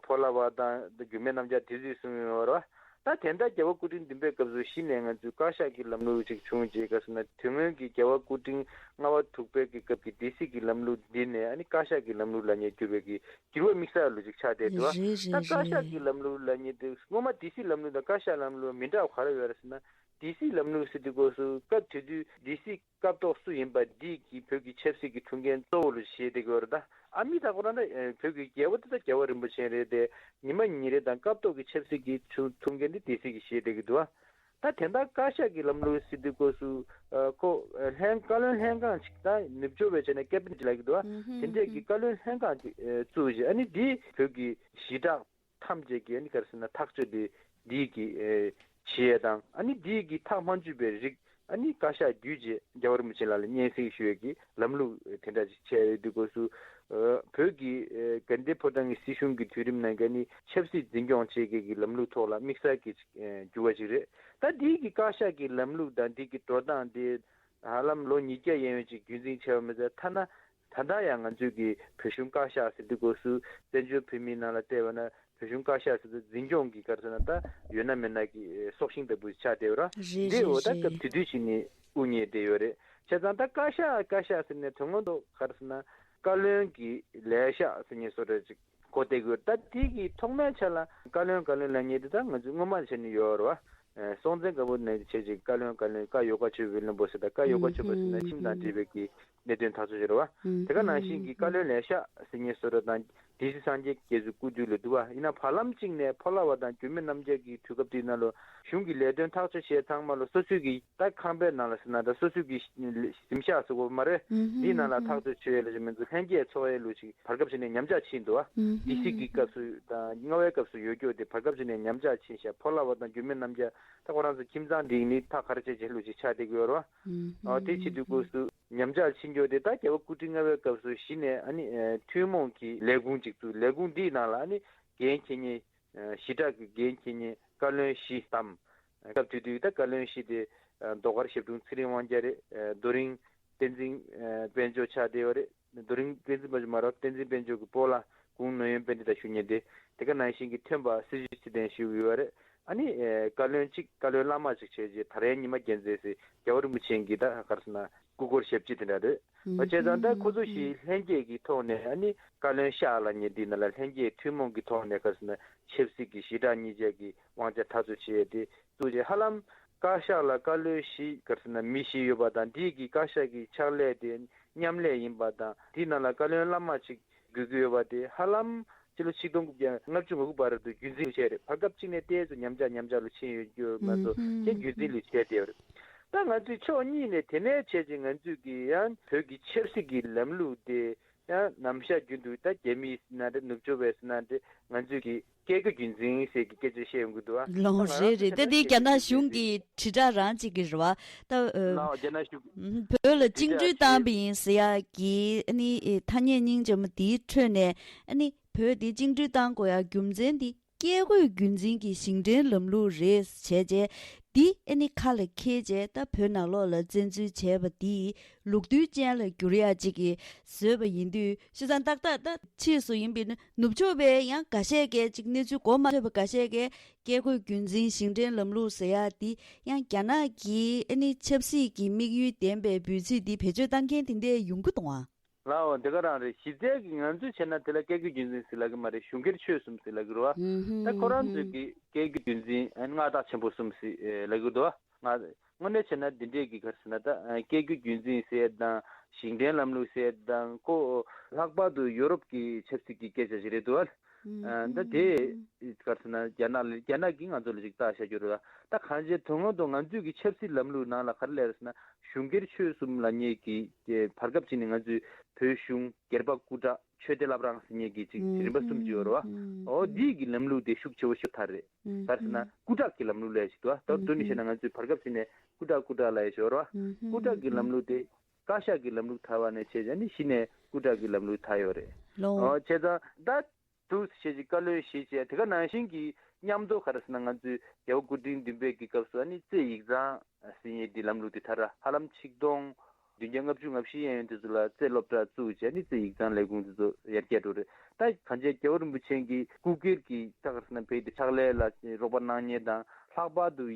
ཕོ་ལྷ་བ་དང་རྒྱུད་སྨད་རྣམ་རྒྱལ་དེ་ཚོས་གསུངས་ཡོད་རེད་བ། ད་དེ་འདྲ་རྒྱལ་བ་སྐུ་ཕྲེང་བདུན་པའི་སྐབས་སུ་གཞི་ནས་ང་ཚོས་བཀའ་ཤག་གི་ལམ་ལུགས་ཅིག་བྱུང་རྗེས་ག་ཟེར་ན་དེ་སྔོན་གྱི་རྒྱལ་བ་སྐུ་ཕྲེང་ལྔ་པ་དྲུག་པའི་གི་སྐབས་ཀྱི་སྡེ་སྲིད་ཀྱི་ལམ་ལུགས་འདི་ནས་ཨ་ནི་བཀའ་ཤག་གི་ལམ་ལུགས་ལ་ངེས་གྱུར་པའི་གི་འགྱུར་བ་དམིགས་བསལ་ལུགས་ཅིག་ཆགས་བསྡད་འདུག་ད་བཀའ་ཤག་གི་ལམ་ལུགས་ལ་ངེས་དེ་སྔོན་མ་སྡེ་སྲིད་ལམ་ལུགས་དང་བཀའ་ཤག་ལམ་ལུགས་མི་འདྲ་བ་ག་རེ་ཡོད་རེད་ཟེར་ན། སྡེ་སྲིད་ལམ་ལུགས་ཟེར་དུས་སྐབས་སུ་སྐབས་དེ་དུས་སྡེ་སྲིད་སྐབས་ཐོག་སུ་ཡིན་པ་འདི་གིས་བོད་ཀྱི་ཆབ་སྲིད་ཀྱི་ཐུགས་འགན་གཙོ་བོ་ལ་བཞེས་བསྡད་ཀྱི་ཡོད་རེད། ད་ཨ་མི་ད་ཁོ་རང་ད་བོད་ཀྱི་རྒྱལ་བ་དེ་ད་རྒྱལ་བ་རིན་པོ་ཆེ་རེད་དེ། ཉི་མ་ཉིན་རེ་དང་སྐབས་ཐོག་གི་ཆབ་སྲིད་ཀྱི་ཐུ་ཐུགས་འགན་འདི་སྡེ་སྲིད་ཀྱིས་བཞེས་བསྡད་ཀྱི་འདུག་ད་དེ་འདྲ་བཀའ་ཤག་གི་ལམ་ལུགས་ཟེར་དུས་སྐབས་སུ་ཁོ་ལྷན་བཀའ་བློན་ལྷན་ཁང་ཅིག་ད་ནུབ་ཕྱོགས་པའི་ཆ་ནས་ཀེ་བི་ནེཊ་ཅིག་ལབ་ཀྱི་འདུག་དེ་འདྲས་ཀྱི་བཀའ་བློན་ལྷན་ཁང་ཅིག་བཙུགས་རྗེས་ཨ་ནི་འདི་བོད་ཀྱི་ཞི་དྲག་ཐམས་ཅད་ཀྱི་ཨ་ནི་ག་རེ་ཟེར་ན་ཐག་གཅོད་དེ་འདིའི་གི་ཨེ་བྱེད་ཡས་དང་། ཨ་ནི་འདིའི་གི་ཐག་མ་ཆོད་པའི་རིགས་ཨ་ནི་བཀའ་ཤག་བརྒྱུད་རྗེས་རྒྱལ་བ་རིན་པོ་ཆེ་ལགས་ལ་སྙན་སེང་ཞུ་ཡས་ཀྱི་ལམ་ལུགས་དེ་འདྲ་ཅིག་བྱས་ཡོད་དུས་སྐབས་སུ་ཨ་བོད་ཀྱི་ཨེ་དགའ་ལྡན་ཕོ་བྲང་གི་སྲིད་གཞུང་གི་དུས་རིམ་ནང་གི་ཨ་ནི་ཆབ་སྲིད་འཛིན་སྐྱོང་བྱེད་མཁན་གྱི་ལམ་ལུགས་ཐོག་ལ་དམིགས་བསལ་གྱི་ཅིག་ཨེ་འགྱུར་བ་ཅིག་རེད། ད་འདིའི་གི་བཀའ་ཤག་གི་ལམ་ལུགས་དང་འདི་གི་འགྲོ་སྟངས་དེ་ཧ་ལམ་ལོ་ཉིས་བརྒྱ་ཡན་ཡོད་ཅིག་རྒྱུན་འཛིན་བྱས་པ་མ་ཟད་ཐ་ན། ད་ལྟ་ཡང་ང་ཚོས་ཀྱི་བོད་གཞུང་བཀའ་ཤག་ཟེར་དུས་སྐབས་སུ་བཙན་བྱོལ་བོད་མིའི་ནང་ལ་བལྟས་པ་ན་བོད་གཞུང་བཀའ་ཤག་ཟེར་དུས་འཛིན་སྐྱོང་གི་ག་རེ་ཟེར་ན་ད་ཡོད་ན་མེད་ན་གི་སྲོག་ཤིང་ལྟ་བུ་ཆགས་བསྡད་ཡོད་ར། རེད་འདི་རེད་འོ་ད་རེད་སྐབས་རེད། དེ་དུས་ཕྱིན་ནས་དབུ་བརྙེས་བསྡད་ཡོད་རེད། བྱས་ཙང་ད་བཀའ་ཤག་བཀའ་ཤག་ཟེར་ནས་དོན་དངོས་ཐོག་ག་རེ་ཟེར་ན་བཀའ་བློན་གྱི་ལས་ཤག་ཟེར་མཁན་བཟོ་འདྲ་ཅིག་ གོ་བདེ་དགོས། ད་དེ་གི་ཐོག་མའི་ཆ་ལ་བཀའ་བློན་བཀའ་བློན་ལབ་མཁན་དེ་ད་ང་ཚོས་སྔོན་མ་བྱས་ནས་ཡོད་རེད་བ། ཨ་སྲོང་བཙན་སྒམ་པོ་ནས་བྱས་ཅིག་བཀའ་བློན་བཀའ་བློན། བཀའ་ཡོ་ག་ཆོས་པའི་བློན་པོ་ཟེར། ད་བཀའ་ཡོ་ག་ཆོས་པ་ཟེར་ན་ཁྱིམ་དང་འབྲེལ་བའི་གི་གནད་དོན་ཐག་གཅོད་བྱེད་རེད་བ། དེ་ག་ནང་བཞིན་གྱི་བཀའ་བློན་ལེགས་བཤད་ཟེར་མཁན་བཟོ་འདྲ་དང་སྡེ་སྲིད་སངས་རྒྱས་རྒྱ་མཚོའི་སྐུ་དུས་ལ་འདུག་བ། ཡིན་ན་བར་ལམ་གཅིག་ནས་ཕོ་བླ་བ་དང་འགྱུར་མེད་རྣམ་རྒྱལ་གྱི་དུས་སྐབས་དེའི་ནང་ལ་གཞུང་གི་ལས་དོན་ཐག་གཅོད་བྱས་ཚང་མ་ལ་སོ་སོའི་གི་ད་ཁང་པའི་ནང་ལ་ཟེར་ན་ད་སོ་སོའི་གི་གཟིམ་ཤག་ཟེར་དགོས་མ་རེད། འདིའི་ནང་ལ་ཐག་གཅོད་བྱེད་ཡས་ལ་ཅིག་མི་འདུག་ལྷན་རྒྱས་ཚོགས་ཡས་ལུགས་ཅིག་བར་སྐབས་ཤིག་ནས་ཉམས་ཆག་ཕྱིན་འདུག་བ། སྡེ་སྲིད་ཀྱི་སྐབས་སུ་དང་ལྔ་བའི་སྐབས་སུ་ཡོད་རྒྱུ་དེ་བར་སྐབས་ཤིག་ནས་ཉམས་ཆག་ཕྱིན་ཤག་ཕོ་བླ་བ་དང་འགྱུར་མེད་རྣམ་རྒྱལ་ད་ཁོ་རང་ཚོ་ཁྱིམ་ཚང་འདི་ནི་ཐག་ག་རེ་བྱས་བྱས་ལུགས་ཅིག་ཆགས་བསྡད་ཀྱི་ཡོད་རེད་བ། ཨོ་དེ་བྱེད་དུས་སྐབས་སུ་ཉམས་ཆག་ཕྱིན་རྒྱུ་དེ་ད་རྒྱལ་བ་སྐུ་ཕྲེང་ལྔ་པའི་སྐབས་སུ་གཞི་ནས་ཨ་ནི་ཨ་ཐུན་མོང་གི་ལས་ཁུངས་ཅིག་བཙུགས། ལས་ཁུངས་འདིའི་ནང་ལ་ཨ་ནི་འགན་འཁྱེར་མཁན་ཨ་ཞི་དྲག་གི་འགན་འཁྱེར་མཁན་བཀའ་བློན་བཞི་བདམས། སྐབས་དེ་དུས་ད་བཀའ་བློན་བཞི་དེ་ཨ་ཟློས་གར་ཞབས་དྲུང་ཚེ་རིང་དབང་རྒྱལ་རེད། ཨ་རྡོ་རིང་བསྟན་འཛིན་ཨ་དཔལ་འབྱོར་ཆགས་བསྡད་ཡོད་རེད། རྡོ་རིང་བསྟན་འཛིན་དཔལ་འབྱོར་མ་རེད། བསྟན་འཛིན་དཔལ་འབྱོར་གྱི་སྤོ་ལགས་གུང་ནོར་གཡོན་པཎྜི་ཏ་ཞུ་མཁན་དེ། དེ་ག་ནང་བཞིན་གྱི་ཐོན་པ་སྲི་ཞུ་ཚེ་བརྟན་ཞུ་གི་ཡོད་རེད། ཨ་ནི་ཨེ་བཀའ་བློན་གཅིག་བཀའ་བློན་བླ་མ་གཅིག་བྱས་རྗེས་ད་རེས་ཉི་མ་རྒྱལ་མཚན་ཟེར་རྒྱལ་བ་རིན་པོ་ཆེ་གི་ད་ག་རེ་ཟེར་ན་སྐུ་འཁོར་ཞབས་ཕྱི་དེ་འདྲ་རེད། ཨ་བྱས་ཙང་ད་ཁོ་ཚོ་ཞིག་ལྷན་རྒྱས་ཀྱི་ཐོག་ནས་ཨ་ནི་བཀའ་བློན་ཤག་ལབ་མཁན་འདི་ནང་ལ་ལྷན་རྒྱས་ཐུན་མོང་གི་ཐོག་ནས་ག་རེ་ཟེར་ན་ཆབ་སྲིད་ཀྱི་ཞི་དྲག་གཉིས་ཆ་གི་དབང་ཆ་འཐབ་རྩོད་བྱེད་ཡས་དེ་གཙོ་ཆེ། ཧ་ལམ་བཀའ་ཤག་ལ་བཀའ་བློན་བཞི་ག་རེ་ཟེར་ན་མི་བཞི་ཡོད་པ་དང་། འདི་གི་བཀའ་ཤག་གི་ཕྱག་ལས་དེ་མཉམ་ལས་ཡིན་པ་དང་། འདི་ནང་ལ་བཀའ་བློན་བླ་མ་གཅིག་དགོས་ཀྱི་ཡོད་པ་དེ་ཧ་ལམ་སྤྱི་ལོ་ཆིག་སྟོང་དགུ་བརྒྱ་ལྔ་བཅུ་ང་དགུ་བར་དུ་རྒྱུན་འཛིན་བྱས་རེད། བར་སྐབས་གཅིག་ནས་ཏོག་ཙམ་ཉམས་ཆག་ཉམས་ཆག་ལ་ཕྱིན་ཡོད་རྒྱུ་མ་གཏོགས་ཨུ་ཧུམ། ཁྱེད་རྒྱུན་འཛིན་ལ་བྱས་བསྡད་ཡོད་རེད། ད་ང་ཚོས་ཕྱོགས་གཉིས་ནས་དེ་ནས་བྱས་རྗེས་ང་ཚོས་ཀྱི་ཡང་བོད་ཀྱི་ཆབ་སྲིད་ཀྱི་ལམ་ལུགས་དེ་ཡང་ནམ་ཞག་རྒྱུན་དུ་ད་རྒྱ་མིས་ཟེར་ན་འདྲ། ནུབ་ཕྱོགས་པས་ཟེར་ན་འདྲ། ང་ཚོས་ཀྱི་བཀས་བཀོད་རྒྱུད་འཛིན་ཟེར་གྱི་སྐད་ཆ་བཤད་ཡོང་གི་འདུག་ཨ། ལོང་། ད་ང་རེད་རང་རེད། ཚོ་ད་དེ་རྒྱ་ནག་གཞུང་གི་དྲིལ་བསྒྲགས་རང་གཅིག་གི་རེད་བ། ད་ཨ་ལའོ་རྒྱ་ནག་གཞུང་གི་བོད་ལ་བཅིངས་འགྲོལ་བཏང་བ་ཡིན་ཟེར་ཡག་གི་ཨ་ནི་ཐ་སྙད་སྙིང་རྗེ་མོ་དེའི་ཁྲོད་ནས་ཨ་ནི་བོད་དེ་བཅིངས་འགྲོལ་བཏང་དགོས་ཡག་རྒྱུ་མཚན་དེ་བཀས་བཀོད་རྒྱུད་འཛིན་གྱི་ཞིང་བྲན་ལམ་ལུགས་རེད་བྱས་རྗེས་འདི་ཨ་ནི་ཁ་ལ་འཁྱེར་རྗེས་ད་བོད་ནང་ལོགས་ལ་བཙན་འཛུལ་བྱས་པ་འདིས་ལུགས་མཐུན་ཅན་ལ་འགྱུར་ཡག་ཅིག་གི་བཟོས་པ་ཡིན་དུས། བྱས་ཙང་ཏག་ཏག་ད་ཕྱིས་སུ་ཡིན་པའི་ནུབ་ཕྱོགས་པའི་ཡང་འགའ་ཤས་ཀྱིས་ཅིག་གནས་ཚུལ་གོ་མ་ཐོས་པ་འགའ་ཤས་ཀྱིས་བཀས་བཀོད་རྒྱུད་འཛིན་ཞིང་བྲན་ལམ་ལུགས་ཟེར་ཡག་འདི་ཡང་རྒྱ་ནག་གི་ཨ་ནི་ཆབ་སྲིད་ཀྱི་དམིགས་ཡུལ་ལྡན་པའི་འབོད་ཚིག་འདི་བེད་སྤྱོད་བཏང་མཁན་དེ་འདྲས་ཡོང་གི་འདུག་ཨ། ལའོ་དེ་ག་རང་རེད། གཞི་རྩའི་གི་ང་ཚོས་བྱས་ན་དེ་ལ་བཀས་བཀོད་རྒྱུད་འཛིན་ཟེར་ལབ་གི་མ་རེད། གཞུང་སྒེར་ཆོས་གསུམ་ཟེར་ལབ་གི་རེད་བ། ད་ཁོ་རང་ཚོས་གི་བཀས་བཀོད་རྒྱུད་འཛིན་ཨ་ནི་མངའ་བདག་ཆེན་པོ་གསུམ་ཟེར་ལབ་གི་འདུག་བ། ང་དངོས་གནས་བྱས་ན་འདི་འདྲས་གི་ག་རེ་ཟེར་ན་ད་བཀས་བཀོད་རྒྱུད་འཛིན་ཟེར་དང་ཞིང་བྲན་ལམ་ལུགས་ཟེར་དང་ཁོ་ལྷག་པར་དུ་ཡོ་རོབ་ཀྱི་ཆབ་སྲིད་ཀྱི་སྐད་ཆ་ཞིག་རེད་འདུག་བ། ཨ་ད་དེ་ག་རེ་ཟེར་ན་རྒྱ་ནག་ལ་རྒྱ་ནག་གིས་ང་ཚོ་ལ་ཅིག་ལྟ་བྱ་རྒྱུ་རེད་བ། ད་གང་ཅི་དོན་དངོས་ཐོག་ང་ཚོས་ཀྱི་ཆབ་སྲིད་ལམ་ལུགས་ནང་ལ་ག་རེ་སླེབས་རེད་ཟེར་ན་གཞུང་སྒེར་ཆོས་གསུམ་ལབ་མཁན་གྱི་བར་སྐབས་ཅིག་ནས་ང་ཚོས་བོད་གཞུང་སྒེར་པ་སྐུ་དྲག་ཆོས་སྡེ་བླ་བྲང་ཟེར་མཁན་གྱི་ཅིག་རིམ་པ་གསུམ་ཅིག་ཡོད་རེད་བ། ཨོ་འདི་གི་ལམ་ལུགས་དེ་ཤུགས་ཆེ་བོ་ཞིག་ཐར་རེད། ག་རེ་ཟེར་ན་སྐུ་དྲག་གི་ལམ་ལུགས་ལབ་ཡ་ཞིག་འདུག་བ། ད་དུ་ནི་བཤད་ན་ང་ཚོས་བར་སྐབས་ཅིག་ནས་སྐུ་དྲག་སྐུ་དྲག་ལབ་ཡ་ཞིག་ཡོད་རེད་བ། སྐུ་དྲག་གི་ལམ་ལུགས་དེ་བཀའ་ཤག་གི་ལམ་ལུགས་དར་བ་ནས་བྱས་ཙང་ནི་གཞི་ནས་སྐུ་དྲག་གི་ལམ་ལུགས་དར་ཡོད་རེད། ལོ། ཨོ་བྱས་ཙང་ད་དུ་ཞེས་ཀྱི་བཀའ་བློན་ཞེས་བྱས་དེ་ག་ནང་བཞིན་གྱི་མཉམ་དུ་ག་རེ་ཟེར་ན་ང་ཚོའི་རྒྱལ་བ་སྐུ་ཕྲེང་བདུན་པའི་གི་སྐབས་སུ་ཨ་ནི་རྩེ་ཡིག་ཚང་ཟེར་མཁན་འདི་ལམ་ལུགས་དེ་དར། ཧ་ལམ་ཆིག་སྟོང་བདུན་བརྒྱ་ལྔ་བཅུ་ང་བཞི་ཡན་ཡོན་དེ་ཚོ་ལ་རྩེ་སློབ་གྲྭ་བཙུགས་བྱས་ནི་རྩེ་ཡིག་ཚང་ལས་ཁུངས་དེ་ཚོ་ཡར་རྒྱས་འགྲོ་རེད། ད་གང་ཅི་རྒྱལ་བ་རིན་པོ་ཆེ་གི་སྐུ་སྒེར་གྱི་ད་ག་རེ་ཟེར་ན་བོད་དེ་ཕྱག་ལས་ལ་རོགས་པ་གནང་མཁན་དང་ལྷག་པར་དུ་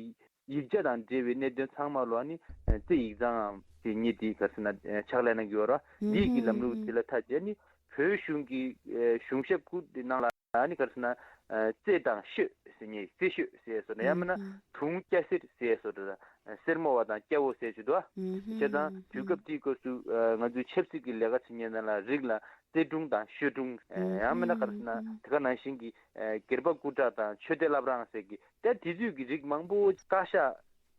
ཡིག་ཆ་དང་འབྲེལ་བའི་གནད་དོན་ཚང་མ་ལ་ཨ་ནི་རྩེ་ཡིག་ཚང་ཟེར་མཁན་དེ་ག་རེ་ཟེར་ན་ཕྱག་ལས་གནང་གི་ཡོད་རེད། འདི་ཡི་གི་ལམ་ལུགས་དེ་ལ་ཐ་ཆད་ནི་བོད་གཞུང་གི་གཞུང་ཞབས་སྐུ་དེ་ནང་ལ་ཨ་ནི་ག་རེ་ཟེར་ན་རྩེ་དང་ཤོད་ཟེར་མཁན་རྩེ་ཤོད་ཟེར་སོང་ན་ཡང་མིན་ན་དུང་སྐྱ་སེར་ཟེར་སོང་ན་སེར་མོ་བ་དང་སྐྱ་བོ་ཟེར་གྱི་འདུག་བ། བྱས་ཙང་དུས་སྐབས་དེའི་སྐབས་སུ་ང་ཚོའི་ཆབ་སྲིད་ཀྱི་ལས་ཀ་བྱེད་མཁན་ནང་ལ་རིགས་ལ་རྩེ་དྲུང་དང་ཤོད་དྲུང་། ཡང་མིན་ན་ག་རེ་ཟེར་ན་དེ་ག་ནང་བཞིན་གྱི་སྒེར་པ་སྐུ་དྲག་དང་ཆོས་སྡེ་བླ་བྲང་ཟེར་གྱི་ད་དེ་ཚོའི་གི་རིགས་མང་པོ་བཀའ་ཤག་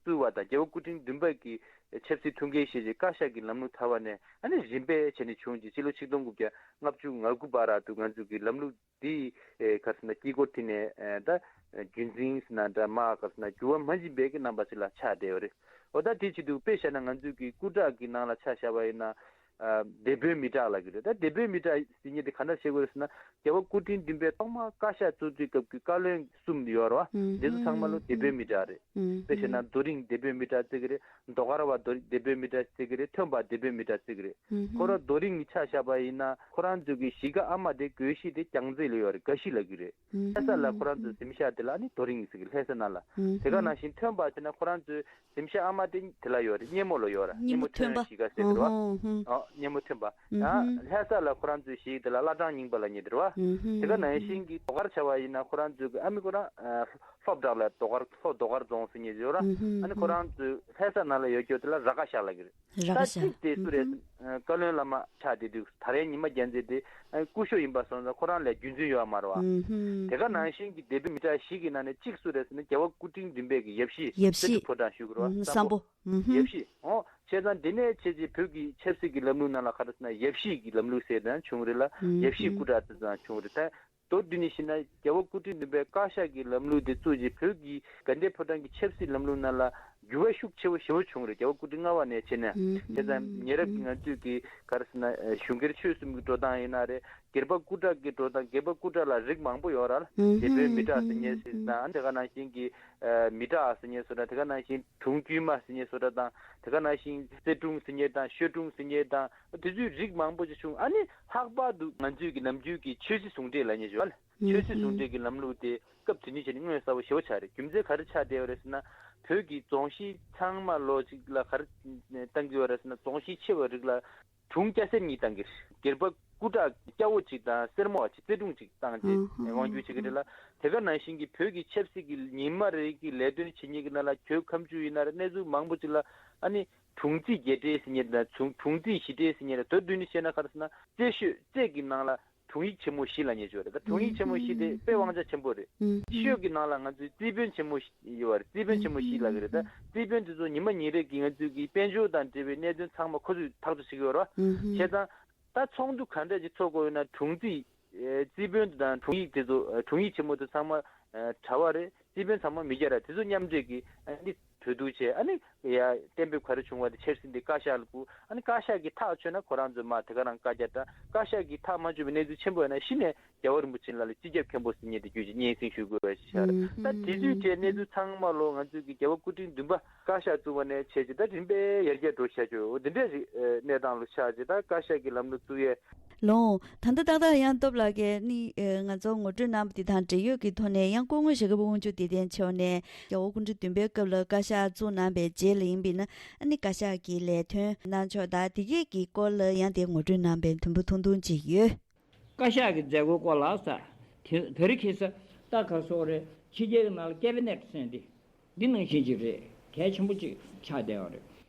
བཙུགས་པ་དང་རྒྱལ་བ་སྐུ་ཕྲེང་བདུན་པ་གི་ཆབ་སྲིད་ཐུགས་འགན་བཞེས་རྗེས་བཀའ་ཤག་གི་ལམ་ལུགས་དར་བ་ནས་ཨ་ནི་རིམ་པས་བྱས་ནས་བྱུང་རྗེས་སྤྱི་ལོ་ཆིག་སྟོང་དགུ་བརྒྱ་ལྔ་བཅུ་ང་དགུ་བར་དུ་ང་ཚོ་གི་ལམ་ལུགས་འདི་ག་རེ་ཟེར་ན་དཀྱིལ་འཁོར་དེ་ནས་ད་རྒྱུན་འཛིན་ཟེར་ན་འདྲ་མ་ག་རེ་ཟེར་ན་འགྱུར་བ་མ་ཕྱིན་པའི་གི་རྣམ་པ་ཞིག་ལ་ཆགས་བསྡད་ཡོད་རེད། འོ་ད་དེ་བྱེད་དུས་དཔེ་བཞག་ན་ང་ཚོས་ཀྱི་སྐུ་དྲག་གི་ནང་ལ་ཆ་བཞག་པ་ཡིན་ན། ཨ་སྡེ་དཔོན་མི་དྲག་ལབ་ཀྱི་རེད། ད་སྡེ་དཔོན་མི་དྲག་ཟེར་མཁན་དེ་ག་འདྲ་བྱེད་དགོས་རེད་ཟེར་ན་རྒྱལ་བ་སྐུ་ཕྲེང་བདུན་པའི་ཐོག་མ་བཀའ་ཤག་བཙུགས་དུས་སྐབས་ཀྱི་བཀའ་བློན་གསུམ་ཡོད་རེད་བ། འདི་ཚོ་ཚང་མ་ལོ་སྡེ་དཔོན་མི་དྲག་རེད། དཔེ་བཞག་ན་རྡོ་རིང་སྡེ་དཔོན་མི་དྲག་བརྩི་གི་རེད། ཟློས་གར་བ་རྡོ་སྡེ་དཔོན་མི་དྲག་བརྩི་གི་རེད། ཐོན་པ་སྡེ་དཔོན་མི་དྲག་བརྩི་གི་རེད། ཁོ་རང་རྡོ་རིང་གི་ཆ་བཞག་པ་ཡིན་ན་ཁོ་རང་ཚོ་གི་གཞིས་ཀ་ཨ་མ་དེ་དགོན་གཞི་དེ་རྒྱལ་རྩེ་ལ་ཡོད་རེད། དགའ་གཞིས་ལབ་ཀྱི་རེད། ལྷ་ས་ལ་ཁོ་རང་ཚོ་གཟིམ་ཤག་དེ་ལ་ནི་རྡོ་རིང་ཟེར་གི་ལྷ་ས་ནང་ལ། དེ་ག་ནང་བཞིན་ཐོན་པ་དེ་ན་ཁོ་རང་ཚོའི་གཟིམ་ཤག་ཨ་མ་དེ་དེ་ལ་ཡོད་རེད། སྙེ་མོ་ལ་ཡོད་རེད། སྙེ་མོ་ཐོན་པ་གཞིས་ཀ་ཟེར་གི་རེད་བ། ཨོ་ སྙན་མོ་ཐོན་པ། ཡང་ལྷ་ས་ལ་ཁོ་རང་ཚོའི་གཞིས་དེ་ལ་བླ་བྲང་རྙིང་པ་ལབ་མཁན་དེ་རེད་བ། དེ་ག་ནང་བཞིན་གྱི་ཟློས་གར་བྱ་བ་ཡིན་ན་ཁོ་རང་ཚོའི་གི་ཨ་མི་ཁོ་རང་ལྷོ་བྲག་ལ་ཟློས་གར་ལྷོ་ཟློས་གར་རྫོང་ཟེར་མཁན་ཅིག་ཡོད་ར། ཨ་ནི་ཁོ་རང་ཚོའི་ལྷ་ས་ནང་ལ་ཡོད་རྒྱུ་དེ་ལ་ར་ཀ་ཤ་ལབ་ཀྱི་རེད། ར་ཀ་ད་ཤ། གཅིག་དེ་སུ་རེད། བཀའ་བློན་བླ་མ་ཆགས་བསྡད་དུས་ད་རེས་ཉི་མ་རྒྱལ་མཚན་དེ་སྐུ་ཞབས་ཡིན་པ་སོང་ཙང་ཁོ་རང་ལས་རྒྱུན་འཛིན་ཡོད་མ་རེད་བ། དེ་ག་ནང་བཞིན་གྱི་དེ་བོད་མི་གྲངས་བཞི་གི་ནང་ནས་གཅིག་སུ་རེད་ཟེར་ན་རྒྱལ་བ་སྐུ་ཕྲེང་བདུན་པའི་གི་ཡབ་གཞིས་ཡབ་གཞིས། སེ་འབྲུ་ཕོ་བྲང་ཞུ་དགོས་རེད་བ། བསམ་པོ། ཡབ་གཞིས། འོ་བྱས་ཙང་དེ་ནས་བྱས་རྗེས་བོད་ཀྱི་ཆབ་སྲིད་ཀྱི་ལམ་ལུགས་ནང་ལ་ག་རེ་ཟེར་ན་ཡབ་གཞིས་ཀྱི་ལམ་ལུགས་ཟེར་ནའང་བྱུང་རེད་ལ། ཡབ་གཞིས་སྐུ་དྲག་ཟེར་ཙང་བྱུང་རེད་ད། མདོར་བསྡུས་ནས་བཤད་ན་རྒྱལ་བ་སྐུ་ཕྲེང་བདུན་པའི་བཀའ་ཤག་གི་ལམ་ལུགས་དེ་བཙུགས་རྗེས་བོད་ཀྱི་དགའ་ལྡན་ཕོ་བྲང་གི་ཆབ་སྲིད་ལམ་ལུགས་ནང་ལ་འགྱུར་བ་ཤུགས་ཆེ་བོ་ཞེ་བོ་བྱུང་རེད། རྒྱལ་བ་སྐུ་ཕྲེང་ལྔ་པ་ནས་བྱས་ན། བྱས་ཙང་ཉེ་རབས་ཀྱི་ང་ཚོས་ཀྱི་ག་རེ་ཟེར་ན་གཞུང་སྒེར་ཆོས་གསུམ་གྱི་འགྲོ་སྟངས་ཡིན་ན་རེད། སྒེར་པ་སྐུ་དྲག་གི་འགྲོ་སྟངས། སྒེར་པ་སྐུ་དྲག་ལ་རིགས་མང་པོ་ཡོད་ར། དེ་བོད་མི་དྲག་ཟེར་མཁན་ཟེར་ན་དེ་ག་ནང་བཞིན་གྱི་མི་དྲག་ཟེར་མཁན་བཟོ་འདྲ། དེ་ག་ནང་བཞིན་དྲུང་དཀྱུས་མ་ཟེར་མཁན་བཟོ་འདྲ་དང་། དེ་ག་ནང་བཞིན་རྩེ་དྲུང་ཟེར་མཁན་དང་ཤོད་དྲུང་ཟེར་མཁན་དང་། དེ་ཚོའི་རིགས་མང་པོ་ཅིག་བྱུང་། ཨ་ནི་ལྷག་པར་དུ་ང་ཚོའི་གི་ནམ་རྒྱུན་གྱི་ཆོས་སྲིད་ཟུང་འབྲེལ་ལབ་མཁན་ཞིག་ཡོད་རེད། ཆོས་སྲིད་ཟུང་འབྲེལ་གྱི་ལམ་ལུགས་དེ་སྐབས་དེ་དུས་བྱས་ནས་མངོན་གསལ་བོ་ཞེ་བོ་ཆགས་རེད། རྒྱུ་མཚན་ག་རེ་ཆགས་བསྡད་ཡོད་རེད་ཟེར་ན། བོད་ཀྱི་རྫོང་གཞིས་ཚང་མ་ལོ་གཅིག་ལ་ག་རེ་བཏང་གི་ཡོད་རེད་ཟེར་ན། རྫོང་གཞིས་ཆེ་བའི་རིགས་ལ་དྲུང་སྐྱ་སེར་གཉིས་བཏང་གི་རེད། སྒེར་པ་སྐུ་དྲག་སྐྱ་བོ་གཅིག་དང་སེར་མོ་བ་གཅིག་རྩེ་དྲུང་གཅིག་བཏང་རྗེས་དབང་སྒྱུར་བྱེད་ཀྱི་རེད་ལ། དེ་ག་ནང་བཞིན་གྱི་བོད་ཀྱི་ཆབ་སྲིད་ཀྱི་ཉི་མ་རེ་གི་ལས་དོན་བྱེད་མཁན་གྱི་ནང་ལ་བོད་ཁམས་ཆུ་ཡིན་ན་རེད། གནས་ཚུལ་མང་པོ་ཅིག་ལ་ཨ་ནི་དྲུང་རྩིས་རྒྱས་སྤྲས་ཟེར་མཁན་དང་། དྲུང་དྲུང་རྩིས་ཞི་སྤྲས་ཟེར་མཁན་རེད། མདོར་བསྡུས་ནས་བཤད་ན་ག་རེ་ཟེར་ན་རྩེ་ཤོད་རྩེ་གི་ནང་ལ་དྲུང་ཡིག་ཆེན་མོ་བཞི་ལབ་མཁན་ཅིག་ཡོད་རེད། ད་དྲུང་ཡིག་ཆེན་མོ་བཞི་དེ་དཔེ་དབང་ཆ་ཆེན་པོ་རེད། ཤོད་ཀྱི་ནང་ལ་ང་ཚོའི་རྩིས་དཔོན་ཆེན་མོ་བཞི་ཡོད་རེད། རྩིས་དཔོན་ཆེན་མོ་བཞི་ལབ་ཀྱི་རེད། ད་རྩིས་དཔོན་དེ་ཚོ་ཉི་མ་ཉིན་རེ་གི་ང་ཚོའི་གི་དཔལ་འབྱོར་དང་འབྲེལ་བའི་གནད་དོན་ཚང་མ་ཁོ་ཚོས་ཐག་གཅོད་བྱེད་ཀྱི་ཡོད་རེད་བ། བྱས་ཙང་ད་ཚོགས་འདུ་ག་འདྲ་ཅིག་ཚོགས་དགོས་ཡོད་ན་དྲུང་རྩིས་ཨེ་རྩིས་དཔོན་དང་དྲུང་ཡིག་དེ་ཚོ་ཨེ་དྲུང་ཡིག་ཆེན་མོ་དེ་ཚང་མ་ཨེ་གྲྭ་བ་རེད། རྩིས་དཔོན་ཚང་མ་མི་སྐྱ་རེད། དེ་ཚོ་མཉམ་འབྲེལ་གྱིས་ཨ་ནི་གྲོས་བསྡུར་བྱས། ཨ་ནི་ཡ་གཏན་འབེབས་ག་རེ་བྱུང་བ་དེ་འཆར་ཟིན་དེ་བཀའ་ཤག་ལ་བསྐུར། ཨ་ནི་བཀའ་ཤག་གིས་ཐག་ཆོད་ན་ཁོ་རང་ཚོས་མར་དེ་ག་རང་བཀའ་རྒྱ་བཏང་། བཀའ་ཤག་གིས་ཐག་མ་ཆོད་པའི་གནས་ཚུལ་ཆེན་པོ་ཡོད་ན་གཞི་ནས་རྒྱལ་བ་རིན་པོ་ཆེ་ལ་ལ་སྤྱི་ཁྱབ་མཁན་པོ་ཟེར་མཁན་དེ་བརྒྱུད་ཅིག་སྙན་སེང་ཞུ་དགོས་པ་ཞིག་ཆགས་རེད། ད་དེ་དུས་དེ་གནས་ཚུལ་ཚང་མ་ལོ་ང་ཚོས་ཀྱི་རྒྱལ་བ་སྐུ་ཕྲེང་བདུན་པ་བཀའ་ཤག་བཙུགས་པ་ནས་བྱས་ཀྱི་ད་རིམ་པས་ཡར་རྒྱས་འགྲོ་བཞག་རྒྱུ་འོ་དེ་འདྲས་ཞིག་གནས་སྟངས་ལ་ཆགས་ཀྱི། ད་བཀའ་ཤག་གི་ལམ་ལུགས་བཙུགས་ཡས། ལོ། ད་ལྟ་ཏག་ཏག་ཡང་སྟོབས་ལགས་ཀྱིས་ནི་ང་ཚོ་ངོ་སྤྲོད་གནང་བ་དེ་དང་འབྲེལ་ཡོད་ཀྱི་ཐོག་ནས་ཡང་སྐུ་ངོ་ཞྭ་སྒབ་དབང་ཕྱུག་བདེ་ལྡན་མཆོག་ནས་རྒྱལ་བ་སྐུ་ཕྲེང་བདུན་པའི་སྐབས་ལ་བཀའ་ཤག་བཙུགས་གནང་བའི་རྗེས་ལ་ཡིན་པས་ན་ཨ་ནི་བཀའ་ཤག་གི་ལས་དོན་གནང་ཕྱོགས་དང་དེ་གས་ཀྱི་སྐོར་ལ་ཡང་དེ་ངོ་སྤྲོད་གནང་བའི་དུམ་བུ་ཐུང་ཐུང་ཅིག་ཡོད། བཀའ་ཤག་གི་མཛད་སྒོའི་སྐོར་ལ་ས་དེ་དེ་རིང་ཁ་སང་ད་ག་སོགས་རེད། ཕྱི་རྒྱལ་གྱི་ནང་ལ་ཀེ་བི་ནེ་ཊི་ཟེར་འདི་འདི་ནང་བཞིན་ཅིག་རེད། གལ་ཆེན་པོ་ཅིག་ཆགས་བསྡད་ཡོད་རེད།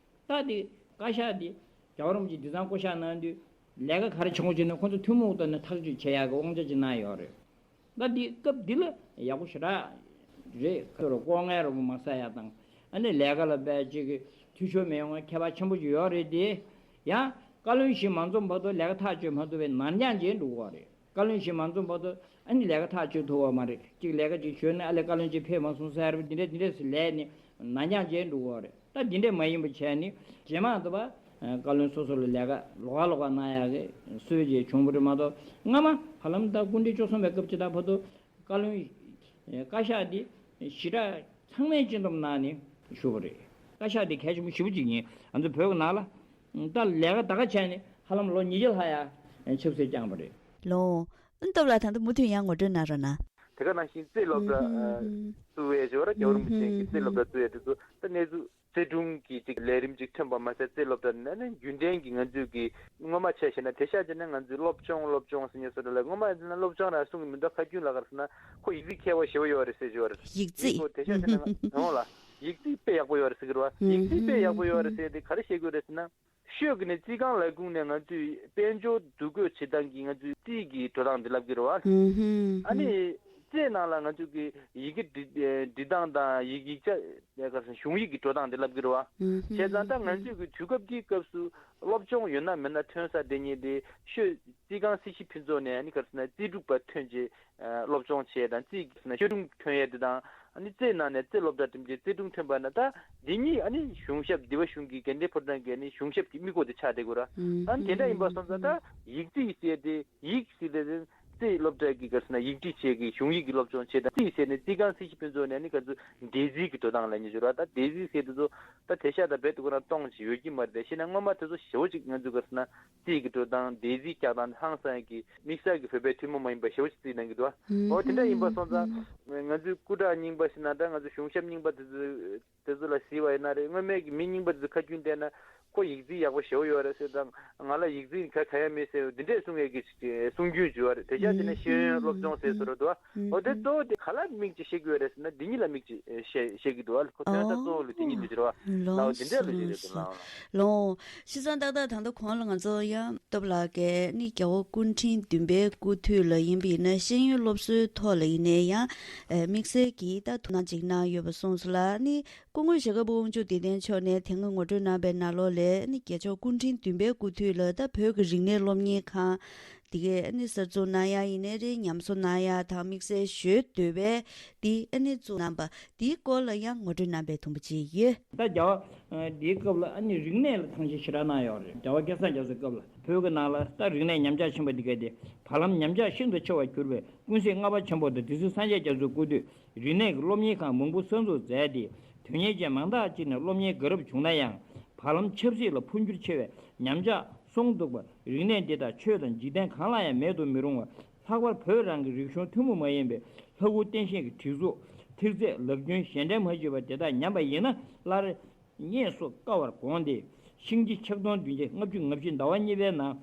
ད་དེ་བཀའ་ཤག་འདི་རྒྱལ་བ་རིན་པོ་ཆེ་འདི་ཚང་བསྐོ་བཞག་གནང་དུས་ལས་ཀ་ག་རེ་བྱུང་ཅེ་ན་ཁོང་ཚོ་ཐུན་མོང་ཐོག་ནས་ཐག་གཅོད་བྱེད་ཡག་གི་དབང་ཆ་ཅིག་གནང་ཡོད་རེད། ད་འདི་སྐབས་འདི་ལ་ཡག་པོ་ཞེ་དྲག་རེད། ཁ་ཐོར་ལྐོག་རྔན་རོགས་པ་མ་ཟ་ཡག་དང་ཨ་ནི་ལས་ཀ་ལ་བས་ཅིག་གི་འཐུས་ཤོར་མི་ཡོང་བའི་ཁྱད་པར་ཆེན་པོ་ཅིག་ཡོད་རེད་དེ། ཡང་བཀའ་བློན་ཞིག་མ་འཛོམས་བར་དུ་ལས་ཀ་ཐག་གཅོད་མ་ཐུབ་པའི་ནར་འགྱངས་བྱས་འགྲོ་གི་ཡོད་རེད། བཀའ་བློན་ཞིག་མ་འཛོམས་བར་དུ་ཨ་ནི་ལས་ཀ་ཐག་གཅོད་ཐུབ་པ་མ་རེད། གཅིག་ལས་ཀ་གཅིག་ཞུས་ན་ཨ་ལས་བཀའ་བློན་གཅིག་ཕེབས་མ་སོང་ཟེར་རེད། འདི་འདྲས་འདི་འདྲས་སུ་ལས་ནི་ནར་འགྱངས་བྱས་འགྲོ་གི་ཡོད་རེད། ད་འདི་འདྲས་མ་ཡིན་པ་བྱས་ནི་རྗེས་མ་དུ་བ་བཀའ་བློན་སོ་སོ་ལ་ལས་ཀ་ལོགས་ཀ་ལོགས་ཀ་གནང་ཡག་གི་སྲོལ་ཅིག་བྱུང་བ་རེད་མ་གཏོགས་སྔ་མ་ཧ་ལམ་ད་སྐུ་ཕྲེང་བཅུ་གསུམ་པའི་སྐབས་ཅིག་ད་བར་དུ་བཀའ་བློན་བཀའ་ཤག་འདི་ཞེ་དྲག་ཚང་མས་སྤྱི་འདོམས་གནང་ནས་བཞུགས་པ་རེད། བཀའ་ཤག་འདི་གལ་ཆེན་པོ་ཞེ་པོ་ཅིག་ཡིན། ང་ཚོ་བོད་ཀྱི་ནང་ལ་ད་ལས་ཀ་ད་ག་བྱས་ནས་ཧ་ལམ་ལོ་ཉིས་བརྒྱ་ལྷག་ཡ་ཆབ་སྲིད་བསྐྱངས་པ་རེད། ལོ། ཨ་ནི་སྟོབས་ལགས་ད་ལྟ་མུ་མཐུད་ཡང་ངོ་སྤྲོད་གནང་རོགས་གནང་། དེ་ག་ནང་བཞིན་རྩེ་སློབ་གྲྭ་ཨ་བཙུགས་པའི་ཞོར་རྒྱལ་བ་རིན་པོ་ཆེ་གིས་རྩེ་སློབ་གྲྭ་བཙུགས་ཡས་དེ་ཚོ་ད་གནས་ཚུལ་རྩེ་དྲུང་གི་ཅིག་ལས་རིམ་ཅིག་ཐོན་པ་མ་ཟད་རྩེ་སློབ་གྲྭ་ནས་ནི་རྒྱུན་ལྡན་གྱི་ང་ཚོས་ཀྱི་སྔོན་མ་ཆ་བཞག་ན་དེང་སང་བྱས་ན་ང་ཚོས་སློབ་སྦྱོང་སློབ་སྦྱོང་ཟེར་མཁན་བཟོ་འདྲ་ལ་སྔོན་མ་ཡིན་ན་སློབ་སྦྱོང་རང་གསུང་གི་མི་འདུག་ཁ་རྒྱུན་ལ་ག་རེ་ཟེར་ན་ཁོ་ཡིག་རྩིས་མཁས་པ་ཞེ་པོ་ཡོད་རེད་ཟེར་ཞུ་བ་རེད། ཡིག་རྩིས། ཁོ་དེང་སང་བྱས་ན་ང་འོང་ལ་ཡིག་རྩིས་དཔེ་ཡག་པོ་ཡོད་རེད་ཟེར་གི་རེད་བ། ཡིག་རྩིས་དཔེ་ཡག་པོ་ཡོད་རེད་ཟེར་དེ་ག་རེ་བཤད་དགོས་རེད་ཟེར་ན། ཤོད་ཀྱི་ནས་རྩིས་ཁང་ལས་ཁུངས་ནས་ང་ཚོས་དཔལ་འབྱོར་བསྡུ་འགོད་བྱེད་སྟངས་ཀྱི་ང་ཚོའི་རྩིས་ཀྱི་འགྲོ་སྟངས་འདི་ལབ་ཀྱི་རེད་བ། ཨ་ནི་རྩིས་ནང་ལ་ང་ཚོས་ཀྱི་ཡི་གེ་འབྲི་འབྲི་སྟངས་དང་ཡིག་ཡིག་ཆ་ག་རེ་ཟེར་གཞུང་ཡིག་གི་འགྲོ་སྟངས་འདི་ལབ་ཀྱི་རེད་བ། བྱས་ཙང་ད་ང་ཚོས་ཀྱི་དུས་སྐབས་འདིའི་སྐབས་སུ་སློབ་སྦྱོང་ཡོད་ན་མེད་ན་ཐོན་ས་དེ་ཉིད་དེ་ཤོད་རྩིས་ཁང་སྲིད་ཞི་ཕུན་ཚོགས་ནས་ཨ་ནི་ག་རེ་ཟེར་ན་རྩིས་ཕྲུག་པ་ཐོན་རྗེས། སློབ་སྦྱོང་བྱས་དང་རྩིས་ཀྱི་ཤོད་སྒྲུང་ཐོན་ཡས་དེ་དང་ཨ་ནི་རྩིས་ནང་ནས་རྩིས་སློབ་གྲྭ་འགྲིམ་རྗེས་རྩིས་སྒྲུང་ཐོན་པ་ན་ད་འདི་གཉིས་ཨ་ནི་གཞུང་ཞབས་འདི་བ་གཞུང་གི་དགའ་ལྡན་ཕོ་བྲང་གི་ཨ་ནི་གཞུང་ཞབས་ཀྱི་དམིགས་སྒོ་དེ་ཆགས་བསྡད་དགོས་ར། ཨ་ནི་དེ་འདྲ་ཡིན་པ་སོང་ཙང་ད་ཡིག་རྩིས་ཟེར་དེ་ཡིག་ཟེར་དེ་རྩིས་སློབ་གྲྭ་གི་ག་རེ་ཟེར་ན་ཡིག་རྩིས་བྱས་ཀྱི་གཞུང་ཡིག་གི་སློབ་སྦྱོང་བྱས་དང་རྩིས་ཟེར་ནས་རྩིས་ཁང་སྲིད་ཞི་ཕུན་ཚོགས་ནས་ཨ་ནི་ག་ཚོད་འདས་རྩིས་ཀྱི་འགྲོ་སྟངས་ལབ་མཁན་ཞིག་ར། ད་འདས་རྩིས་ཟེར་དེ་ཚོ་ད་དེང་སང་ད་རྦད་དེ་ཁོ་རང་གཏོང་བཞིན་ཡོད་ཀྱི་མ་རེད། དེ་བྱས་ན་སྔོན་མ་དེ་ཚོ་ཞེ་བོ་ཅིག་ང་ཚོས་ག་རེ་ཟེར་ན། རྩིས་ཀྱི་འགྲོ་སྟངས་འདས་རྩིས་རྒྱག་སྟངས་ཧང་སང་གི་དམིགས་བསལ་གྱི་བོད་པའི་ཐུན་མོང་མ་ཡིན་པ་ཞེ་བོ་ཅིག་རྩིས་གནང་གི་འདུག་ཨ། འོ་དེ་འདྲ་ཡིན་པ་སོང་ཙང་ང་ཚོའི་སྐུ་དྲག་རྙིང་པ་ཞིག་ན་འདྲ། ང་ཚོ་གཞུང་ཞབས་རྙིང་པ་དེ་ཚོ་དེ་ཚོ་ལ་གཟིགས་པ་ཡིན་ན་རེད། སྔོན་མའི་གི་མི་རྙིང་པ་དེ་ཚོ་ཁ་རྒྱུན་བལྟས་ན་ ཁོ་ཡིག་རྩིས་ཡག་པོ་ཞེ་པོ་ཡོད་རེད་ཟེར་དང་། ང་ལ་ཡིག་རྩིས་ག་ག་ཡ་མེད་ཟེར་འདི་འདྲས་གསུང་ཡས་ཀྱི་གསུང་རྒྱུན་བྱུང་བ་རེད། དེ་རྒྱ་དེ་ནས་ཤེས་ཡོན་སློབ་སྦྱོང་ཟེར་བཟོ་འདྲ་འདུག་ཨ། འོ་དེ་གཙོ་བོ་དེ་ག་ལ་མིག་ཅིག་ཤེས་ཀྱི་ཡོད་རེད་ཟེར་ན་འདི་གཉིས་ལ་མིག་ཅིག་ཤེས་ཤེས་ཀྱི་འདུག་ཨ། ཁོ་དོན་དག་གཙོ་བོ་ལ་འདི་གཉིས་འདུག་ཟེར་བ། ལའོ་འདི་འདྲས་ལ་ཡོད་རེད་འདུག་ལའོ། ལོང་། ཤི་ཙང་ཏག་ཏག་ད་ལྟ་གོང་ལ་ང་ཚོ་ཡང་སྟོབས་ལགས་ཀྱིས་ནི་རྒྱལ་བ་སྐུ་ཕྲེང་བདུན་པའི་སྐུ་དུས་ལ་ཡིན་པ་ཡིན་ན་ཤེས་ཡོན་སློབ་གསོའི་ཐོག་ལ་ཡིན་ནའི་ཡང་དམིགས་བསལ་གྱིས་ད་ཐུགས་སྣང་ཅིག་གནང་ཡོད་པ་གསུངས་སོང་ལ། ནི་སྐུ་ངོ་ཞྭ་སྒབ་པ་དབང་ཕྱུག་བདེ་ལྡན་མཆོག་ནས་དེ་སྔ་ངོ་སྤྲོད་གནང་པའི་ནང་ལོགས་ལས་ནི་རྒྱལ་མཆོག་སྐུ་ཕྲེང་བདུན་པའི་སྐུ་དུས་ལ་ད་བོད་ཀྱི་རིག་གནས་སློབ་གཉེར་ཁང་དེ་གས་ནི་གསར་འཛུགས་གནང་ཡ་ཡིན་ནའི་རེད། ཉམས་གསོ་གནང་ཡ་དང་དམིགས་བསལ་ཞོལ་འདོད་པའི་དེ་ནི་བཙུགས་གནང་པ་དེའི་སྐོར་ལ་ཡང་ངོ་སྤྲོད་གནང་པའི་དུམ་བུ་ཅིག་ཡོད། ད་རྒྱལ་བ་འདིའི་སྐབས་ལ་ཨ་ནི་རིག་གནས་ལ་ཐང་ཆེན་ཞེ་དྲག་གནང་ཡོད་རེད། རྒྱལ་བ་སྐལ་བཟང་རྒྱ་མཚོའི་སྐབས་ལ་བོད་ཀྱི་ནང་ལ་ད་རིག་གནས་ཉམས་ཆག་ཕྱིན་པ་འདི་གས་དེ་བར་ལམ་ཉམས་ཆག་ཤིན་ཏུ་ཆེ་བར་གྱུར་པའི་ཀུན་གཟིགས་ལྔ་པ་ཆེན་པོ་དང་དེ་ཚེ་སངས་རྒྱས་རྒྱ་མཚོའི་སྐུ་དུས་རིག་གནས་ཀྱི་སློབ་གཉེར་ཁང་མང་པོ་གསར་འཛུགས་མཛད་དེ། དོན་གཉེར་ཅན་མང་དག་ཅིག་ནས་སློབ་གཉེར་དགའ་རབ་བྱུང་ན་ཡང་། བར་ལམ་ཆབ་སྲིད་ལ་འཕོ་འགྱུར་ཆེ་བས་ཉམས་ཆག་སོང་འདུག་པ། རིག་གནས་འདི་དག་ཆོས་དང་འཇིག་རྟེན་གང་ལ་ཡང་མེད་དུ་མི་རུང་བར། ལྷག་པར་བོད་རང་གི་རིག་གཞུང་ཐུན་མོང་མ་ཡིན་པའི་ལྷ་སྐུ་རྟེན་བཞེངས་ཀྱི་བྲིས་གཟུགས། ཐིག་ཚད། ལག་རྒྱུན་གཞན་འདྲ་མ་བརྗེད་པ་དེ་དག་ཉམས་པ་ཡིན་ན་སླར་རྙེད་སུ་དཀའ་བར་དགོངས་ཏེ། ཤིང་རྗེ་ཆིག་སྟོང་བདུན་བརྒྱ་ལྔ་བཅུ་ང་བཞི་ཟླ་བ་གཉིས་པའི་ནང་།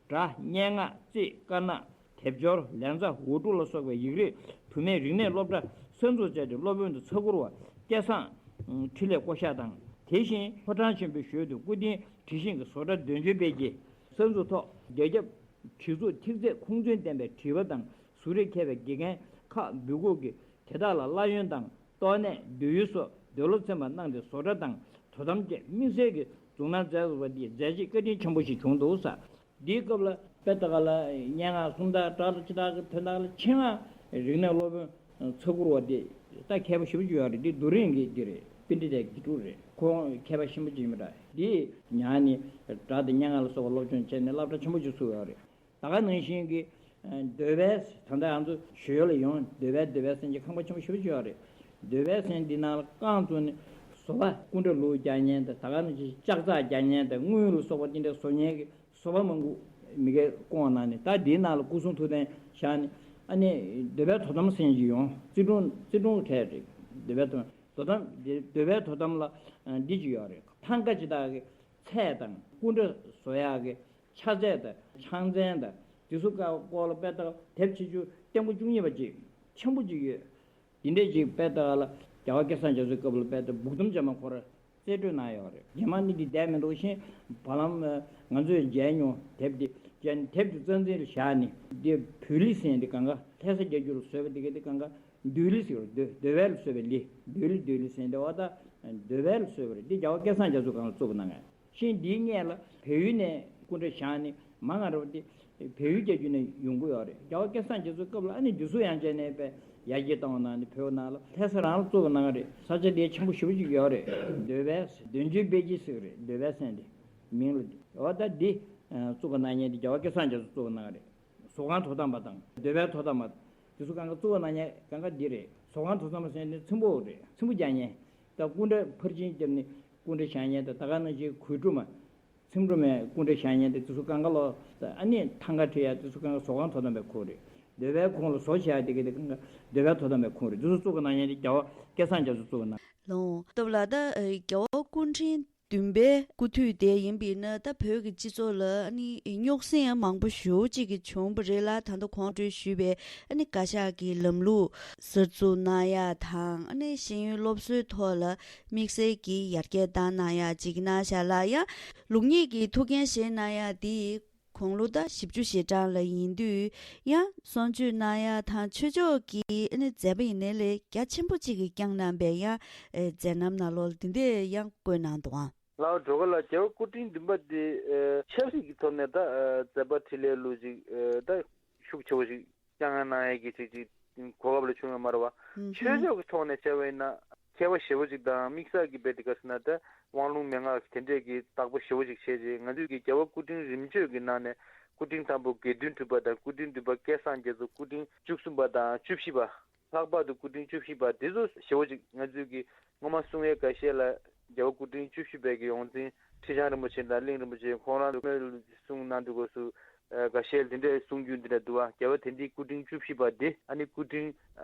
སྒྲ། སྙན་ངག་རྩིས། དཀར་ནག་དེབ་སྦྱོར། ལན་ཚྭ། འུར་འགྲོ་ལ་སོགས་པའི་ཡིག་རིགས་དུ་མའི་རིག་གནས་སློབ་གྲྭ་གསར་འཛུགས་མཛད་དེ། སློབ་དཔོན་དུ་ཚ་གུར་བ་སྐལ་བཟང་འཕྲིན་ལས་བསྐོ་གཞག་དང་། དེ་བཞིན་ཕོ་བྲང་ཆེན་པོའི་ཞོལ་དུ་སྐུ་རྟེན་བྲིས་ཤིང་གི་བཟོ་གྲྭ་འདོན་ཆེན་སྤེལ་རྗེས། གསར་འཛུགས་ཐོག་རྒྱ་ཁྱབ་བྲིས་གཟུགས་ཐིག་ཚད་ཁུངས་བཙུན་ལྡན་པའི་བྲིས་པ་དང་གཟུགས་རིས་མཁས་པའི་དགེ་རྒན་ཁག་འབོད་འགུག་གིས། དེ་དག་ལ་བསླབ་ཡོན་དང་ཏོག་ནད་སྡོད་ཡུལ་སོགས་འདོད་བློ་ཚིམ་པ་གནང་སྟེ། བཟོ་གྲྭ་དང་དོ་དམ་བཅས་དམིགས་བསལ་གྱིས་འཛུགས་གནང་མཛད་དགོས་པ་འདི་མཛད་རྗེས་བཀའ་དྲིན་ཆེན་པོ་ཞིག་བྱུང་འདུག་ཟེར། འདིའི་སྐབས་ལ་དཔེ་ལྟ་ག་ལ་སྙན་ངག་སུམ་རྟགས་སྒྲ་དང་ཅི་ལྟར་གྱི་དོན་དག་ལ་ཆེད་མངགས་རིག་གནས་སློབ་དཔོན་ཚ་གུར་བ་འདི་ད་མཁས་པ་ཞེ་པོ་ཅིག་ཡོད་རེད། འདི་རྡོ་རིང་གི་འདི་རེད། པཎྜི་ཏའི་དགེ་ཕྲུག་རེད། ཁོང་མཁས་པ་ཆེན་པོ་ཅིག་ཡིན་པ་འདྲ། འདི་ཉར་ནས་སྒྲ་དང་སྙན་ངག་ལ་སོགས་པ་སློབ་སྦྱོང་བྱས་ནས་སློབ་གྲྭ་ཆེན་པོ་ཅིག་བཙུགས་ཡོད་རེད། ད་ག་ནང་བཞིན་གྱི་འདོད་པའི་ད་ལྟ་ང་ཚོ་ཞོལ་ལ་ཡོང་འདོད་པའི་འདོད་པའི་སེམས་ཀྱི་ཁང་པ་ཆེན་པོ་ཞེ་པོ་ཅིག་ཡོད་རེད། འདོད་པའི་སེམས་འདི་ནང་ལ་རྐང་བཙུགས་ནས་བཟོ་པ་སྐུ་འདྲ་ལུག་རྒྱག་མཁན་དང་ད་ག་ནང་བཞིན་ལྕགས་ཚག་རྒྱག་མཁན་དང་དངུལ་ལ་སོགས་པ་འདི་འདྲ་བཟོ་མཁན་གྱི་བཟོ་པ་མང་པོ་མི་སྒེར་བསྐོང་གནང་ནས། ད་འདིའི་ནང་ལ་སྐུ་གསུང་ཐུགས་རྟེན་བཞག་ནས་ཨ་ནི་འདོད་པའི་དོ་དམ་སེམས་ཀྱི་ཡོང་རྩིས་དྲུང་རྩིས་དྲུང་གྲས་རེད། འདོད་པའི་དོ་དོ་དམ་འདོད་པའི་དོ་དམ་ལ་འདི་ཅིག་ཡོད་རེད། ཐང་ག་ཅིག་དག་གི་ཚད་དང་སྐུ་འདྲ་བཟོ་ཡག་གི་ཆ་ཚད་དང་ཕྱག་མཚན་དང་དེ་ཚོ་ཀ་སྐོར་ལ་དཔེ་ལྟ་དེབ་ཆེ་ཆུང་ལྟད་མོ་བཅུ་གཉིས་པ་ཅིག་ཆེན་པོ་ཅིག་ཡོད། དེ་འདྲས་ཅིག་དཔེ་ལྟ་ལ་རྒྱལ་བ་སྐལ་བཟང་རྒྱ་མཚོའི་སྐབས་ལ་དཔེ་ལྟ་སྦུག་དོམ་ཅན་མ་ཁོ་ར་རྩིས་སྤྲོད་གནང་ཡོད་རེད། རྗེས་མ་ནི་འདི་བསྡད་མི་འདུག་ཤིང་བ་ལམ་ང་ཚོས་མཇལ་མྱོང་དེབ་འདི་མཇལ་ནས་དེབ་འདི་རྩ་འཛིན་ལ་བཞག་ནས་འདི་བོད་ལི་ཟེར་འདི་གང་ག་ལྷ་ས་རྒྱ་རྒྱུ་ལ་བཟོས་པ་འདི་ག་འདི་གང་ག་འདོད་ལི་ཟེར་བ་འདོད་འདོད་པ་ལ་བཟོས་པའི་ལི་འདོད་ལི་འདོད་ལི་ཟེར་འདི་བ་ད་འདོད་པ་ལ་བཟོས་པ་རེད། འདི་རྒྱལ་བ་སྐལ་བཟང་རྒྱ་མཚོ་གང་ལ་བཙུགས་པ་གནང་ངས། ཤིང་འདིའི་སྔས་ལ་བལ་ཡུལ་ནས་སྐུ་འདྲ་བཞག་ནས་མ་ང་རེ་བ་དེ་བལ་ཡུལ་རྒྱལ་རྒྱུད་ནས་ཡོང་གི་ཡོད་རེད། རྒྱལ་བ་སྐལ་བཟང་རྒྱ་མཚོའི་སྐབས་ལ་ཨ་ནི་འདི་ཚོ་ཡང་བྱས་ནས་པའི་ཡར་རྒྱས་བཏང་བ་ནང་ནས་བོད་ནང་ལ་ལྷ་ས་རང་ལ་བཙུགས་པ་གནང་རེད། ས་ཆ་དེ་ཆེན་པོ་ཞེ་པོ་ཅིག་ཡོད་རེད། འདོད་པའི་འདོད་འཇོའི་དཔལ་གྱིས་ཟེར་གི་རེད། འདོད་པའི་སེམས་དེ་མིང་ལ་འོ་ད་འདི་བཙུགས་པ་གནང་མཁན་དེ་རྒྱལ་བ་སྐལ་བཟང་རྒྱ་མཚོ་བཙུགས་པ་གནང་རེད། བཟོ་ཁང་དོ་དམ་པ་དང་འདོད་པའི་དོ་དམ་པ་དེ་ཚོ་གང་ག་བཙུགས་པ་གནང་མཁན་གང་ག་འདི་རེད། བཟོ་ཁང་དོ་དམ་པ་ཟེར་ནས་ཚེམ་བུ་རེད། ཚེམ་བུ་རྒྱག་མཁན་ད་སྐུ་འདྲ་ཕར་ཕྱིན་བརྒྱབ་ནས་སྐུ་འདྲ་བཞག་མཁན་དང་ད་ག་ནང་བཞིན་གོས་འཁྲུ་མ་ཚེམ་དྲུབ་མའི་སྐུ་འདྲ་བཞག་མཁན་དེ་དེ་ཚོ་གང་ག་ལོ་ཨ་ནི་ཐང་ག་ཁྲིད་ཡ་དེ་ཚོ་གང་ག་བཟོ་ཁང་དོ་དམ་པའི་ཁོངས་རེད། འདོད་པའི་ཁོངས་ལ་བཟོ་བྱ་ཡ་དེ་ག་དེ་གང་ག་འདོད་པའི་དོ་དམ་པའི་ཁོངས་རེད། དེ་ཚོ་བཙུགས་པ་གནང་མཁན་དེ་རྒྱལ་བ་སྐལ་བཟང་རྒྱ་མཚོས་བཙུགས་པ་གནང་། ལོང་། སྟབས་ལགས་ད་རྒྱལ་བ་སྐུ་ཕྲེང་བདུན་པའི་སྐུ་དུས་དེ་ཡིན་པས་ན་ད་བོད་ཀྱི་སྤྱི་ཚོགས་ལ་ཨ་ནི་རྙོག་ཟིང་མང་པོ་ཞེ་པོ་ཅིག་གི་བྱུང་བ་རེད་ལ། ད་ལྟ་གོང་འགྲོས་ཞུས་པའི་ཨ་ནི་བཀའ་ཤག་གི་ལམ་ལུགས་གསར་འཛུགས་གནང་ཡ་དང་ཨ་ནི་ཤེས་ཡོན་སློབ་གསོའི་ཐོག་ལ་དམིགས་བསལ་གྱི་ཡར་རྒྱས་བཏང་གནང་ཡ་ཅིག་གནང་བཞག་ལ། ཡང་ལུགས་གཉིས་ཀྱི་ཐུགས་འགན་བཞེས་གནང་ཡ་དེ་དགུང་ལོ་ད་བཞི་བཅུ་ཞེ་གྲངས་ལ་ཡིན་དུས་ཡང་གསུང་ཆོས་གནང་ཡ་དང་ཆོས་ཕྱོགས་ཀྱི་ཨ་ནི་མཛད་པ་ཡིན་ནའི་ལས་རྒྱ་ཆེན་པོ་ཅིག་གིས་བསྐྱངས་གནང་པའི་ཡང་མཛད་རྣམ་ནང་ལོགས་ལ་འདི་འདྲས་ཡང་བཀོད་གནང་འདུག་ཨང་། ལའོ་འགྲོ་ག་ལ་རྒྱལ་བ་སྐུ་ཕྲེང་བདུན་པ་དེ་ཆབ་སྲིད་ཀྱི་ཐོག་ནས་ད་མཛད་པ་འཕྲིན་ལས་ལུགས་ཅིག་ད་ཤུགས་ཆེ་བོ་ཞིག་བསྐྱངས་གནང་ཡས་ཀྱི་ཅིག་ཅིག་གོ་སྐབས་ལ་བྱུང་ཡོད་མ་རེད་བ། ཆོས་ཕྱོགས་ཀྱི་ཐོག་ནས་བྱས་པ་ཡིན་ན་མཁས་པ་ཞེ་བོ་ཅིག་དང་དམིགས་བསལ་གྱི་རྦད་དེ་ག་ཟེར་ན་ད་དབང་ལུང་མན་ངག་དེ་འདྲས་ཀྱི་བརྟག་པ་ཞེ་བོ་ཅིག་བྱས་རྗེས་ང་ཚོས་ཀྱི་རྒྱལ་བ་སྐུ་ཕྲེང་རིམ་བྱོན་གྱི་ནང་ནས་སྐུ་ཕྲེང་དང་པོ་དགེ་འདུན་གྲུབ་པ་དང་སྐུ་ཕྲེང་བདུན་པ་སྐལ་བཟང་རྒྱ་མཚོ། སྐུ་ཕྲེང་བཅུ་གསུམ་པ་དང་བཅུ་བཞི་པ། ལྷག་པར་དུ་སྐུ་ཕྲེང་བཅུ་བཞི་པ་འདི་ཚོ་ཞེ་བོ་ཅིག་ང་ཚོས་ཀྱི་སྔོན་མ་གསུང་ཡས་འགའ་ཤས་ལ་རྒྱལ་བ་སྐུ་ཕྲེང་བཅུ་བཞི་པའི་གི་ཡོངས་འཛིན་ཁྲི་བྱང་རིན་པོ་ཆེ་དང་གླིང་རིན་པོ་ཆེ་ཁོང་རང་ཚོ་སྨོན་ལམ་གསུང་གནང་དུས་སྐབས་སུ་འགའ་ཤས་འདི་འདྲའི་གསུང་རྒྱུན་འདི་འདྲ་འདུག་བ། རྒྱལ་བ་དེ་འདྲའི་སྐུ་ཕྲེང་བཅུ་བཞི་པ་འདི་ཨ་ནི་སྐུ་ཕྲེང་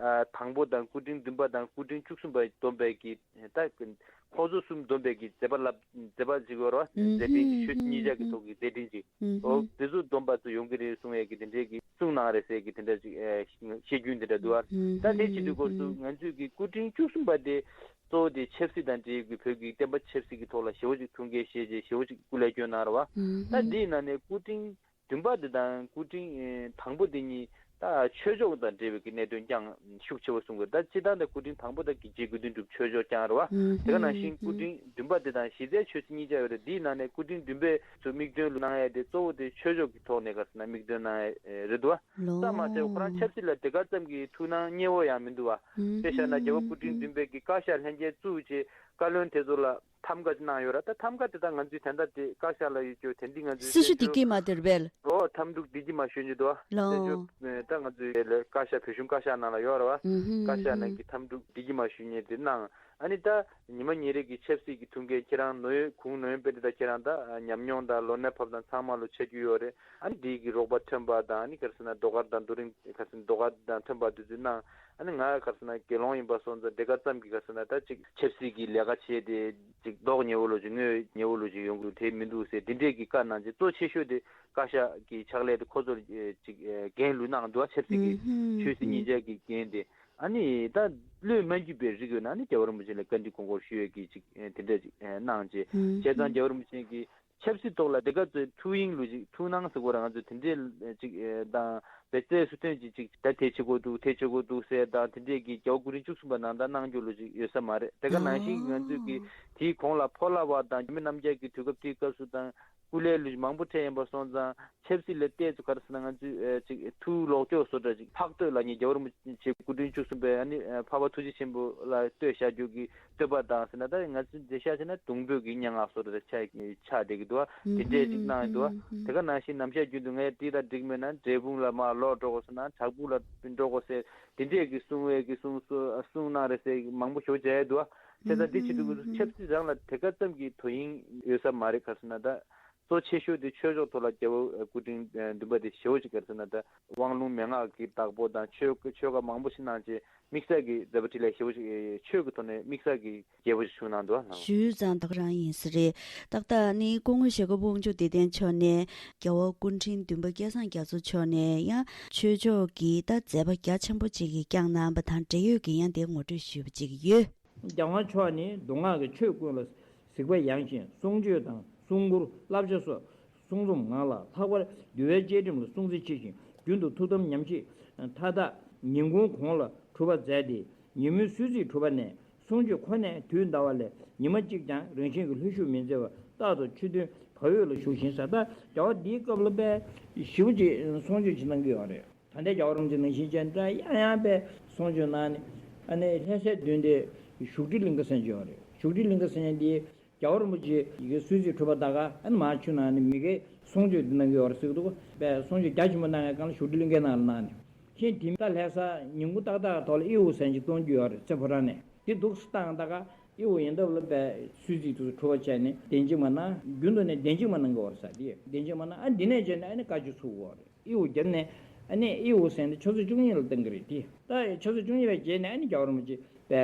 དང་པོ་དང་སྐུ་ཕྲེང་བདུན་པ་དང་སྐུ་ཕྲེང་བཅུ་གསུམ་པ་བསྡོམས་པའི་གི་ད་སྐུ་ ཁོང་ཚོ་གསུམ་བསྡོམས་པའི་གི་མཛད་པ་ལབ་མཛད་པ་ཅིག་ཡོད་རེད་བ། མཛད་འཕྲིན་ཅིག་ཆོས་སྲིད་གཉིས་ཆར་གྱི་ཐོག་གི་མཛད་འཕྲིན་ཅིག་འོ་དེ་ཚོ་བསྡོམས་པ་ཚོ་ཡོང་གི་རེད་གསུང་ཡས་ཀྱི་དེ་འདྲའི་གི་གསུང་གནང་རེད་ཟེར་གི་དེ་འདྲ་ཅིག་ཨེ་བཤད་རྒྱུན་དེ་འདྲ་འདུག་བ། ད་དེ་བྱེད་དུས་སྐབས་སུ་ང་ཚོས་ཀྱི་སྐུ་ཕྲེང་བཅུ་གསུམ་པ་དེ་གཙོ་བོ་དེ་ཆབ་སྲིད་དང་འབྲེལ་ཡོད་ཀྱི་བོད་ཀྱི་བསྟན་པ་ཆབ་སྲིད་ཀྱི་ཐོག་ལ་ཞེ་པོ་ཅིག་ཐུགས་འགན་བཞེས་རྗེས་ཞེ་པོ་ཅིག་སྐུ་ལས་བསྐྱོན་གནང་རེད་བ། ད་འདིའི་ནང་ནས་སྐུ་ཕྲེང་བདུན་པ་དེ་དང་སྐུ་ཕྲེང་ཨེ་དང་པོ་དེ་གཉིས་ད་ཆོས་ཕྱོགས་དང་འབྲེལ་བའི་གི་གནད་དོན་ཀྱང་ཤུགས་ཆེ་བོ་གསུང་གི་རེད། ད་སྤྱིར་བཏང་ད་སྐུ་ཕྲེང་དང་པོ་དང་དགེ་བཤེས་དགེ་འདུན་གྲུབ་ཆོས་ཕྱོགས་ཀྱང་རེད་བ། དེ་ག་ནང་བཞིན་སྐུ་ཕྲེང་བདུན་པ་དེ་དང་གཞི་རྩའི་ཆོས་སྲིད་གཉིས་ཆར་ཡོད་རེད། འདིའི་ནང་ནས་སྐུ་ཕྲེང་བདུན་པས་ཚུར་མིག་སྟོན་གནང་ཡས་དེ་གཙོ་བོ་དེ་ཆོས་ཕྱོགས་ཀྱི་ཐོག་ནས་ག་ཟེར་ན་མིག་སྟོན་གནང་ཡས་རེད་འདུག་བ། ཙམ་མ་ཟད་ཁོ་རང་ཆབ་སྲིད་ལ་དེ་ག་ཙམ་གྱི་ཐུགས་སྣང་མཉེས་པོ་ཡང་མི་འདུག་བ། དཔེ་བཞག་ན་རྒྱལ་བ་སྐུ་ཕྲེང་བདུན་པས་ཀྱི་བཀའ་ཤག་ལྷན་རྒྱས་བཙུགས་རྗེས་བཀའ་བློན་དེ་ཚོ་ལ་ཐམ་ག་ཅིག་གནང་ཡོད་ར། ད་ཐམ་ག་དེ་དག་ང་ཚོའི་དན་རྟགས་དེ་བཀའ་ཤག་ལ་ཡོད་རྒྱུ་དེ་འདི་ང་ཚོའི་སྲི་ཞུ་དེ་སྐྱེས་མ་དེར་སྦེལ། ཨོ་ཐམ་ཕྲུག་བདེ་སྐྱིད་མ་ཞུ་ཉེ་དུ་ལོ། ད་ང་ཚོའི་བཀའ་ཤག་བོད་གཞུང་བཀའ་ཤག་ནང་ལ་ཡོད་ར་བ། བཀའ་ཤག་ནང་གི་ཐམ་ཕྲུག་བདེ་སྐྱིད་མ་ཞུ་ཉེ་དེ་གནང་། ཨ་ནི་ད་ཉི་མ་ཉིན་རེ་གི་ཆབ་སྲིད་ཀྱི་ཐུགས་འགན་ཁྱེད་རང་ནོ་ཡོད་གུང་ནོ་ཡོད་པའི་དེ་ད་ཁྱེད་རང་ད་ཉམས་མྱོང་དང་ལོ་ན་བབས་དང་ཚང་མ་ལོ་ཆ་རྒྱུས་ཡོད་རེད། ཨ་ནི་དེའི་གི་རོགས་པ་ཐོན་པ་དང་ཨ་ནི་ག་རེ་ཟེར་ན་ཟློས་གར་དང་རྡོ་རིང་ག་རེ་ཟེར་ན་ཟློས་གར་དང་ཐོན་པ་དེ་ཚོ་གནང་། ཨ་ནི་ང་ག་རེ་ཟེར་ན་དགེ་སློང་ཡིན་པ་སོང་ཙང་དེ་ག་ཙམ་གྱི་ག་རེ་ཟེར་ན་ད་ཅིག་ཆབ་སྲིད་ཀྱི་ལས་ཀ་བྱས་ཏེ་ཅིག་ལྡོག་ཉེ་བོ་ལོ་ཅིག་དངོས་ཉེ་བོ་ལོ་ཅིག་ཡོང་གི་འདུག་དེ་མི་འདུག་ཟེར་དེ་འདྲས་ཀྱི་བཀའ་གནང་རྗེས་གཙོ་ཆེ་ཤོས་དེ་བཀའ་ཤག་གི་ཕྱག་ལས་དེ་ཁོ་ཚོར་ཅིག་འགན་ལུས་གནང་འདུག་ཆབ་སྲིད་ཀྱི་ཆོས་སྲིད་གཉིས་ཆར་གྱི་འགན་དེ། ཨ་ནི་ད་བློས་མ་འགྱུར་བའི་རིགས་ཡོད་ན་ཨ་ནི་རྒྱལ་བ་རིན་པོ་ཆེ་ལ་བཀའ་འདྲི་དགོངས་སྐོར་ཞུ་ཡས་ཀྱི་ཅིག་དེ་འདྲས་ཅིག་གནང་རྗེས་བྱས་ཙང་རྒྱལ་བ་རིན་པོ་ཆེ་གིས། ཆབ་སྲིད་ཐོག་ལ་དེ་ག་ཚོད་ཐུགས་དབྱིངས་ལུ་ཅིག་ཐུགས་སྣང་ཟེར་དགོས་ར། ང་ཚོས་དེ་འདྲས་ཅིག་དང་བེད་སྤྱོད་སུ་ཐོན་ཅིག་ཅིག་ད་དེ་བྱེད་དགོས་འདུག་དེ་བྱེད་དགོས་འདུག་ཟེར་དང་དེ་འདྲས་ཀྱི་རྒྱལ་བ་སྐུ་ཕྲེང་བཅུ་གསུམ་པ་ནང་ད་གནང་རྒྱུ་ལུ་ཅིག་ཡོད་ས་མ་རེད། དེ་ག་ནང་བཞིན་ང་ཚོས་ཀྱི་དེའི་གོང་ལ་ཕོ་ལྷ་བ་དང་འཇིགས་མེད་རྣམ་རྒྱལ་གྱི་དུས་སྐབས་དེའི་སྐབས་སུ་དང་སྐུ་ལས་ལུ་ཅིག་མང་པོ་འཕྲད་ཡིན་པ་སོང་ཙང་ཆབ་སྲིད་ལ་བལྟས་ཚུལ་ག་རེ་ཟེར་ན་ང་ཚོས་ཅིག་ཐུགས་ལོག་སྤྱོད་བཟོ་འདྲ་ཅིག་འཕགས་བསྟོད་ལ་ཉེ་རྒྱལ་བ་རིན་པོ་ཆེ་སྐུ་ཕྲེང་བཅུ་གསུམ་པས་ཨ་ནི་འཕགས་པ་ཐུགས་རྗེ་ཆེན་པོ་ལ་བསྟོད་བཞག་རྒྱུ་གི་བསྟོད་པ་དང་ཟེར་ན་ད་ང་ཚོ་འདི་ཤ་ཆེ་ན་གདུང་འབོད་ཀྱི་སྙན་ངག་སོགས་རེ་ཆགས་ཆགས་བསྡད་ཀྱི་འདུག་བ། དེ་འདྲས་ཅིག་གནང་ཡོད་འདུག་བ། དེ་ག་ནང་བཞིན་ནམ་ཞག་རྒྱུན་དུ་ངས་དེ་དང་འགྲིག་མེད་ན་འབྲས་སྤུངས་ལ་མར་ལོག་འགྲོ་དགོས་ཟེར་ན་བྲག་ཕུག་ལ་འགྲོ་དགོས་ཟེར་དེ་འདྲས་ཀྱི་གསུང་བའི་གི་གསུང་གསུང་གནང་རེད་ཟེར་མང་པོ་ཞེ་པོ་མཇལ་ཡོད་འདུག་བ། བྱས་ཙང་འདི་བྱེད་དུས་ཆབ་སྲིད་རང་ལ་དེ་ག་ཙམ་གྱི་དོ་དབྱིངས་ཡོད་ས་མ་རེད། ག་རེ་ཟེར་ན་ད་གཙོ་ཆེ་ཤོས་དེ་ཆོས་ཕྱོགས་ཐོག་ལ་རྒྱལ་བ་སྐུ་ཕྲེང་བདུན་པ་དེ་ཞེ་པོ་ཅིག་ག་རེ་ཟེར་ན་ད་དབང་ལུང་མན་ངག་གི་བདག་པོ་དང་ཆོས་ཆོས་བཀའ་མང་པོ་ཞིག་གནང་རྗེས། དམིགས་བསལ་གྱི་མཛད་པ་འཕྲིན་ལས་ཞེ་པོ་ཞིག་ཆོས་ཀྱི་ཐོག་ནས་དམིགས་བསལ་གྱི་རྒྱས་པོ་ཞིག་ཞུ་གནང་འདུག་ལགས། ཞུས་ཙང་ད་ག་རང་ཡིན་ས་རེད། ཏག་ཏག་ནི་སྐུ་ངོ་ཞྭ་སྒབ་དབང་ཕྱུག་བདེ་ལྡན་མཆོག་ནས་རྒྱལ་བ་སྐུ་ཕྲེང་བདུན་པ་སྐལ་བཟང་རྒྱ་མཚོ་མཆོག་ནས་ཡང་ཆོས་ཕྱོགས་ཀྱི་ད་མཛད་པ་རྒྱ་ཆེན་པོ་ཅིག་གི་བསྐྱངས་གནང་བ་དང་འབྲེལ་ཡོད་ཀྱི་ཡང་དེ་ངོ་སྤྲོད་ཞུས་པ་ཅིག་ཡོད། རྒྱལ་དབང་མཆོག་ནི་མདོ་སྔགས་ཀྱི་ཆོས་ཀུན་ལ་གཟིགས་པ་ཡངས་ཤིང་གསུང་ཆོས་དང་གསུང་མགུར་བསླབ་བྱ་སོགས་གསུང་རྩོམ་ངག་ལ་ལྷག་པར་འདུལ་བའི་བཅས་ཁྲིམས་ལ་སྲུང་བརྩི་ཆེ་ཞིང་རྒྱུན་དུ་ཐུགས་དམ་ཉམས་བཞེས་མཐའ་དག་ཉིན་གུང་གོང་ལ་གྲུབ་པ་མཛད་དེ་ཉིན་མོའི་གསོལ་ཚིགས་གྲུབ་པ་ནས་གསུང་ཆོས་ཁོ་ནས་དུས་འདའ་བ་ལས་ཉི་མ་གཅིག་ཀྱང་རང་གཞན་གྱི་ལྷོད་ཤུགས་མི་མཛད་པར་རྟག་ཏུ་མཆོད་རྟེན་བར་འོག་ལ་བཞུགས་ཤིང་ཟེར། ད་རྒྱལ་བ་འདིའི་སྐབས་ལ་དཔེ་ཞེ་པོ་ཅིག་གསུང་ཆོས་ཅིག་གནང་གི་ཡོད་རེད། ད་ལྟའི་རྒྱལ་བ་རིན་པོ་ཆེ་ནང་བཞིན་བྱས་ན་ཡང་ཡང་དཔེ་གསུང་ཆོས་གནང་ནས་ཨ་ནི་ལྷ་སའི་མདུན་དེ་བཞུགས་ཁྲི་གླིང་ག་ཟེར་གྱི་ཡོད་རེད། བཞུགས་ཁྲི་གླིང་ག་ཟེར་མཁན་དེ་རྒྱལ་བ་རིན་པོ་ཆེ་ཡི་གེ་གསོལ་ཚིགས་གྲུབ་པ་ད་ག་ཨ་ནི་མར་ཆུ་ནང་ནས་མི་གེ་གསུང་ཆོས་འདི་གནང་གི་ཡོད་རེད་ཟེར་གི་འདུག་དཔེ་གསུང་ཆོས་རྒྱ་ཆེན་པོ་གནང་བའི་སྒང་ལ་བཞུགས་ཁྲི་གླིང་གའི་ནང་ལ་གནང་ནས་ཁྱེད་དེ་ད་ལྷ་ས་ཉིན་གུང་ཏག་ཏག་ཐོག་ལ་ཨི་འོ་ཟེར་མཁན་ཅིག་གཏོང་རྒྱུ་ཡོད་རེད། རྩེ་ཕོ་བྲང་ནས་དེ་འདུག་སེ་བཏང་ད་ག་ཨི་འོ་ཡིན་སྟབས་ལ་དཔེ་གསོལ་ཚིགས་དེ་ཚོ་གྲུབ་པ་བྱས་ནས་གདན་འཇིགས་མ་གནང་། རྒྱུན་དུ་ནས་གདན་འཇིགས་མ་གནང་གི་ཡོད་རེད་ཟེར། དེ་གདན་འཇིགས་མ་གནང་། ཨ་འདི་ནས་བྱས་ནས་ཨ་ནི་བཀའ་ཆོས་ཚུགས་ཡོད་རེད། ཨི་འོ་བརྒྱབ་ནས་ཨ་ནི་ཨི་འོ་ཟེར་ནས་ཆུ་ཚོད་བཅུ་གཉིས་ལ་བཏང་གི་རེད། དེ་ད་ཆུ་ཚོད་བཅུ་གཉིས་པའི་རྗེས་ནས་ཨ་ནི་རྒྱལ་བ་རིན་པོ་ཆེ་དཔེ་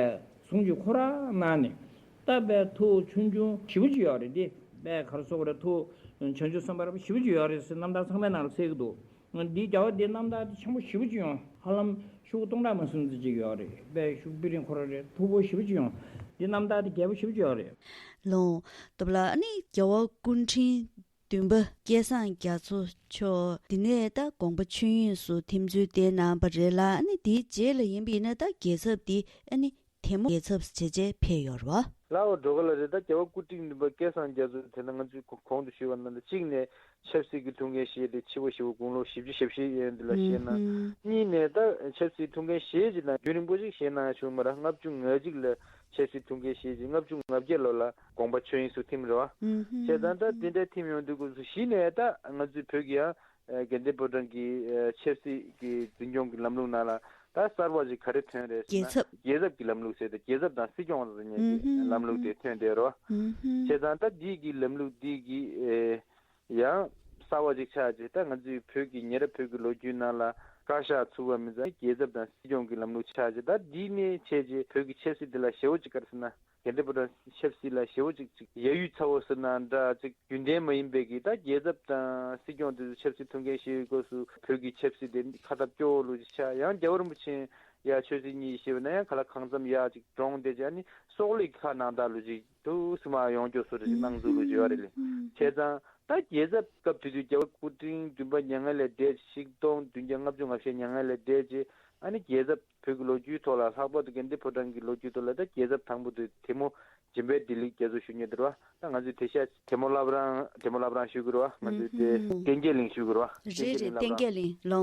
གསུང་ཆོས་ཁོ་རང་གནང་ནས་ད་དཔེ་ཐུགས་ཆུང་ཆུང་ཞེ་པོ་ཅིག་ཡོད་རེད། དེ་དཔེ་ག་རེ་ཟེར་དགོས་རེད། ཐུགས་བྱང་ཆུབ་སེམས་དཔའ་རབ་ཞེ་པོ་ཅིག་ཡོད་རེད་ཟེར་རྣམ་ཐར་ཚང་མའི་ནང་ལ་གསལ་གྱི་འདུག་འདི་རྒྱལ་བ་འདིའི་རྣམ་ཐར་དེ་ཆེན་པོ་ཞེ་པོ་ཅིག་ཡོང་། ཧ་ལམ་ཤོག་བུ་སྟོང་ཕྲག་མ་ཟིན་ཙམ་ཅིག་ཡོད་རེད། དཔེ་ཤོག་བུ་དཔེ་རིང་ཁོ་རང་རེད། མཐུག་པོ་ཞེ་པོ་ཅིག་ཡོང་། འདི་རྣམ་ཐར་དེ་རྒྱས་པོ་ཞེ་པོ་ཅིག་ཡོད་རེད། ལོང་། སྟབས་ལ་ཨ་ནི་རྒྱལ་བ་སྐུ་ཕྲེང་བདུན་པ་སྐལ་བཟང་རྒྱ་མཚོ་མཆོག་འདི་ནས་ད་དགོངས་པ་ཆོས་དབྱིངས་སུ་ཐིམ་ཚུལ་དེ་གནང་བ་རེད་ལ། ཨ་ནི་དེའི་རྗེས་ལ་ཡིན་པ་ཡིན་ན་ད་རྒྱལ་ཚབ་འདི་ཨ་ནི་དེ་མོ་རྒྱལ་ཚབ་བྱས་རྗེས་ཕེབས་ཡོད་རེད་བ། ལའོ་འགྲོ་ག་ལ་རེད། ད་རྒྱལ་བ་སྐུ་ཕྲེང་བདུན་པ་སྐལ་བཟང་རྒྱ་མཚོ་དེ་ན་ང་ཚོས་གོང་དུ་ཞུས་པ་ནང་ལ་གཅིག་ནས་ཆབ་སྲིད་ཀྱི་ཐུགས་འགན་བཞེས་ཏེ་ཕྱི་པོ་ཞེ་པོ་དགུང་ལོ་བཞི་བཅུ་ཞེ་བཞི་ཡན་དུ་ལ་བཞེས་གནང་། གཉིས་ནས་ད་ཆབ་སྲིད་ཐུགས་འགན་བཞེས་ཀྱི་ན་རྒྱུན་རིང་པོ་ཞིག་བཞེས་གནང་བྱུང་མ་རེད། ལྔ་བཅུ་ང་གཅིག་ལ་ཆབ་སྲིད་ཐུགས་འགན་བཞེས་རྗེས་ལྔ་བཅུ་ང་བརྒྱད་ལོ་ལ་དགོངས་པ་ཆོས་དབྱིངས་སུ་ཐིམ་རེད་བ། བྱས་ཙང་ད་དེ་འདྲའི་ཐིམ་ཡོང་དུས་སྐབས་སུ་གཞི་ནས་ད་ང་ཚོའི་བོད་ཀྱི་ཡང་དགེ་ལྡན་ཕོ་བྲང་གི་ཆབ་སྲིད་ཀྱི་འཛིན་སྐྱོང་གི་ལམ་ལུགས་ནང་ལ་ད་གསར་པ་ཞིག་ག་རེ་ཐོན་རེད་ཟེར་ན། རྒྱལ་ཚབ། རྒྱལ་ཚབ་ཀྱི་ལམ་ལུགས་ཟེར་ཏེ་རྒྱལ་ཚབ་དང་སྲིད་སྐྱོང་ཟེར་མཁན་གྱི་ལམ་ལུགས་དེ་ཐོན་བསྡད་རེད་བ། བྱས་ཙང་ད་འདི་གི་ལམ་ལུགས་འདི་གི་ཡང་ གསར་བ་ཅིག་ཆགས་རྗེས། ད་ང་ཚོའི་བོད་ཀྱི་ཉེ་རབས་བོད་ཀྱི་ལོ་རྒྱུས་ནང་ལ་བཀའ་ཤག་ཚུགས་པ་མིན་ཙང་རྒྱལ་ཚབ་དང་སྲིད་སྐྱོང་གི་ལམ་ལུགས་ཆགས་རྗེས། ད་འདི་ནས་བྱས་རྗེས་བོད་ཀྱི་ཆབ་སྲིད་འདི་ལ་ཞེ་བོ་ཅིག་ག་རེ་ཟེར་ན། དགེ་ལྡན་ཕོ་བྲང་ཆབ་སྲིད་ལ་ཞེ་བོ་ཅིག་ཅིག་ཡ་ཡུལ་ཚ་བོ་ཟེར་ན་འདྲ། ཅིག་རྒྱུན་ལྡན་མ་ཡིན་པའི་གི་ད་རྒྱལ་ཚབ་དང་སྲིད་སྐྱོང་དེ་ཚོ་ཆབ་སྲིད་ཐུགས་འགན་བཞེས་ཡོད་སྐབས་སུ་བོད་ཀྱི་ཆབ་སྲིད་དེ་ཁ་སྟབས་སྐྱོ་བོ་ལུགས་ཅིག་ཆགས། ཡང་རྒྱལ་བ་རིན་པོ་ཆེ་ཡ་ཆོས་སྲིད་གཉིས་བཞེས་པ་ན་ཡང་ག་ལ་གང་འཚམ་ཡ་ཅིག་གྲོངས་བསྡད་རྗེས། ཨ་ནི་སྲོག་ལེགས་ཁ་ནང་ད་ལུགས་ཅིག་ཏུ་སུ་མ་ཡོང་སྐྱོ་བཟོ་འདྲ་ཅིག་གནང་ཚུལ་ལུགས་ཅིག་ཡོད་རེད་ལེ། བྱས་ཙང་ད་རྒྱལ་ཚབ་སྐབས་དེ་དུས་རྒྱལ་བ་སྐུ་ཕྲེང་བདུན་པ་མྱ་ངན་ལས་འདས། ཆིག་སྟོང་བདུན་བརྒྱ་ལྔ་བཅུ་ང་བརྒྱད་མྱ་ངན་ལས་འདས་རྗེས། ཨ་ནི་རྒྱལ་ཚབ་བོད་ཀྱི་ལོ་རྒྱུས་ཐོག་ལ་ལྷག་པར་དུ་དགེ་ལྡན་ཕོ་བྲང་གི་ལོ་རྒྱུས་ཐོག་ལ་ད་རྒྱལ་ཚབ་དང་པོ་དེ་ཐེ་མོ་འཇམ་དཔལ་བདེ་ལེགས་རྒྱ་མཚོ་ཞུ་མཁན་དེ་རེད་བ། ད་ང་ཚོས་དེ་ཤ་ཐེ་མོ་བླ་བྲང་། ཐེ་མོ་བླ་བྲང་ཞུ་གི་རེད་བ། ང་ཚོས་དེ་ཨུ་ཧུམ། བསྟན་རྒྱས་གླིང་ཞུ་གི་རེད་བ། རེད་རེད། བསྟན་རྒྱས་གླིང་ལོ།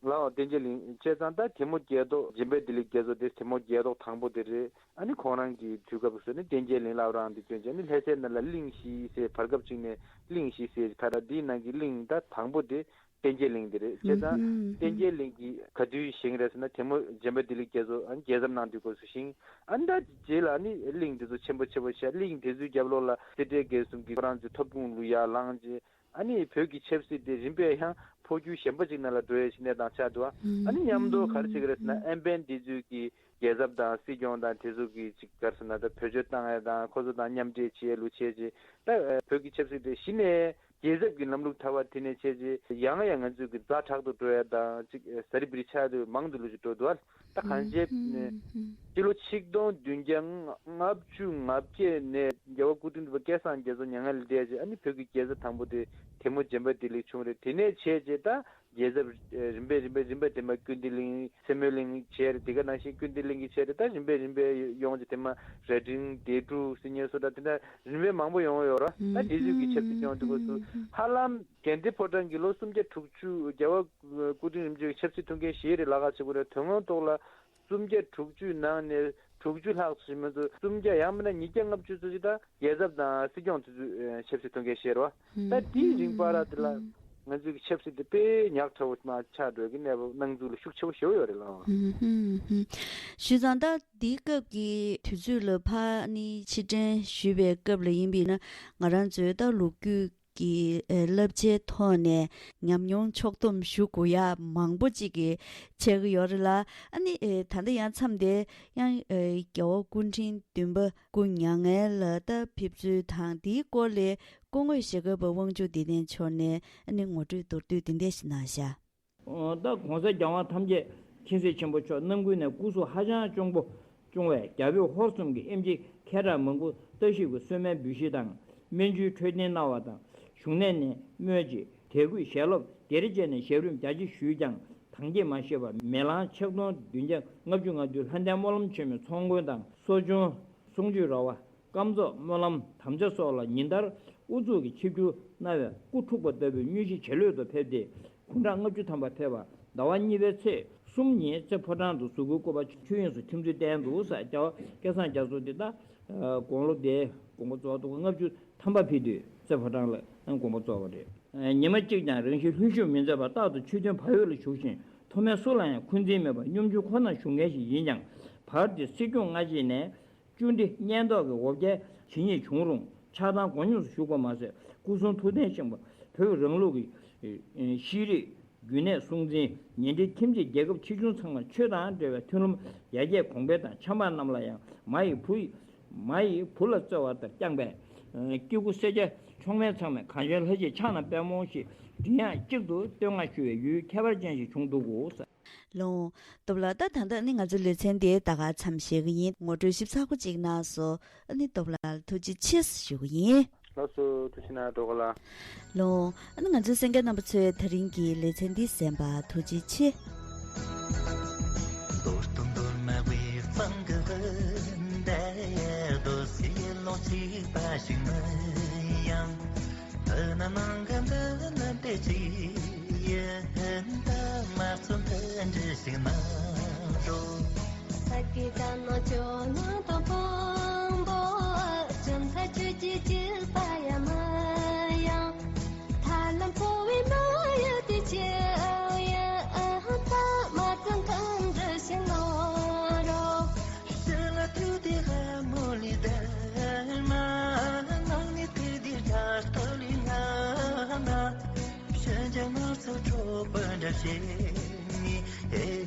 ལའོ་བསྟན་རྒྱས་གླིང་བྱས་ཙང་ད་ཐེ་མོ་རྒྱལ་ཐོག་འཇམ་དཔལ་བདེ་ལེགས་རྒྱ་མཚོ་དེ་ཐེ་མོ་རྒྱལ་ཐོག་དང་པོ་དེ་རེད། ཨ་ནི་ཁོང་རང་གི་དུས་སྐབས་སུ་ནི་བསྟན་རྒྱས་གླིང་བླ་བྲང་དེ་བསྐྱོན་བྱས་ནི་ལྷ་སའི་ནང་ལ་གླིང་བཞི་ཟེར། བར་སྐབས་གཅིག་ནས་གླིང་བཞི་ཟེར། ད་ལྟ་འདིའི་ནང་གི་གླིང་ད་དང་པོ་དེ་བསྟན་རྒྱས་གླིང་དེ་རེད། བྱས་ཙང་ཨུ་ཧུམ། བསྟན་རྒྱས་གླིང་གི་ག་དུས་བཞེངས་རེད་ཟེར་ན། ཐེ་མོ་འཇམ་དཔལ་བདེ་ལེགས་རྒྱ་མཚོ་ཨ་ནི་རྒྱལ་ཚབ་གནང་དུས་སྐབས་སུ་བཞེངས། ཨ་ནི་ད་རྗེས་ལ་ནི་གླིང་དེ་ཚོ་ཆེན་པོ་ཆེན་པོ་བྱས། གླིང་དེ་ཚོའི་རྒྱབ་ལོགས་ལ་སེ་འབྲས་དགེ་གསུམ་གྱི་ཁོ་རང་ཚོའི་ཐབ་ཁུང་ལུ་ཡར་ལངས་རྗེས། ཨ་ནི་བོད་ཀྱི་ཆབ་སྲིད་དེ་རིམ་པས་ཡང་འཕོ་འགྱུར་གཞན་པ་ཅིག་ནང་ལ་འགྲོ་ཡའི་གནས་སྟངས་ཆགས་འདུག་ཨ་ནི་མཉམ་དུ་ག་རེ་བྱེད་ཀྱི་རེད་ཟེར་ན། ཨམ་བན་དེ་ཚོས་ཀྱི་རྒྱལ་ཚབ་དང་སྲིད་སྐྱོང་དང་དེ་ཚོ་གི་ཅིག་ག་རེ་ཟེར་ན། ད་བེད་སྤྱོད་བཏང་ཡ་དང་ཁོ་ཚོ་དང་མཉམ་འབྲེལ་བྱེད་ཡ་ལུགས་བྱས་རྗེས། ད་བོད་ཀྱི་ཆབ་སྲིད་དེ་གཞི་ནས་རྒྱལ་ཚབ་ཀྱི་ལམ་ལུགས་དར་བ་དེ་ནས་བྱས་རྗེས་ཡང་ཡང་ང་ཚོས་ཀྱི་ཛ་དྲག་ཏུ་འགྲོ་ཡ་དང་ཅིག་ཟ་རི་བི་རི་ཆགས་དུས་མང་དུ་ལུས་ཅིག་འགྲོ་འདུག་ཨ། ད་གང་ཅི་ནས་སྤྱི་ལོ་ཆིག་སྟོང་བདུན་བརྒྱ་ལྔ་བཅུ་ང་བརྒྱད་ནས་རྒྱལ་བ་སྐུ་ཕྲེང་བདུན་པ་སྐལ་བཟང་རྒྱ་མཚོ་མྱ་ངན་ལས་འདས་རྗེས། ཨ་ནི་བོད་ཀྱི་རྒྱལ་ཚབ་དང་པོ་དེ་ཐེ་མོ་འཇམ་དཔལ་བདེ་ལེགས་བྱུང་རེད། དེ་ནས་བྱས་རྗེས་ད་རྒྱལ་ཚབ་རིམ་པས་རིམ་པས་རིམ་པས་དེ་མ་ཀུན་བདེ་གླིང་། སེ་མོ་གླིང་བྱས་རེད། དེ་ག་ནང་བཞིན་ཀུན་བདེ་གླིང་གི་བྱས་རེད། ད་རིམ་པས་རིམ་པས་ཡོང་རྗེས་དེ་མ་རྭ་སྒྲེང་སྡེ་དྲུག་ཟེར་མཁན་སོགས། ད་དེ་འདྲ་རིམ་པས་མང་པོ་ཡོང་ཡོད་ར། ད་དེ་ཚོའི་གི་ཆབ་སྲིད་སྐྱོང་དུས་སྐབས་སུ་ཧ་ལམ་དགེ་ལྡན་ཕོ་བྲང་གི་ལོ་སུམ་བརྒྱ་དྲུག་ཅུ་རྒྱལ་བ་སྐུ་ཕྲེང་རིམ་བྱོན་གྱི་ཆབ་སྲིད་ཐུགས་འགན་བཞེས་རེད་ལབ་ཁ་བྱེད་དགོས་རེད། དོན་དངོས་ཐོག་ལ་སུམ་བརྒྱ་དྲུག་ཅུའི་ནང་ནས་དྲུག་ཅུ་ལྷག་ཙམ་ཞིག་མ་གཏོགས། སུམ་བརྒྱ་ཡང་མིན་ན་ཉིས་བརྒྱ་ལྔ་བཅུ་ཙམ་ཞིག་ད་རྒྱལ་ཚབ་དང་སྲིད་སྐྱོང་དེ་ཚོས་ཆབ་སྲིད་ཐུགས་འགན་བཞེས་རེད་བ། ད་དེའི་རིང་བར་དེ་ལ་ང་ཚོའི་གི་ཆབ་སྲིད་དེ་དཔེ་ཉག་ཕྲ་བོ་མ་ཆགས་འགྲོ་གི་གནས་བབ་སྣང་ཚུལ་ལ་ཤུགས་ཆེ་བོ་ཞེ་པོ་ཡོད་རེད་ལགས། ཞུས་ཙང་ད་འདིའི་སྐབས་ཀྱི་དུས་ཚོད་ལ་ཕར་ནི་ཕྱིར་དྲན་ཞུས་པའི་སྐབས་ལ་ཡིན་པས་ན། ང་རང་ཚོའི་ད་ལོ་རྒྱུས་ཀྱི་ཨེ་བསླབ་བྱའི་ཐོག་ནས་ཉམས་མྱོང་ཕྱོགས་བསྡོམས་ཞུ་དགོས་ཡ་མང་པོ་ཅིག་གི་ཆགས་ཀྱི་ཡོད་རེད་ལ། ཨ་ནི་ཨེ་ད་ལྟ་ཡང་མཚམས་དེ་ཡང་ཨེ་རྒྱལ་བ་སྐུ་ཕྲེང་བདུན་པ་སྐུ་མྱ་ངན་ལ་ད་ཕེབས་ཚུལ་དང་། དེའི་སྐོར་ལ་སྐུ་ངོ་ཞྭ་སྒབ་པ་དབང་ཕྱུག་བདེ་ལྡན་མཆོག་ནས་ཨ་ནི་ངོ་སྤྲོད་མདོར་བསྡུས་དེ་འདྲ་ཞིག་གནང་ཤག་ད་༸གོང་ས་༸རྒྱལ་དབང་ཐམས་ཅད་མཁྱེན་གཟིགས་ཆེན་པོ་མཆོག་རྣམ་ཀུན་ནས་སྐུ་གཟུགས་ཧ་ཅང་སྐྱོ་པོ་བྱུང་བས། རྒྱ་བོད་ཧོར་གསུམ་གྱི་ཨེམ་ཆི་མཁས་གྲགས་མང་པོ་བཀྲ་ཤིས་ཀྱི་གསོལ་སྨན་འབུལ་བཞེས་དང་། སྨན་བཅོས་འཕྲོད་བསྟེན་གནང་བ་དང་། བཞུགས་གནས་ནས་སྨོས་ཅི། དད་གུས་ཞལ་སློབ་སྡེ་རེ་བཅས་ནས་ཞབས་རིམ་རྒྱ་ཆེ་ཞུས་ཀྱང་། དང་བགྱིས་མ་ཤེས་པར་མེ་གླང་ཆིག་སྟོང་བདུན་བརྒྱ་ལྔ་བཅུ་ང་བདུན་ལྷ་ལྡན་སྨོན་ལམ་ཆེན་མོའི་ཚོགས་མགོན་དང་། གསོ་སྦྱོང་གསུང་ཆོས་ར་བ། སྐམ་ཚོགས་སྨོན་ལམ་དམ་བཅའ་སོགས་ལ་ཉིན་ལྟར་དབུ་ཚུགས་ཀྱིས་ཆིབས་བསྒྱུར་གནང་བས། སྐུ་འཁྲུགས་པ་ལྟ་བུའི་མངོན་ཤེས་ཇེ་ལོད་དུ་ཕེབས་ཏེ། སྐུ་འཕྲེང་ལྔ་བཅུ་ཐམ་པ་ཕེབས་པ། ཟླ་བ་གཉིས་པའི་ཚེས་གསུམ་ཉིན་རྩེ་ཕོ་བྲང་དུ་གཟུགས་སྐུའི་སྐུ་པར་ཆོས་དབྱིངས་སུ་ཐིམ་ཚུལ་བསྟན་འདུག་ཟེར། རྒྱལ་བ་སྐལ་བཟང་རྒྱ་མཚོ་འདི་ད་དགུང་ལོ་དེ་དགོངས་པ་རྫོགས་འདུག་ལྔ་བཅུ་ཐམ་པ་ཕེབས་དུས་རྩེ་ཕོ་བྲང་ལ་དགོངས་པ་རྫོགས་པ་རེད། ཉི་མ་གཅིག་ཀྱང་རང་བཞིན་ལྷུན་ཤུགས་མི་འཛད་པར་རྟག་ཏུ་མཆོད་རྟེན་བག་ཡོད་ལ་བཞུགས་ཤིང་། མཐོ་དམན་སུ་ལ་ཡང་འཁོན་འཛིན་མེད་པར་སྙོམས་འཇུག་ཁོ་ནར་བཞུགས་མཁན་ཞིག་ཡིན་ཀྱང་། བར་དེ་སྲིད་སྐྱོང་སྔ་རྗེས་ནས་བཅུ་འདྲེ་གཉན་ཐོག་གི་འོ་བརྒྱལ་ཇི་སྙེད་བྱུང་རུང་། ཆགས་སྡང་མགོ་རྙོག་ཏུ་ཞུགས་པ་མ་ཟད། སྐུ་གསུང་ཐུགས་རྟེན་བཞེངས་པ། བོད་རང་ལུགས་ཀྱི་ཤེས་རིག་རྒྱུན་གནས་སྲུང་འཛིན། ཉེ་འབྲེལ་ཁྱིམ་མཚེས་རྒྱལ་ཁབ་ཆེ་ཆུང་ཚང་མར་ཆོས་དང་འབྲེལ་བའི་མཐུན་ལམ་ཡར་རྒྱས་གོང་འཕེལ་དང་། ཆབ་འབངས་རྣམས་ལ་ཡང་མ་ཡིས་བུ་ཡིས་མ་ཡིས་བུ་ལ་བརྩེ་བ་ལྟར་བསྐྱངས་པས། སྐྱེ་དགུ་སེར་སྐྱ་མཆོག་དམན་ཚང་མས་གངས་ཅན་ལྷ་གཅིག་ཕྱག་ན་པདྨོ་ཞེས་མགྲིན་དབྱངས་གཅིག་ཏུ་བསྟོད་བསྔགས་ཞུ་བའི་ཡུལ་ཁྱད་པར་ཅན་ཞིག་བྱུང་འདུག་གོ། ལོ། སྟོབས་ལགས། ད་ད་ལྟ་ནི་ང་ཚོའི་ལེ་ཚན་དེ་ད་ག་མཚམས་བཞག་གི་ཡིན། ངོ་སྤྲོད་ཞིབ་ཚགས་པོ་ཅིག་གནང་སོང་། ཨ་ནི་སྟོབས་ལགས་ཐུགས་རྗེ་ཆེ་ཞུ་གི་ཡིན། ལགས་སོ། ཐུགས་རྗེ་གནང་འགྲོ་ག་ལ། ལོ། ཨ་ནི་ང་ཚོའི་གསན་མཁན་རྣམ་པ་ཚོས་ད་རིང་གི་ལེ་ཚན་འདི་གསན་པར་ཐུགས་རྗེ་ཆེ། ཞེས་ནི་ཨེ།